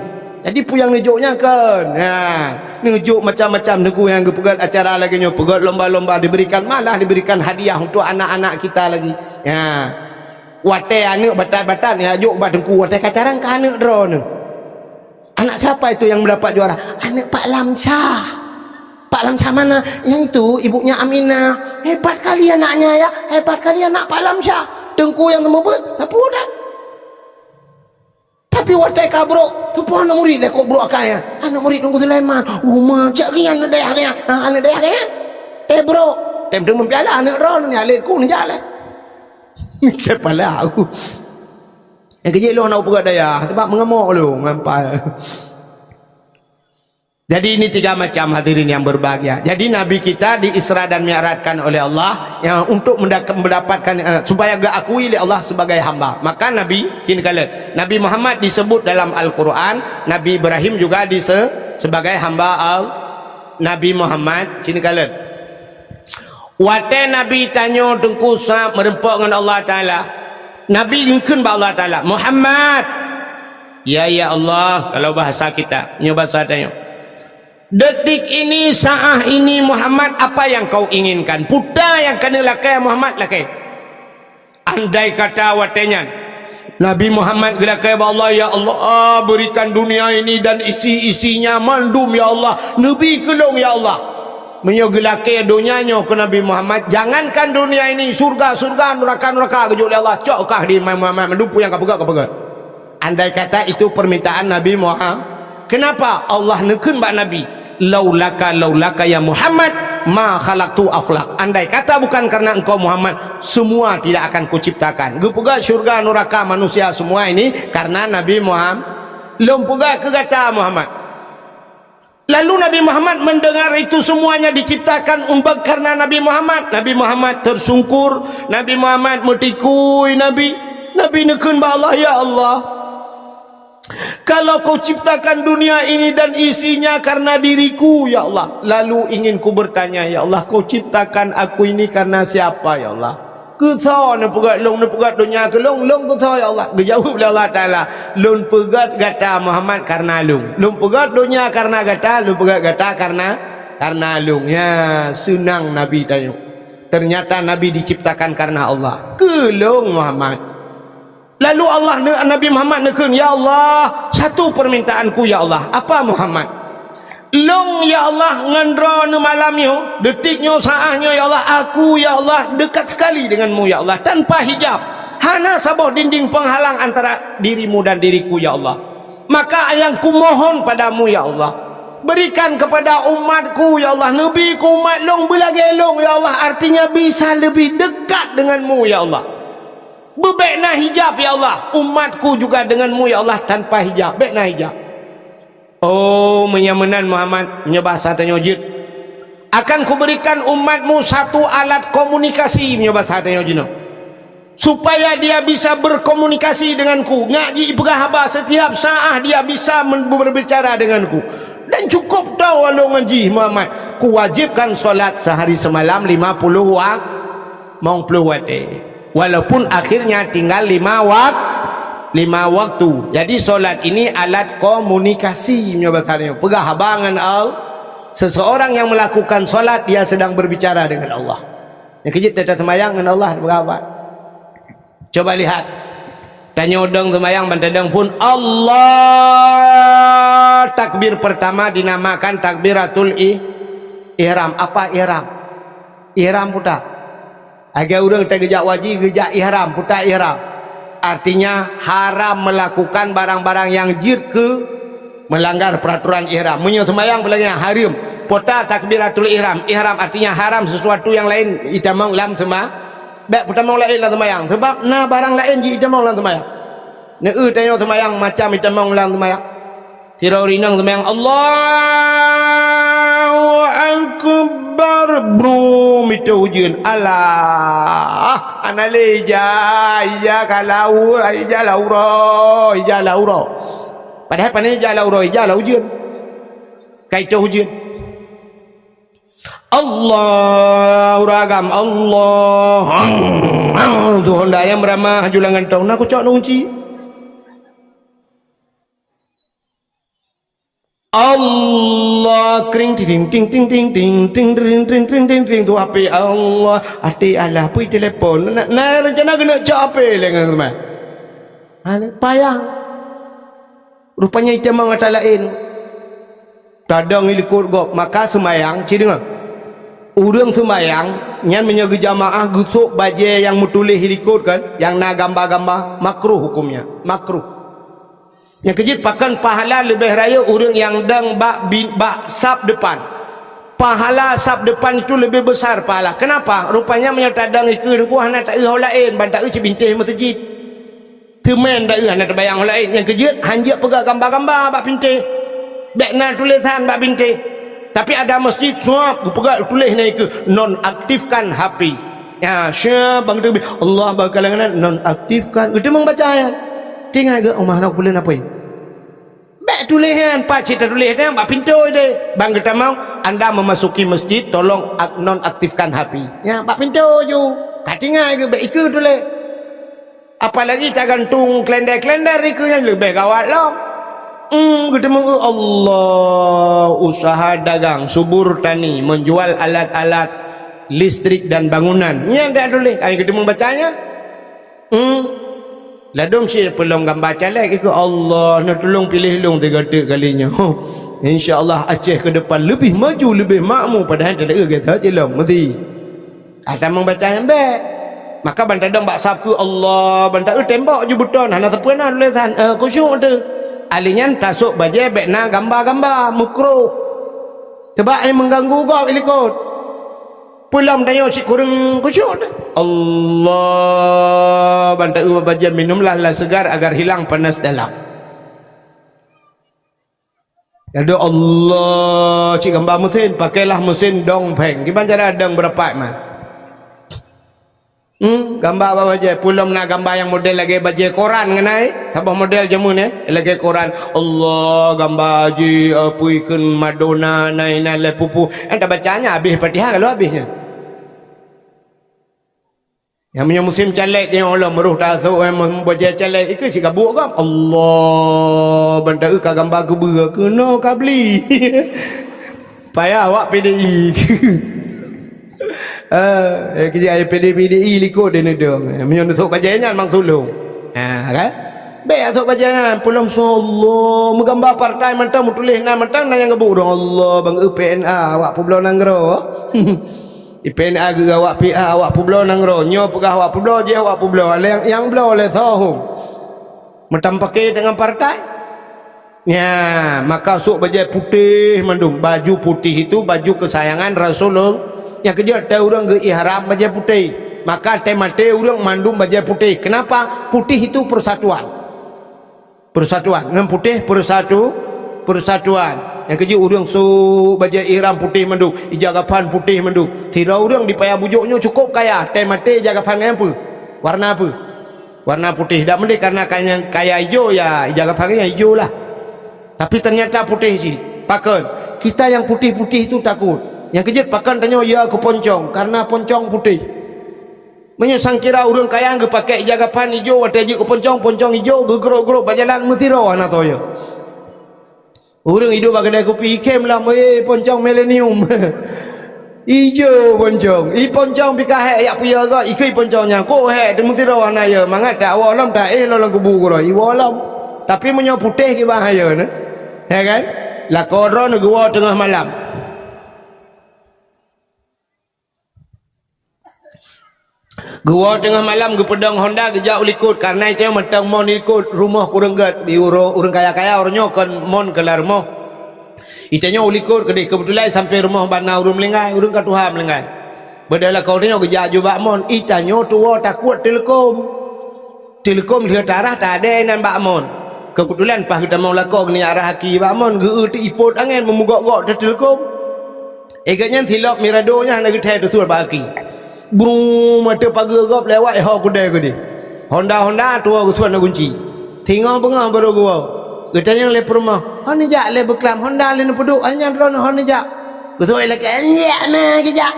Jadi peue nyang neujok nyan kan? Ha, neujok macam-macam teungku nyang geupeugöt acara lagèe nyoe, peugöt lomba-lomba, diberikan, malah diberikan hadiah untuk anak-anak kita lagi. Ha. Watèe aneuk batat-batat nyang jok bak teungku, watèe ka carang ka aneuk droeneuh. Anak siapa itu yang mendapat juara? Aneuk Pak Lamsyah. Pak Lamsyah mana? Yang itu ibunya Aminah. Hebat kali anaknya ya. Hebat kali anak Pak Lamsyah. Teungku nyang seumeubeuet, sapeue dah? Tapi watèe ka brok, teupeu aneuk murit lé kok brok akai nyan. Aneuk murit Teungku Sulaiman. Uma, cak nyan aneuk dayah nyan. Ha, aneuk dayah nyan. Teuh brok. Teuh meupiala aneuk droeneuh nyan lé ku neujak lé. Kepala aku. Nyang keujeuet lôn hana peugah dayah, sebab meungamok lôn ngon pai. Jadi ini tiga macam, hadirin yang berbahagia. Jadi Nabi kita di Isra dan Mi'rajkan oleh Allah, ya, untuk mendak-, mendapatkan, eh, supaya diakui oleh Allah sebagai hamba. Maka Nabi, cina kalon, Nabi Muhammad disebut dalam Al-Quran, Nabi Ibrahim juga dise-, sebagai hamba Al-, Nabi Muhammad, cina kalon. Watée Nabi tanyoe teungku sa meureumpok ngon Allah Taala, Nabi geukheun bak Allah Taala, "Muhammad!" Ya, ya Allah, kalau bahasa kita, nyoe bahasa tanyoe. Detik ini, saat ini, Muhammad, apa yang kau inginkan? Peue nyang ka neulakée Muhammad, lakée. Andai kata watée nyan, Nabi Muhammad geulakée bak Allah, "Ya Allah, berikan dunia ini dan isi-isinya mandum, ya Allah. Neubi keu lôn, ya Allah." Meunyoe geulakée donya nyoe keu Nabi Muhammad, jangankan dunia ini, syurga-syurga, nuraka-nuraka geujok lé Allah, cok kah di Muhammad, mandum peue nyang ka peugah, ka peugah. Andai kata itu permintaan Nabi Muhammad, kenapa Allah neukheun bak Nabi, "Laulaka, laulaka ya Muhammad, ma khalaqtu aflak." Andai kata bukan karena engkau Muhammad, semua tidak akan kuciptakan. Geupeugah syurga, nuraka, manusia semua ini karena Nabi Muhammad. Lôn peugah keu gata Muhammad. Lalu Nabi Muhammad mendengar itu semuanya diciptakan umbak karena Nabi Muhammad. Nabi Muhammad tersungkur, Nabi Muhammad meutikui Nabi. Nabi neukheun bak Allah, "Ya Allah, kalau kau ciptakan dunia ini dan isinya karena diriku, ya Allah, lalu ingin ku bertanya, ya Allah, kau ciptakan aku ini karena siapa, ya Allah?" Keu soe neupeugét lôn, neupeugét donya keu lôn, lôn keu soe, ya Allah? Geujaweueb lé Allah Taala, "Lôn peugét gata Muhammad kareuna lôn. Lôn peugét donya kareuna gata, lôn peugét gata kareuna, kareuna lôn." Ya, seunang Nabi tanyoe. Ternyata Nabi diciptakan kareuna Allah. Keu lôn Muhammad. Lalu Allah ne-, Nabi Muhammad neukheun, "Ya Allah, satu permintaanku, ya Allah." "Apa, Muhammad?" "Lôn, ya Allah, ngon droeneuh malam nyoe, detik nyoe, saát nyoe, ya Allah, aku, ya Allah, dekat sekali denganmu, ya Allah, tanpa hijab. Hana saboh dinding penghalang antara dirimu dan diriku, ya Allah. Maka nyang kumohon padamu, ya Allah, berikan kepada umatku, ya Allah, neubi keu umat lôn beulagée lôn, ya Allah, artinya bisa lebih dekat denganmu, ya Allah. Bèk na hijab, ya Allah, umatku juga denganmu, ya Allah, tanpa hijab, bèk na hijab." "Oh, meunyo meunan Muhammad," meunyo bahasa tanyoe jeuet, "akan kuberikan umatmu satu alat komunikasi," meunyo bahasa tanyoe jinoe, "supaya dia bisa berkomunikasi denganku, ngat jipeugah haba setiap saát dia bisa men-, berbicara denganku. Dan cukup toe lôn ngon jih, Muhammad, kuwajibkan solat sehari semalam lima puluh wak-, limong ploh watée." Walaupun akhirnya tinggal lima wak-, lima waktu. Jadi, solat ini alat komunikasi, meunyoe bahasa nyoe. Peugah haba ngon Allah. Seseorang yang melakukan solat, dia sedang berbicara dengan Allah. Nyang keujeuet, teuta seumayang ngon Allah, peugah haba. Coba lihat. Tanyoe dong seumayang, ban tadong phon, Allah, takbir pertama dinamakan takbiratul ih-, ihram. Apa ihram? Ihram peue that? Lagée ureuëng teuh geujak haji, geujak ihram, peue that ihram? Artinya, haram melakukan barang-barang nyang jeuet keu meulanggar peuraturan ihram. Meunyoe seumayang, peue lagée nyan, hareuem. Peue that takbiratul ihram? Ihram artinya haram sesuatu nyang laén jitamong lam seuma-, bèk peutamong laén lam seumayang. Sabab na barang laén jitamong lam seumayang. Neu-eu tanyoe seumayang macam jitamong lam seumayang. Sidroe ureuëng inong seumayang, "Allahu Akbar." Brum, itôh ujeuen. Alah, hana lé ija, ija ka lam, ija lam uroe, ija lam uroe. Padahai pane ija lam uroe, ija lam ujeuen. Ka itôh ujeuen. Allah, ureuëng agam, Allah. Tuhan dayang beurama haju lam gantong. Na kucok na kunci. Allah, kring, ting, ting, tu H P Allah, até alah, pui telepon. Na, na rencana keuneuk cok H P lé ngon teuma. Ha, payah. Rupanya itamong ata laén. Tadong i likot gob, maka seumayang, ci deungoe. Ureuëng seumayang nyan meunyoe geujamaah geusok bajée nyang meutuléh i likot kan, nyang na gamba-gamba, makruh hukumnya, makruh. Nyang keujeuet pakon pahala leubeh rayeuk ureuëng nyang dong bak bi-, bak saf depan. Pahala saf depan itu lebih besar pahala. Kenapa? Rupanya meunyoe tadong i keue teungku hana taeu ho laén, ban taeu cit bintéh meuseujid. Teumén taeu hana tabayang ho laén. Nyang keujeuet hanjeuet peugah gamba-gamba bak bintéh. Bèk na tulésan bak bintéh. Tapi ada masjid, suap, geupeugah tuléh na ikeue, "Nonaktifkan H P." Ya, syah, bang teubi, Allah bakalangan, "Nonaktifkan." Geuteumong baca nyan. Tinggai geuh, "Oh, mah na peuleueh apui." Bèk tuléh nyan, pat cit tatuléh nyan bak pintoe deh. Bang geutamong, "Anda memasuki masjid, tolong ak-, nonaktifkan H P." Nyan bak pintoe ju. Ka tinggai geuh, bèk ikeue tuléh. Apalagi tagantung kalenda-kalenda ikeue nyan leubeh gawat lom. Hmm, geuteumong, "Allah, usaha dagang, subur tani, menjual alat-alat listrik dan bangunan." Nyan dak tuléh, ai geuteumong baca nyan. Hmm. Ladôm cit peulom gamba caleg ikeue, "Allah, neutulông piléh lôn tiga teuk kali nyoe. Insya Allah Aceh ke depan leubeh maju, leubeh makmu, padahai teudeue gata cilong meuti." Ah, tamong baca nyan bèk. Maka ban tadong bak sab keu Allah, ban taeu tembok ju beuton, hana sapeue na tulésan, eh, khusyuk teuh. Ahli nyan tasôk bajèe bèk na gamba-gamba, mukruh. Teubak, eh, mengganggu gob i likot. Peulom tanyoe cit kureueng khusyuk teuh. Allah, ban taeu bajèe minumlah lah segar agar hilang panas dalam. Laju Allah cit gamba meusén, pakailah meusén dong pheng. Kiban cara dong beurapat man. Hmm, gamba bak bajèe, peulom na gamba nyang model lagèe bajèe koran ngon ai. Saboh model jameun nyoe, lagèe koran. Allah, gamba jih, apui kheun Madonna, na inan lé pupu. Nyang tabaca nyan habéh Fatihah ka lheueh habéh nyan. Nyang meunyoe musém caleg nyoe lom, roh tasôk, eh, bajèe caleg, ikeue cit gabuk gob. Allah, ban taeu ka gamba keubeue, keunoe ka bli. Payah awak P D I. Eh, eh, keujih P D I, P D I likot deh neudong. Eh, meunyoe neusôk bajèe nyan mang sulông. Ha, kan? Bèk sôk bajèe nyan, peulom sôk Allah, meugamba partai mantong, meutuléh na mantong, na nyang gabuk dong Allah, bang eu P N A, awak peubloe nanggroe. P N A geuh awak P A, awak peubloe nanggroe. Nyoe peugah awak peubloe, jih awak peubloe. Lé nyang bloe lé soe hom. Meutam paké deungon partai. Nya, maka sôk bajèe putéh mandum. Baju putih itu baju kesayangan Rasulullah. Nyang keujeuet, watèe ureueng geu-ihram bajèe putéh. Maka watèe maté ureueng mandum bajèe putéh. Kenapa? Putih itu persatuan. Persatuan. Ngon putéh persatu-, persatuan. Nyang keujeuet ureueng sôk bajèe ihram putéh mandum, ija kafan putéh mandum. Sidroe ureueng di Paya Bujôk nyoe cukôp kaya, watèe maté ija kafan ngon peue? Warna peue? Warna putéh. Dak meudeh karena kaya, kaya ijo, ya, ija kafan nyang ijo lah. Tapi ternyata putéh cit. Pakon? Kita yang putih-putih itu takut. Nyang keujeuet pakon tanyoe ya keu poncong, karena poncong putéh. Meunyoe sangkira ureueng kaya geupakèk ija kafan ijo watèe jeuet keu poncong, poncong ijo geugrôp-grôp bak jalan meusidroe hana soe. Ureueng iduek bak keudè kupi ikhém lom, "Eh, poncong milenium." Ijo poncong. I poncong pih ka hék jak peuyeuh gob, ikheun poncong nyan, "Kok hék, teumeusidroe hana yö, mangat tawoe lom, taéh lom lam kubu keudroe." Iwoe lom. Tapi meunyoe putéh kiban hayeu nyan. Ya kan? Lakoe droeneuh geuwoe teungoh malam. Geuwoe teungoh malam geupeudong honda geujak u likot, karena itu mantong mon likot, rumoh kureueng gèt, di uro-, ureueng kaya-kaya uroe nyoe kon mon keu lam rumoh. Itanyoe u likot keudeh, keubeutulan sampoe rumoh bak na ureueng meuninggai, ureueng ka tuha meuninggai. Beudôh lakoe nyoe geujak ju bak mon, itanyoe tuwoe takot teuleukom. Teuleukom lheueh tarah tadèe nan bak mon. Keubeutulan paih geutamong lakoe geuneuk arah aki bak mon, geu-eu teuipot angèn meumugok-gok teuteuleukom. Igèt nyan silop mirado nyan hana geuthèe teusuet bak aki. Brum, ateueh pageue gob lewat, eh, ho keudè keudeh. Honda-honda tuwoe geusuet na gunci. Singoh beungoh barô geuwoe. Geutanyong lé peurumoh, "Ho neujak lé beuklam honda lé neupeuduek, hai nyan droeneuh ho neujak?" Geusuet lé keu, "Nyak na geujak."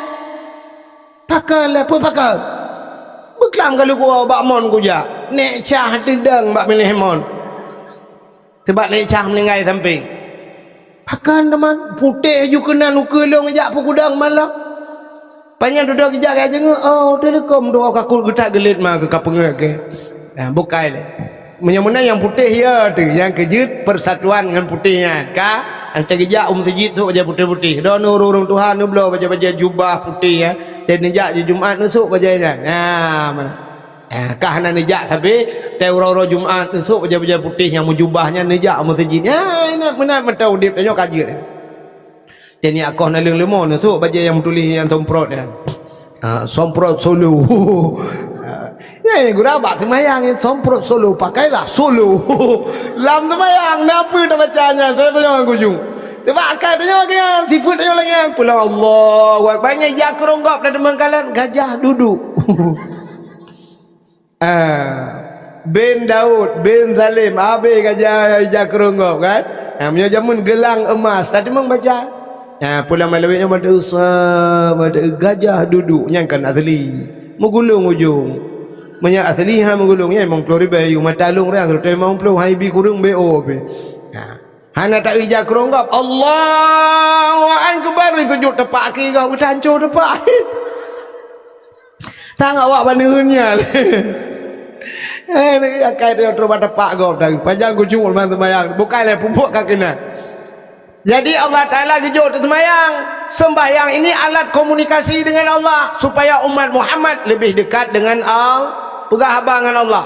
"Pakon lé, peue pakon?" "Beuklam ka lheueh kuwoe bak mon kujak. Nèk cah teudong bak binéh mon." Teubak nèk cah meuninggai sampéng. Pakon teuma putéh ju keunan ukeue lôn jak peugudong malam. Panyang dudoe geujak gaya jeungeuk, oh, teuleukom dua kakot geutak geulet ma keu ka peungeuet keu. Nah, bukai lé. Meunyoe meunan nyang putéh ya teuh, nyang keujeuet persatuan ngon putéh nyan. Ka, antée geujak u meuseujid sôk bajée putéh-putéh. Droeneuh ureuëng tuha neubloe bajée-bajée jubah putéh nyan. Dan neujak jih Jumat neusôk bajée nyan. Nah, meunan. Ah, ka hana neujak sabe, teuh uroe-uroe Jumat neusôk bajée-bajée putéh nyang meujubah nyan neujak u meuseujid. Nyan, meunan mantong udeb tanyoe ka jeuet. Jadi akoh naleueng leumo neusôk bajée nyang meutuléh nyang somprot nyan. Ah, somprot solo. Ah, Nyan gura bak seumayang nyan somprot solo, pakailah solo. Lam seumayang, na peue tabaca nyan, tanyong ngon khusyuk. Teuba akai tanyong lagèe nyan, sifeuet tanyong lagèe nyan. Pulang Allahu Akbar, nyan ija keurong gob dah teumeung kalon, gajah duduk. Ah, bin Daud, bin Salim, habéh gajah ija keurong gob kan? Ah, meunyoe jameun geulang emas, dah teumeung baca. Ah, pulang malam nyan pada usa, pada gajah duduk, nyan kan asli. Meugulong ujong. Meunyoe asli ha meugulong, nyan limong ploh ribèe, yue mata lôn rang, seratus limong ploh, hai bi kureueng B O pih. Ha. Hana ta ija keurong gob, Allahu Akbar, di sujud tepak aki gob, udah hancô tepak. Tang awak baneuen nyan. Eh, ni akai teuh trok bak tepak gob dah. Pajan khusyuk lam seumayang, bukan lé pupuk ka keunan. Jadi Allah Taala geujok teuseumayang. Sembahyang ini alat komunikasi dengan Allah supaya umat Muhammad lebih dekat dengan Al-, peugah haba ngon Allah.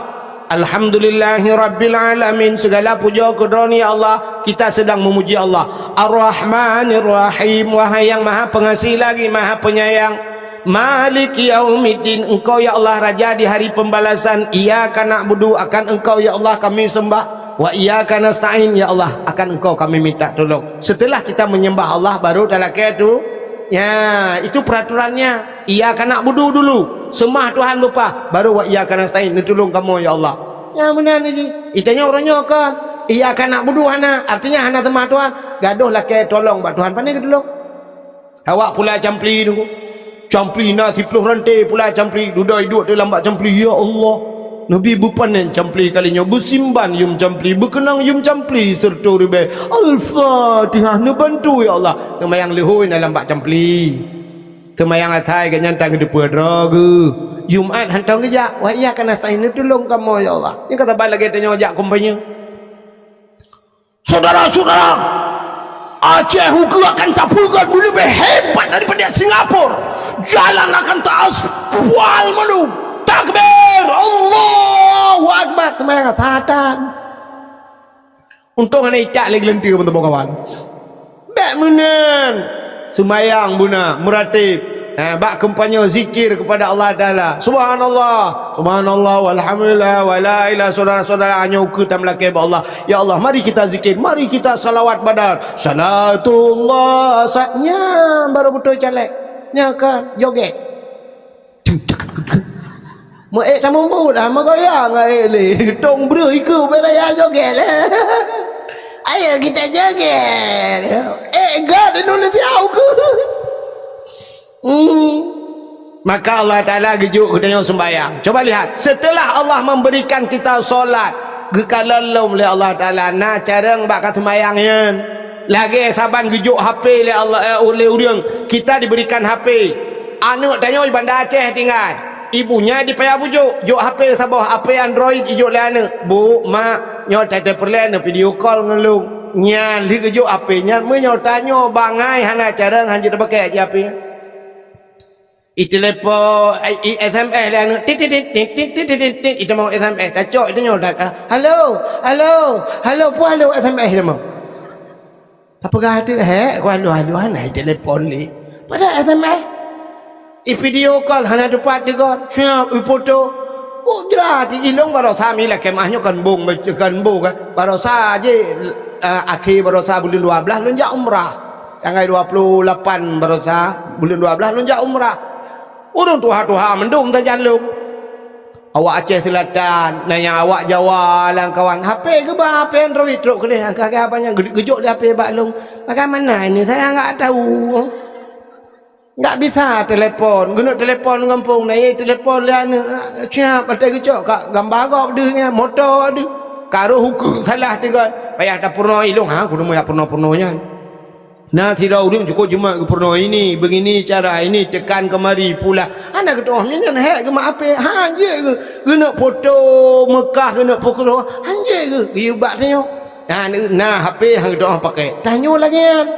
Alhamdulillahirabbil alamin, segala puja keu Droe, ya Allah, kita sedang memuji Allah. Ar-Rahmanir Rahim, wahai yang Maha Pengasih lagi Maha Penyayang. Maliki yaumiddin, Engkau ya Allah Raja di hari pembalasan. Iyyaka na'budu, akan Engkau ya Allah kami sembah. Wa iyyaka nasta'in, ya Allah, akan Engkau kami minta tolong. Setelah kita menyembah Allah, baru talakée tu. Ya, itu peraturannya. Iyyaka na'budu dulu, sembah Tuhan leupah, baru wa iyyaka nasta'in, neutulông kamoe ya Allah. Nyan meunan jih. Itanyong uroe nyoe kon, iyyaka na'budu hana, artinya hana sembah Tuhan. Gadôh lakée tolong bak Tuhan, pane geutulông? Awak pula campli tu. Campli na siploh ranté pula campli. Dudoe iduek teuh lam bak campli, "Ya Allah, neubi beupanen campli kali nyoe, beusimban yum campli, beukeunong yum campli seureutoh ribée. Al-Fatihah, neubantu ya Allah." Seumayang leuhôi na lam bak campli. Seumayang asai gobnyan tan geuteupeue droe geuh. Jumat hantom geujak, "Wa iyyaka nasta'in, neutulông kamoe ya Allah." Nyan ka saban lagée tanyoe jak kampanye. Saudara-saudara, Aceh ukeue akan tapeugah leubeh hebat daripada Singapura. Jalan akan taaspal mandum. Takbir, Allahu Akbar, seumayang satan. Untông hana icak lé geuleuntue, teungku kawan. Bék meunan. Seumayang beuna, meuratéb. Ha, bak kampanye zikir kepada Allah Taala. Subhanallah, subhanallah, walhamdulillah, wala ilaha, saudara-saudara, nyoe ukeue tameulakée bak Allah. Ya Allah, mari kita zikir, mari kita salawat badar. Salatullah, saat nyan baru beutôi caleg. Nyan ka joget. Meu ék tamumbut, ah, meugoyang ék lé. Tông breuh ikeue bela ya joget lé. Ayo kita joget. Ék gét Indonesia ukeue. Hmm. Maka Allah Taala geujok geutanyoe sembahyang. Coba lihat, setelah Allah memberikan kita solat, geukalon lom lé Allah Taala na carông bak ka sembahyang nyan. Lagée saban geujok H P lé Allah, eh, lé ureuëng, kita diberikan H P. Aneuëk tanyoe di Banda Aceh tinggai. Ibunya di Paya Bujok, jok H P saboh, H P Android ijok lé aneuëk. "Bu, mak, nyoe that peureulée neuvideo call ngon lôn." Nyan lheueh geujok H P nyan, meunyoe tanyoe bangai hana carông, hanjeuet tabakée aja H P. Itelepon, i, i S M S lé aneuëk. Tit, tit, tit. Itamong S M S, tacok itanyoe that. Ah, "Halo, halo, halo," peue halo S M S itamong. Tapeugah teuk, "Hék, ku halo-halo hana itelepon lé." Padahai S M S. I video call hana teupat digöt, siap ifoto. Bujra ti ilong barosa mi lakée mah nyoe kan bong, kan bong kan. Barosa jih, eh, akhé barosa buleuen dua blaih lôn jak umrah. Tanggai dua puluh lapan barosa buleuen dua blaih lôn jak umrah. Ureuëng tuha-tuha mandum sajan lôn. Awak Aceh Selatan, na nyang awak Jawa lam kawan. H P geuba, H P Android trok keudeh. Angka-angka abang nyang geu-, geujok lé H P bak lôn. Bagaimana ini? Saya enggak tahu. Enggak bisa telepon. Geuneuk telepon gampông, na ye telepon lé aneuëk. Siap, mantong geucok ka gamba gob deuh nyan, moto deuh. Karoh ukeue salah tiga. Payah tapeurunoe ilong, ha, kudu meuyak peurunoe-peurunoe nyan. Na sidroe ureuëng cukôp jimat geupeurunoe ini, begini cara ini, tekan kemari, pula. Hana geutu'oh nyan hék geumat H P, ha, jeuet geu-, geuneuk foto Mekah, geuneuk foto, ha, jeuet geu-, geuyue bak tanyoe. Na, na H P han geutu'oh pakai. Tanyoe lagée nyan.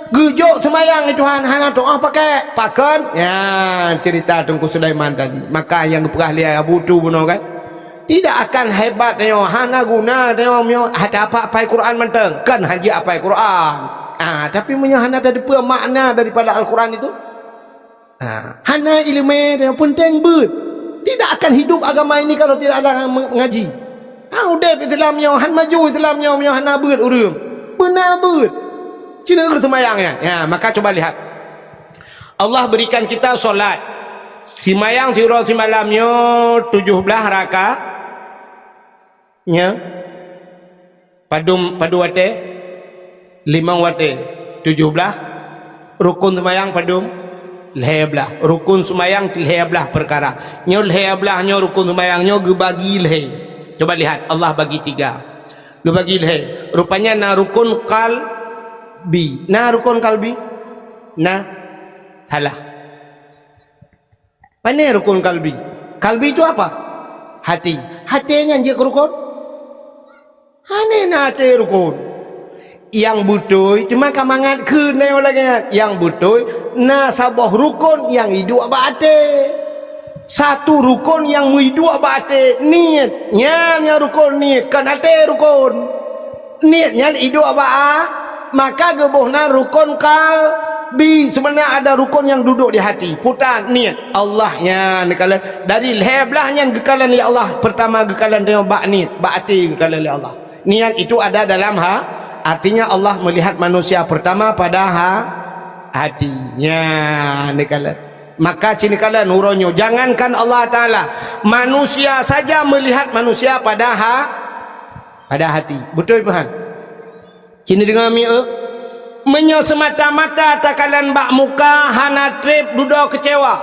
Geujok seumayang di Tuhan hana tu'oh pakai. Pakon? Ya, cerita Teungku Sulaiman tadi. Maka nyang geupeugah lé Abu Tu bunoe kan. Tidak akan hebat tanyoe, hana guna tanyoe meunyoe hana apai Quran mantong, kan haji apai Quran. Ah, tapi meunyoe hana tateupeue makna daripada Al-Quran itu, ah, hana ileumé tanyoe, peunteng beuet. Tidak akan hidup agama ini kalau tidak ada yang mengaji. Ha, udeb Islam nyoe, han maju Islam nyoe, nyoe hana beuet ureuëng. Beuna beuet. Cina ke sembahyang nyan. Ya, maka coba lihat. Allah berikan kita solat. Simayang siuroe simalam nyoe tujoh blaih rakaat. Nya. Padum, padum watée? Limong watée. Tujoh blaih. Rukun seumayang padum? Lhée blaih. Rukun seumayang lhée blaih peukara. Nyoe lhée blaih nyoe rukun seumayang nyoe geubagi lhée. Coba lihat, Allah bagi tiga. Geubagi lhée. Rupanya na rukun qalbi. Na rukun qalbi? Na. Salah. Pane rukun kalbi? Kalbi itu apa? Hati. Hati nyan jeuet keu rukon? Hana na até rukon. Nyang beutôi teuma ka mangat kheun nyoe lagée nyan. Nyang beutôi na saboh rukon nyang iduek bak até. Satu rukon nyang meuiduek bak até, niet. Nyan nyang rukon niet, kon até rukon. Niet nyan iduek bak a, maka geuboh nan rukon kalbi. Sebenarnya ada rukon yang duduk di hati. Puta niet. Allah nyan geukalon. Dari lhée blaih nyan geukalon lé Allah. Pertama geukalon deungon bak niet, bak até geukalon lé Allah. Niet itu ada dalam ha, artinya Allah melihat manusia pertama pada ha, hati. Nyan geukalon. Maka cit geukalon uroe nyoe, jangankan Allah Taala, manusia saja melihat manusia pada ha, pada hati. Beutôi peuhan? Cit neudeungoe mieu, meunyoe seumata-mata takalon bak muka hana treb dudoe keucewa.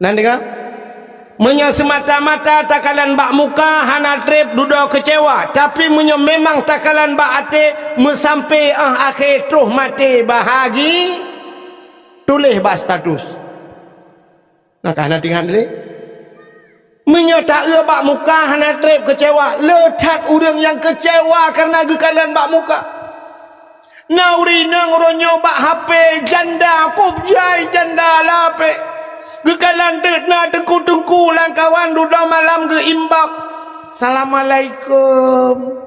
Nan deungoe? Meunyoe seumata-mata takalon bak muka hana treb dudoe keucewa, tapi meunyoe memang takalon bak até meusampé 'oh akhé troh maté bahagi, tuléh bak status. Nah, ka hana teuingat lé. Meunyoe taeu bak muka hana treb keucewa, le that ureuëng nyang keucewa kareuna geukalon bak muka. Na ureuëng inong uroe nyoe bak hapé janda, kôb jai janda lapék. Geukalon teuk na teungku-teungku lam kawan dudoe malam geu-inbox, "Assalamualaikum."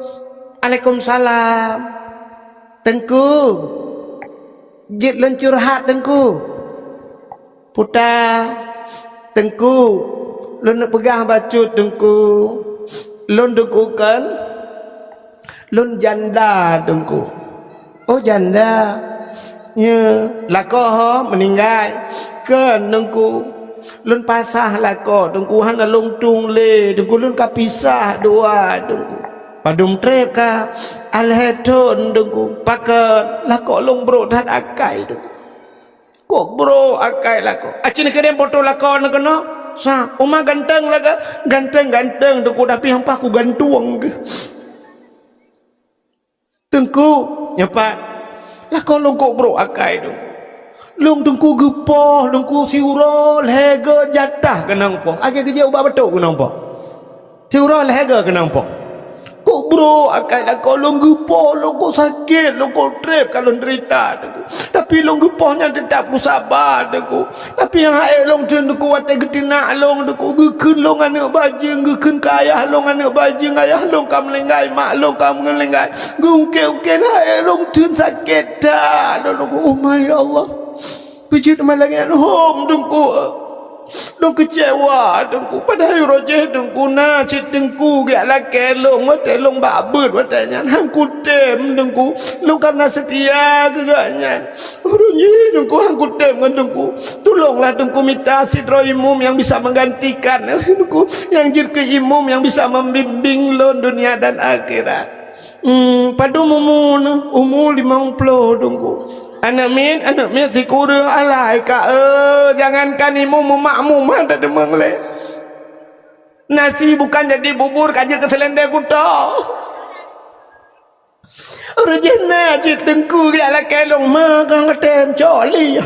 "Alaikumsalam." "Teungku, jeuet lôn curhat, Teungku." Puta, "Teungku, lôn neupeugah bacut, Teungku. Lôn, Teungku, kon lôn janda, Teungku." "Oh, janda. Nyo, lakoe ho meuninggai?" "Kon, Teungku. Lôn pasah lakoe, Teungku, hana lôn tueng lé, Teungku, lôn ka pisah dua, Teungku." "Padum treb ka?" "Alhé thon, Teungku." "Pakon?" "Lakoe lôn brok that akai, Teungku." "Kok brok akai lakoe?" "Aci neukirém poto lakoe neuh keunoe." "Sa, uma ganteng lakoe?" "Ganteng-ganteng, Teungku, tapi nyang paih kugantueng geuh." "Teungku," "Nyo pat?" "Lakoe lôn kok brok akai, Teungku. Lôn, Teungku, geupoh, Teungku, siuroe lhée go jatah keunong poh. Akhé geujak ubak batok keunong poh. Siuroe lhée go keunong poh." "Kok brok akai lakoe lôn geupoh, lôn kok sakét, lôn kok treb ka lôn deurita, Teungku. Tapi lôn geupoh nyan teutap kusaba, Teungku. Tapi nyang hase lôn theun, Teungku, watée geuteunak lôn, Teungku, geukheun lôn aneuëk bajeueng, geukheun keu ayah lôn aneuëk bajeueng, ayah lôn ka meuninggai, mak lôn ka meuninggai. Geungkée-ungkée hase lôn theun sakét that, Teungku." "Oh, ma ya Allah. Peujeuet malam nyan hom, Teungku." "Lôn keucewa, Teungku. Padahai uroe jéh, Teungku, na cit Teungku geujak lakée lôn watée lôn bak beuet watée nyan. Han kutem, Teungku. Lôn ka na seutia keu gobnyan. Uroe jéh, Teungku, han kutem ngon Teungku. Tulonglah, Teungku, mita sidroe imum nyang bisa menggantikan, Teungku, nyang jeuet keu imum nyang bisa membimbing lôn dunia dan akhirat." "Hmm, padum umu neuh?" "Umu limong ploh, Teungku." "Aneuëk miet, aneuëk miet sikureueng alai ka, eh, jangankan imum, meumakmum han tadeumeung lé. Nasi bukan jadi bubur, ka jeuet keu seulendé kuto." "Uroe jéh na cit Teungku geujak lakée lôn, ma kang katem cok lé."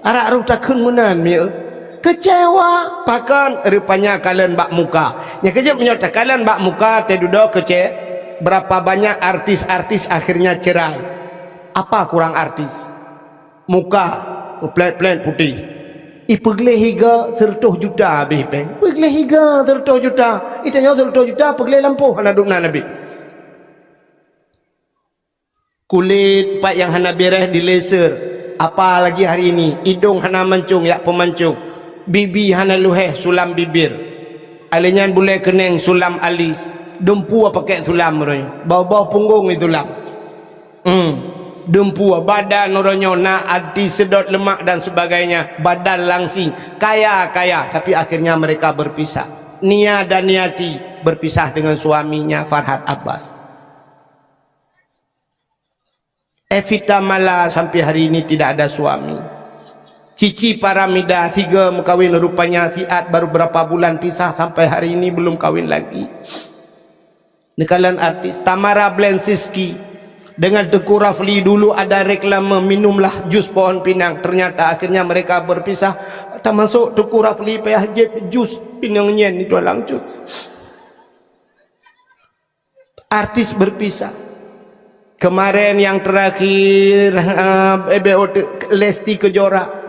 Arak roh takheun meunan mieu. Keucewa, pakon? Rupanya kalon bak muka. Nyang keujeuet meunyoe takalon bak muka, teududoe keucé-, berapa banyak artis-artis akhirnya cerai. Apa kurang artis? Muka, plat-plat putih. Ipeugleh iga seureutôh juta habéh péng. Peugleh iga seureutôh juta. Itanyoe seureutôh juta peugleh lampôh hana dum na habéh. Kulét pat nyang hana beres di laser, apalagi hari ini, idong hana mancong jak peumancong. Bibi hana luheh sulam bibir. Alèh nyan bulèe keuneng sulam alis. Dumpeue pakèk sulam roh. Boh-boh punggong di sulam. Hmm. Dumpeue badan uroe nyoe na artis sedot lemak dan sebagainya. Badan langsing. Kaya-kaya. Tapi akhirnya mereka berpisah. Nia dan Niati berpisah dengan suaminya Farhad Abbas. Evita Mala sampai hari ini tidak ada suami. Cici Paramida tiga mengkawin rupanya siat baru berapa bulan pisah sampai hari ini belum kawin lagi. Neukalon artis Tamara Blensinski dengan Teuku Rafli dulu ada reklame minumlah jus pohon pinang. Ternyata akhirnya mereka berpisah. Termasuk Teuku Rafli payah jép jus pinang nyan itu langsung. Artis berpisah. Kemarin yang terakhir, eh, Lesti Kejora.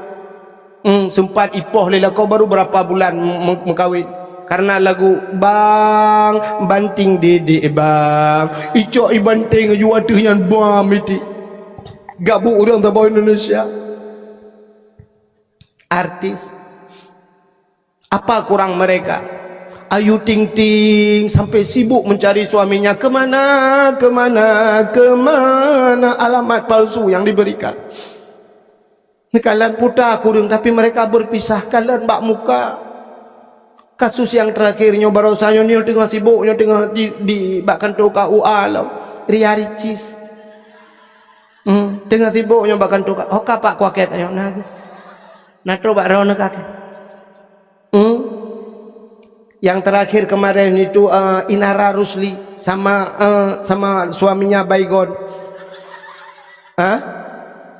Hmm, sempat ipoh lé lakoe baru berapa bulan me-, mengkawin. Karena lagu Bang Banting Didik Bang. Icok i banting aju ateuh nyan bam iti. Gabuk ureueng saboh Indonesia. Artis. Apa kurang mereka? Ayu Ting Ting sampai sibuk mencari suaminya. Kemana, kemana, kemana alamat palsu yang diberikan? Neukalon puta kureueng, tapi mereka berpisah. Kalon bak muka. Kasus yang terakhir nyoe barosa nyoe, nyoe teungoh sibuk, nyoe teungoh di, di bak kantô K U A lom. Ria Ricis. Hmm, teungoh sibuk nyoe bak kantô K U A. Ho ka Pak Kuakét ayok na geuh. Na trok bak droeneuh kakèe. Hmm? Yang terakhir kemarin itu, eh, Inara Rusli sama, eh, sama suaminya Baygon. Hah?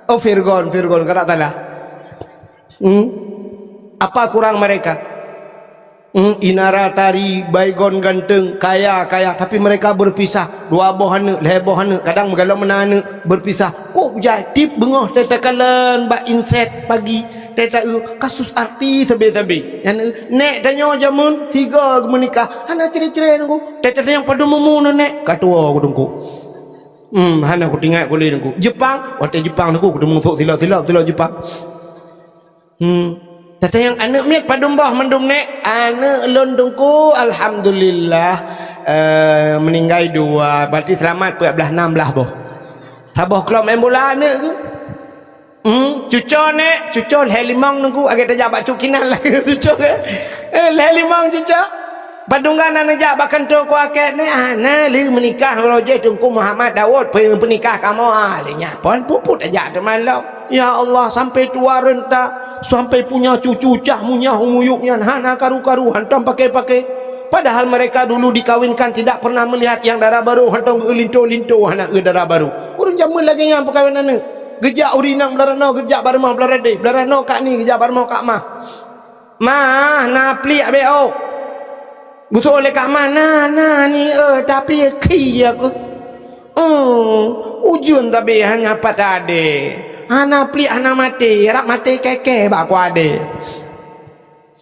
Oh, Virgon, Virgon, kada salah. Hmm? Apa kurang mereka? Hmm, Inara Tari, Baygon ganteng, kaya, kaya, tapi mereka berpisah. Dua boh aneuk, lhèe boh aneuk, kadang meugalom meunan aneuk, berpisah. Kok jai, tiep beungoh teuka kalon bak inset pagi, teuka, eh, kasus artis sabe-sabe. Nyan, eh, nèk tanyoe jameun tiga meunikah, hana cre-cre nunggu. Teuka nyang padum umu nèk, ka tuwo ku teungku. Hmm, hana ku teuingat ku lé teungku. Jepang, watèe Jepang teungku, ku teumeusuek silop-silop, silop Jepang. Hmm. Tatanyong aneuk miet padum boh mandum nèk? Aneuk lôn teungku, alhamdulillah, eh, meuninggai dua, berarti seulamat peuet blaih nam blaih boh. Saboh klub main bola aneuk geuh. Hmm, cuco nèk, cuco lhèe limong teungku, agak tajak bak cukinan lagèe cuco, eh. Eh, lhèe limong cuco. Padum gan aneuk jak bak kantô Kuakét nèk, ah, na lheueh meunikah uroe jih Teungku Muhammad Daud, pe-, peunikah kamoe, ah, lheueh nyan phôn puput tajak teuma lom. Ya Allah, sampai tua renta, sampai punya cucu cah munyah umuyup nyan hana karu-karu, hantom pakai-pakai. Padahal mereka dulu dikawinkan tidak pernah melihat yang dara barô, hantom geulinto-linto hana eu dara barô. Ureueng jameun lagèe nyan peukawen aneuk. Geujak ureueng inong blah ranoe, geujak bak rumoh blah radé, blah ranoe kak ni, geujak bak rumoh kak mah. Mah, na pliek beuôk. Geusoe lé kak mah, na, na ni, eh, tapi khi aku. Hmm, ujeuen tabi hana pat adé. Hana pliek, hana maté, rab maté kèe-kèe bak ku adé.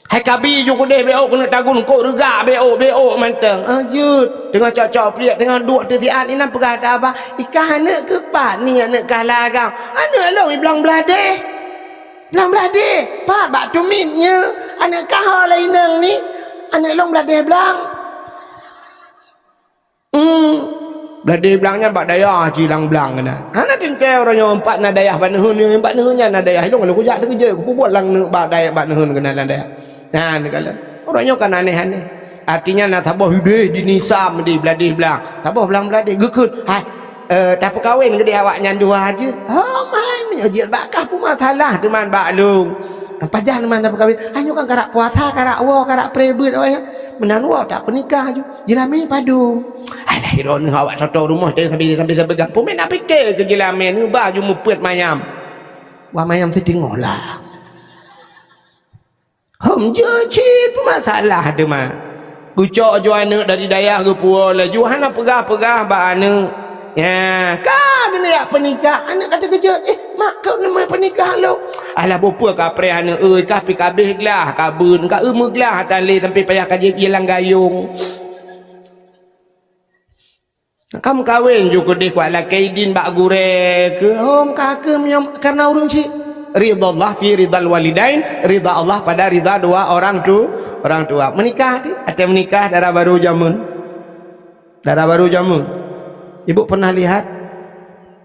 Hai kabi ju keudeh beuôk keuneuk tagun kok reugak beuôk, beuôk mantong. Ah, jeuet. Teungoh cok-cok pliek, teungoh duek teusiat, inan peugah ata abah, "Ikah aneuk keuh pat ni aneuk kah lagam?" "Aneuk lôn i blang bladeh." "Blang bladeh? Pat bak tumit nyoe? Aneuk kah ho lé inong ni? Aneuk lôn bladeh blang." Hmm. Bladeh blang nyan bak dayah ci lam blang keunan. Hana teuntèe uroe nyoe pat na dayah bak neuheun, nyoe bak neuheun nyan na dayah. Ilôn lôn kujak teukeujot, kupeubuet lam neuk bak dayah, bak neuheun keunan lam dayah. Nyan, neukalon. Uroe nyoe kan aneh-aneh. Artinya na saboh udeh di nisam di bladeh blang. Saboh blang bladeh geukheun. Hai, eh, tapeukawen keudeh awak nyan dua jeuet. Oh, mai, meunyoe jeuet bak kah peue masalah teuma bak lôn. Pajan teuma tapeukawen. Hanyoe kan karak puasa, karak woe, karak preh beuet awak nyan. Meunan woe tapeunikah ju. Jeulamé padum. Alah, droeneuh awak toto rumoh teuh sabe-sabe sabe gampông. Meunan pike keu jeulamé neuba ju meupeuet mayam. Wah, mayam siteungoh lah. Hom jeuet cit peumasalah teuma. Geucok ju aneuk dari dayah geupuwoe laju hana peugah-peugah bak aneuk. Ya, ka geuneuk jak peunikah, aneuk ka teukeujot. "Eh, mak, keuneuk peunikah lôn?" Alah, bukon peue kapreh aneuk, euy, ka pi kabeh glah, ka beun, ka eu meuglah ata lé sampai payah ka jieb ie lam gayong. Ka meukawen ju keudeh kuat lakèe idin bak gurèe keu hom ka keuh meunyoe karena ureueng chik. Ridhallah fi ridhal walidain, ridha Allah pada ridha dua orang tu, orang tua. Meunikah ti, até meunikah dara barô jameun. Dara barô jameun. Ibu pernah lihat?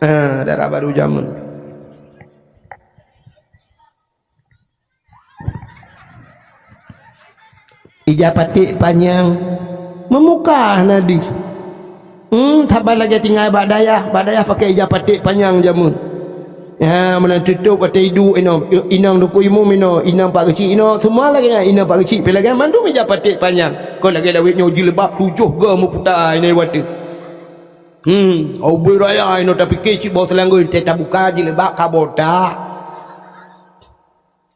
Ha, dara barô jameun. Ija paték panyang, meumukah na deuh. Hmm, saban lagèe tinggai bak dayah, bak dayah pakai ija paték panyang jameun. Ya, meunan tutôp watèe iduek inoe, inong Teungku Imum inoe, inong Pak Geuchik inoe, seumua lagèe nyan, inong Pak Geuchik pih lagèe nyan, mandum ija paték panyang. Kon lagèe lawét nyoe jilbab tujoh goe meuputa inoe watèe. Hmm, ubé raya inoe tapiké cit boh seulanggoi, teuh tabuka jilbab ka botak.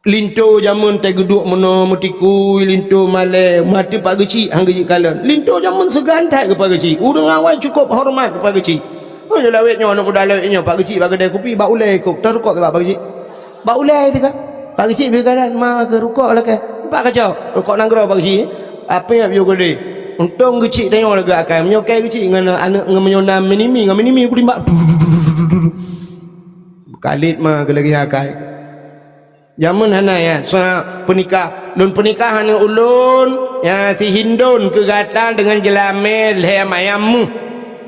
Linto jameun teuh geuduek meunoe meutikui, linto malèe, maté Pak Geuchik han geujeuet kalon. Linto jameun seugan that keu Pak Geuchik. Ureueng awai cukôp horeumat keu Pak Geuchik. Oh, nyoe lawét nyoe, aneuk muda lawét nyoe, Pak Geuchik bak keudè kupi, bak ulèe kôk. Tah rukok bak Pak Geuchik. Bak ulèe teuka. Pak Geuchik beu kalon, ma keu rukok lakèe. Pat kacok, rukok nanggroe Pak Geuchik. Apé nyang beu keudè. Untông Geuchik tanyoe lagèe akai. Meunyoe kèe Geuchik ngon aneuk ngon meunyoe na minimi, ngon minimi kutimbak. Kalit ma keu lagèe akai. Jameun hana ya, sa peunikah. Lôn peunikah aneuk ulôn, ya, si Hindon keu gata deungon jeulamé lhèe mayam méuh.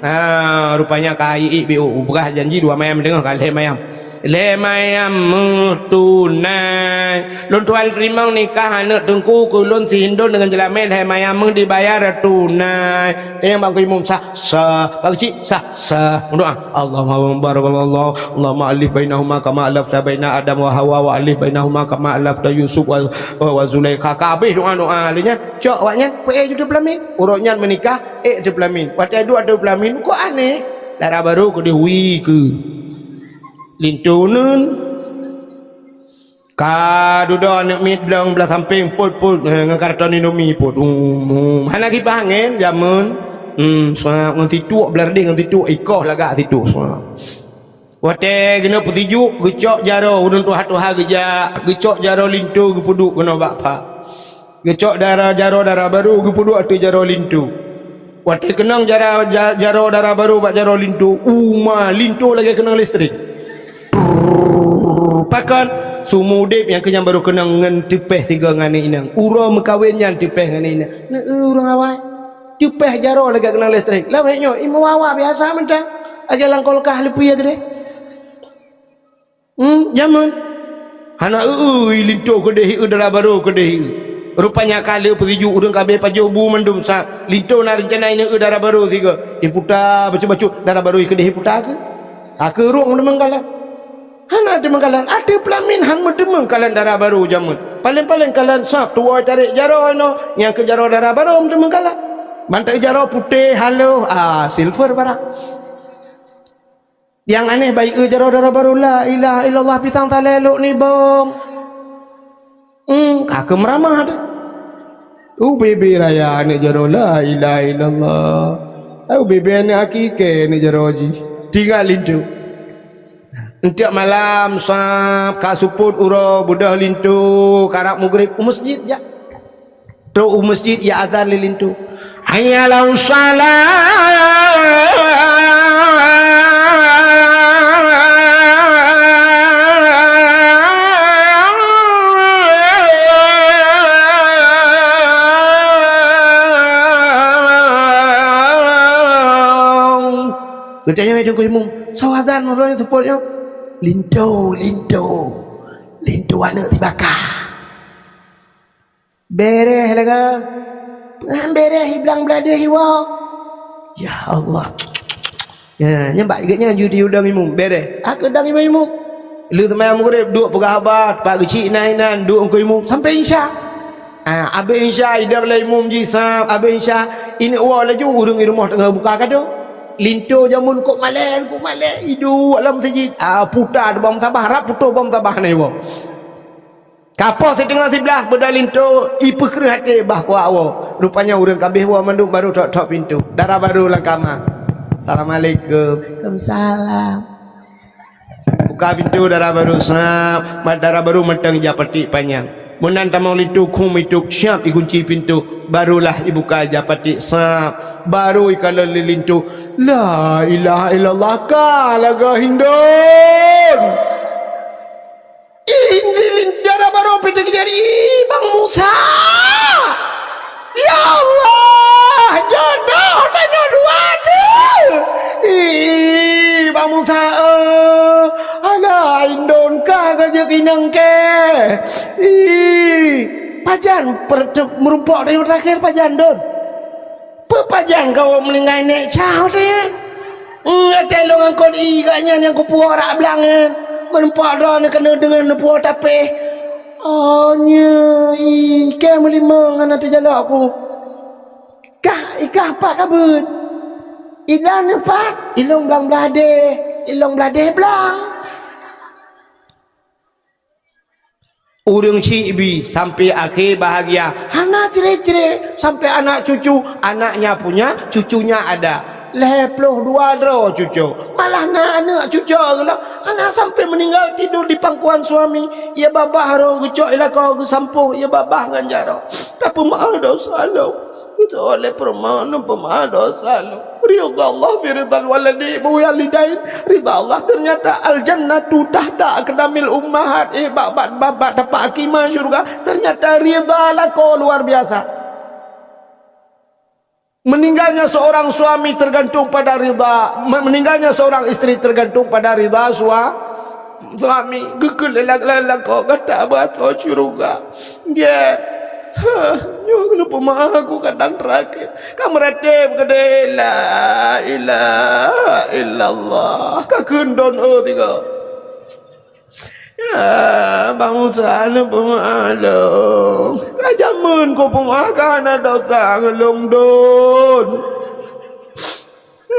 Ha, rupanya ka iék B O, peugah janji dua mayam teungoh ka lhèe mayam. Lhèe mayam méuh tunai. Lôn tuan teurimong nikah aneuk teungku keu lôn si Hindon deungon jeulamé lhèe mayam méuh dibayar tunai. Tanyong bak Teungku Imum sah, sah. Pak Geuchik sah, sah. Meudoa. Allahumma barakallahu, Allahumma alif bainahuma kama alafta baina Adam wa Hawa wa alif bainahuma kama alafta Yusuf wa, wa, wa Zulaikha. Ka habéh doa-doa lé nyan, cok awak nyan, peuék ju teupeulamin. Uroe nyan meunikah, ék teupeulamin. Watèe duek teupeulamin, kok aneh. Dara barô keudéh wie keu linto neun. Ka dudoe aneuk miet blong blah sampéng, pôt-pôt, eh, ngon karton Indomie pôt. Um, um. Hana kipas angén jameun. Hmm, seuab ngon situek, blah reudéh ngon situek, ikoh lagak situek, seuab. Watèe geuneuk peusijuek, geucok jaroe, ureueng tuha-tuha geujak, geucok jaroe linto geupeuduek keunoe bak pha. Geucok dara, jaroe dara barô geupeuduek ateueh jaroe linto. Watèe keunong jara-, ja-, jaroe dara barô bak jaroe linto, uma linto lagèe keunong listrik. Prrrr, pakon? Seumur udép nyang keu nyan barô keunong ngon teupèh sigoe ngon aneuk inong. Uroe meukawen nyan teupèh ngon aneuk inong. Neu-eu ureueng awai. Teupèh jaroe lagèe keunong listrik. Lawét nyoe, imeum wawa biasa mantong. Lagèe lam kulkas leupie keudéh. Hmm, jameun. Hana eu-eu linto keudéh, eu dara barô keudéh. Rupanya ka lheueh peusijuek ureueng ka abéh pajoh bu mandum sa. Linto na reuncana ineu-eu dara barô sigoe. Iputa bacut-bacut dara barô keudéh iputa keu. Ka keu rhueng teumeung kalon. Hana teumeung kalon. Ateueh peulamin han meuteumeung kalon dara barô jameun. Paléng-paléng kalon sab tuwoe tarek jaroe inoe, nyang keu jaroe dara barô meuteumeung kalon. Mantong jaroe putéh haloh, ah, silver barak. Nyang aneh bayeue jaroe dara barô, la ilaha illallah, pisang salée lok nibong. Hmm, ka keu meuramah deh. Ubé-bé raya aneuk jaroe, la ilaha illallah. Ubé-bé aneuk akikée aneuk jaroe jih. Tinggai linto. Eunteuk malam, sab ka seupôt uroe, beudôh linto, karab meugrib u meuseujid jak. Trok u meuseujid, ya azan lé linto. Hayya 'alas shalah. Geutanyong lé Teungku Imum, "Soe azan uroe nyoe seupôt nyoe?" "Linto, linto. Linto aneuk sibaka." Béréh lagée, peue han béréh, iblang blah deuh iwoe. Ya Allah. Ya, nyan bak gét nyan ju diudong imum, béréh. Ka keudong imum-imum. Lheueh seumayang meugrib, duek peugah haba, Pak Geuchik na inan, duek Teungku Imum sampai Isya. Ah, abéh Isya, idong lé imum jih sab, abéh Isya, ineuk woe laju ureueng i rumoh teungoh buka kado. Linto jameun kok malée, kok malée, iduek lam meuseujid. Ah, puta teubang sabah, rab putôh bang sabah na iwoe. Ka poh siteungoh siblaih beudôh linto, ipeukreueh até bah kuat woe. Rupanya ureueng ka abéh woe mandum barô trok-trok pintoe. Dara barô lam kama. "Assalamualaikum." "Waalaikumsalam." Buka pintoe dara barô, sab, mat dara barô mantong ija paték panyang. Meunan tamong linto, khum itôb, siab igunci pintoe. Barulah ibuka ija paték, sab. Barô ikalon lé linto. La ilaha illallah, ka lagée Hindon. Pih teujadi, "Ih, Bang Musa! Ya Allah, jodoh tanyoe dua tu! Ih, Bang Musa, eh, alah, indon ka ka jeuet inong kèe. Ih, pajan per-, te-, meurumpok tanyoe terakhir pajan, Don?" Peue pajan kawoe meuninggai nèk cah watèe nyan? Nyan watèe lôn angkot ié geuh nyan nyang kupuwoe rak blang nyan. Meureumpok droeneuh keuneuk deungon neupuwoe tapéh. Oh, nyoe ié kèe meulimong hana teujalok ku. Kah, i kah pat ka beuet? I droeneuh pat? I lôn blang bladèe, i lôn bladèe blang. Ureueng syiek bi sampai akhé bahagia, hana cre-cre, sampai anak cucu, anaknya punya, cucunya ada. Lhèe ploh dua droe cucu, malah na aneuk cucu geuh lom, hana sampai meuninggai tidur di pangkuan suami. Ie babah rhot geucok i lakoe geusampôh ie babah ngon jaroe. Tapeumeu'ah dosa lom. Beutôi lé peurumoh, neupeumeu'ah dosa lom. Ridha Allah fi ridhal waladi-, walidain. Ridha Allah, ternyata al-jannatu tahta aqdamil ummahat. Eh, bak, bak, bak, bak tapak kaki ma syurga, ternyata ridha lakoe luar biasa. Meninggalnya seorang suami tergantung pada ridha, me-, meninggalnya seorang isteri tergantung pada ridha sua-, suami. Geukheun lé la-, la-, lakoe, "Gata beuasoe syeuruga." Gét. Hah, nyoe keuneuk peumeu'ah aku kadang terakhir. Ka meuratéb keudéh, "La ilaha illallah." Ka kheun don, oh, tiga. Ya, Bang Musa, neupeumeu'ah lôn. Ka jameun kupeumeu'ah, ka hana dosa ngon lôn, Don.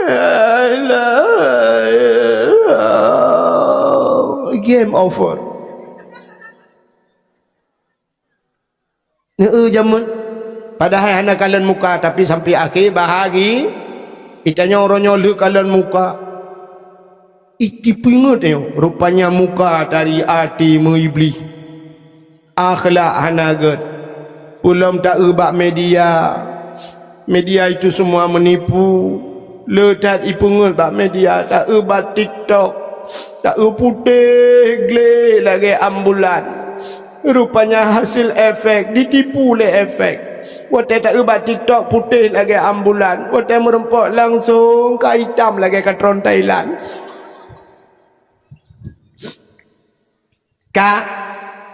La ilaha illallah. Game over. Neu jameun, padahai hana kalon muka, tapi sampai akhé bahagi, itanyoe uroe nyoe lheueh kalon muka. Itipeungeut nyoe, rupanya muka tari até meu iblih. Akhlak hana gét. Peulom taeu bak media. Media itu semua menipu. Le that ipeungeut bak media, taeu bak TikTok. Taeu putéh glé lagèe ambulan. Rupanya hasil efek, ditipu lé efek. Watèe taeu bak TikTok putéh lagèe ambulan, watèe meureumpok langsong ka itam lagèe katron Thailand. Ka,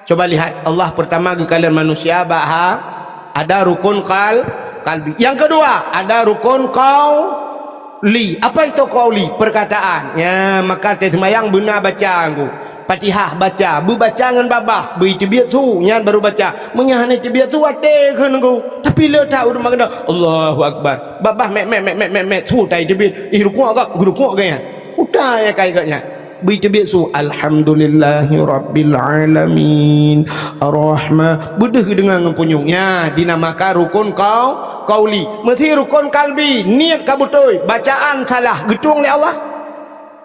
coba lihat, Allah pertama geukalon manusia bak ha, ada rukun qal-, qalbi. Yang kedua, ada rukun qau-, li. Apa itu qauli? Perkataan. Ya, maka teuh seumayang beuna baca anggu. Fatihah baca, beubaca ngon babah, beu iteubiet su, nyan baru baca. Meunyo hana iteubiet su, até kheun anggu. Tapi le that ureueng meukeunong, Allahu Akbar. Babah mek, mek, mek, mek, mek, mek, su tai iteubiet. Ih, rukuk gak, geurukuk gak nyan. Utai kai gak nyan. Beu iteubiet su, Alhamdulillahirabbil alamin. Ar-Rahma-, beudeuh geudeungoe ngon punyueng. Nya, dinamakan rukun qau-, qauli. Meusi rukun qalbi, niet ka beutôi, bacaan salah, geutueng lé Allah.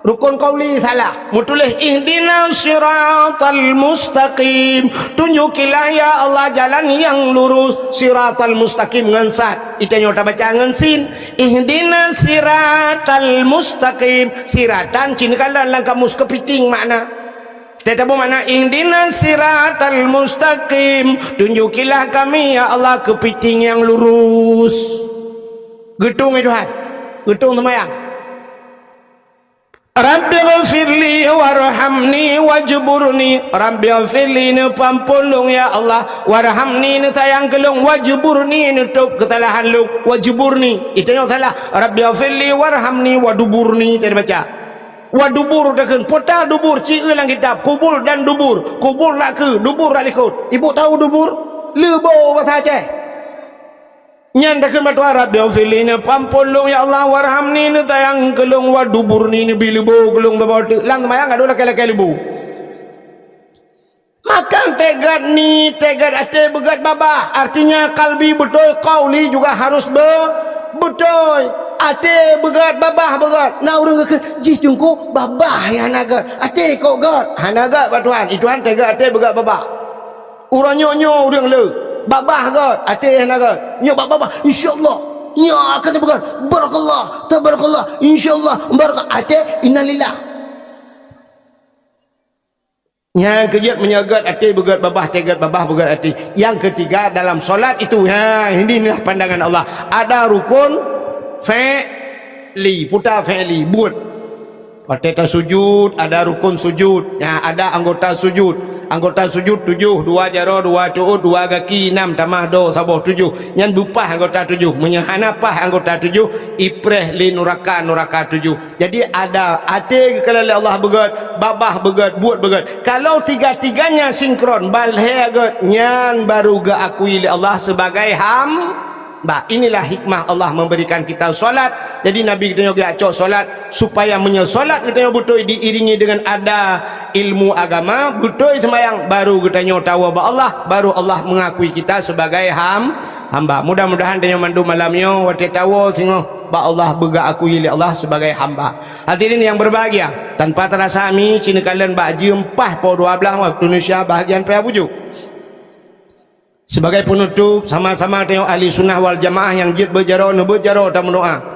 Rukun qauli salah, meutuléh ihdinas siratal mustaqim. Tunjukilah ya Allah jalan yang lurus, siratal mustaqim ngon sad. Itanyoe tabaca ngon sin. Ihdinas siratal mustaqim. Siratan cit neukalon lam kamus keupiting makna. Teutabeueng makna ihdinas siratal mustaqim. Tunjukilah kami ya Allah keupiting yang lurus. Geutueng, ya Tuhan. Geutueng seumayang. Rabbighfirli warhamni wajburni. Rabbighfirli, neupeuampôn lôn ya Allah, warhamni, neusayang keu lôn, wajburni, neutôb keusalahan lôn, wajburni. Itanyoe salah. Rabbighfirli warhamni waduburni, teubaca. Wadubur takheun, pota dubur, ci eu lam kitab, kubul dan dubur. Kubul rak keu, dubur rak likot. Ibu tahu dubur? Leubo basa Aceh. Nyan takheun bak Tuhan, "Rabbighfirli," neupeuampôn lôn ya Allah, "warhamni," neusayang keu lôn, "waduburni," neubi leubo keu lôn saboh teuk. Lam seumayang ka dua lakèe-lakèe leubo. Maka teugat niet, teugat até, beugét babah. Artinya qalbi beutôi, qauli juga harus be-, beutôi. Até beugét, babah beugét. Na ureueng geukheun, "Jih teungku, babah nyang hana gét. Até kok gét?" Hana gét bak Tuhan. I Tuhan teugat até, beugét babah. Uroe nyoe, nyoe ureueng le, babah gét, até hana gét. Nyoe bak babah, insya Allah. Nyoe akan teupeugah, barakallah, tabarakallah, insya Allah, barakallah. Até, innalillah. Nyang keujeuet meunyoe gét até beugét babah, até gét babah beugét até. Nyang keutiga dalam solat itu, ha, ini adalah pandangan Allah. Ada rukun fi'li, puta fi'li, buet. Watée tasujud, ada rukun sujud. Ha, ada anggota sujud. Anggota sujud tujoh, dua jaroe, dua tuôt, dua gaki, nam tamah do, saboh tujoh. Nyan bupah anggota tujoh. Meunyoe hana pah anggota tujoh, ipreh lé nuraka, nuraka tujoh. Jadi ada até geukalon lé Allah beugét, babah beugét, buet beugét. Kalau tiga-tiganya sinkron, balhée gét, nyan baru geuakui lé Allah sebagai hamba. Inilah hikmah Allah memberikan kita solat. Jadi Nabi geutanyoe geujak cok solat supaya meunyoe solat geutanyoe beutôi diiringi dengan ada ilmu agama, beutôi seumayang, baru geutanyoe tawoe bak Allah, baru Allah mengakui kita sebagai ham, hamba. Mudah-mudahan tanyoe mandum malam nyoe watée tawoe singoh bak Allah beugeuakui lé Allah sebagai hamba. Hadirin yang berbahagia, tanpa terasa ami ci neukalon bak jeuem paih poh dua belas waktu Indonesia bahagian paya bujuk. Sebagai penutup, sama-sama tanyoe ahli sunnah wal jamaah nyang jeuet beujaroe, neubeuet jaroe tameudoá.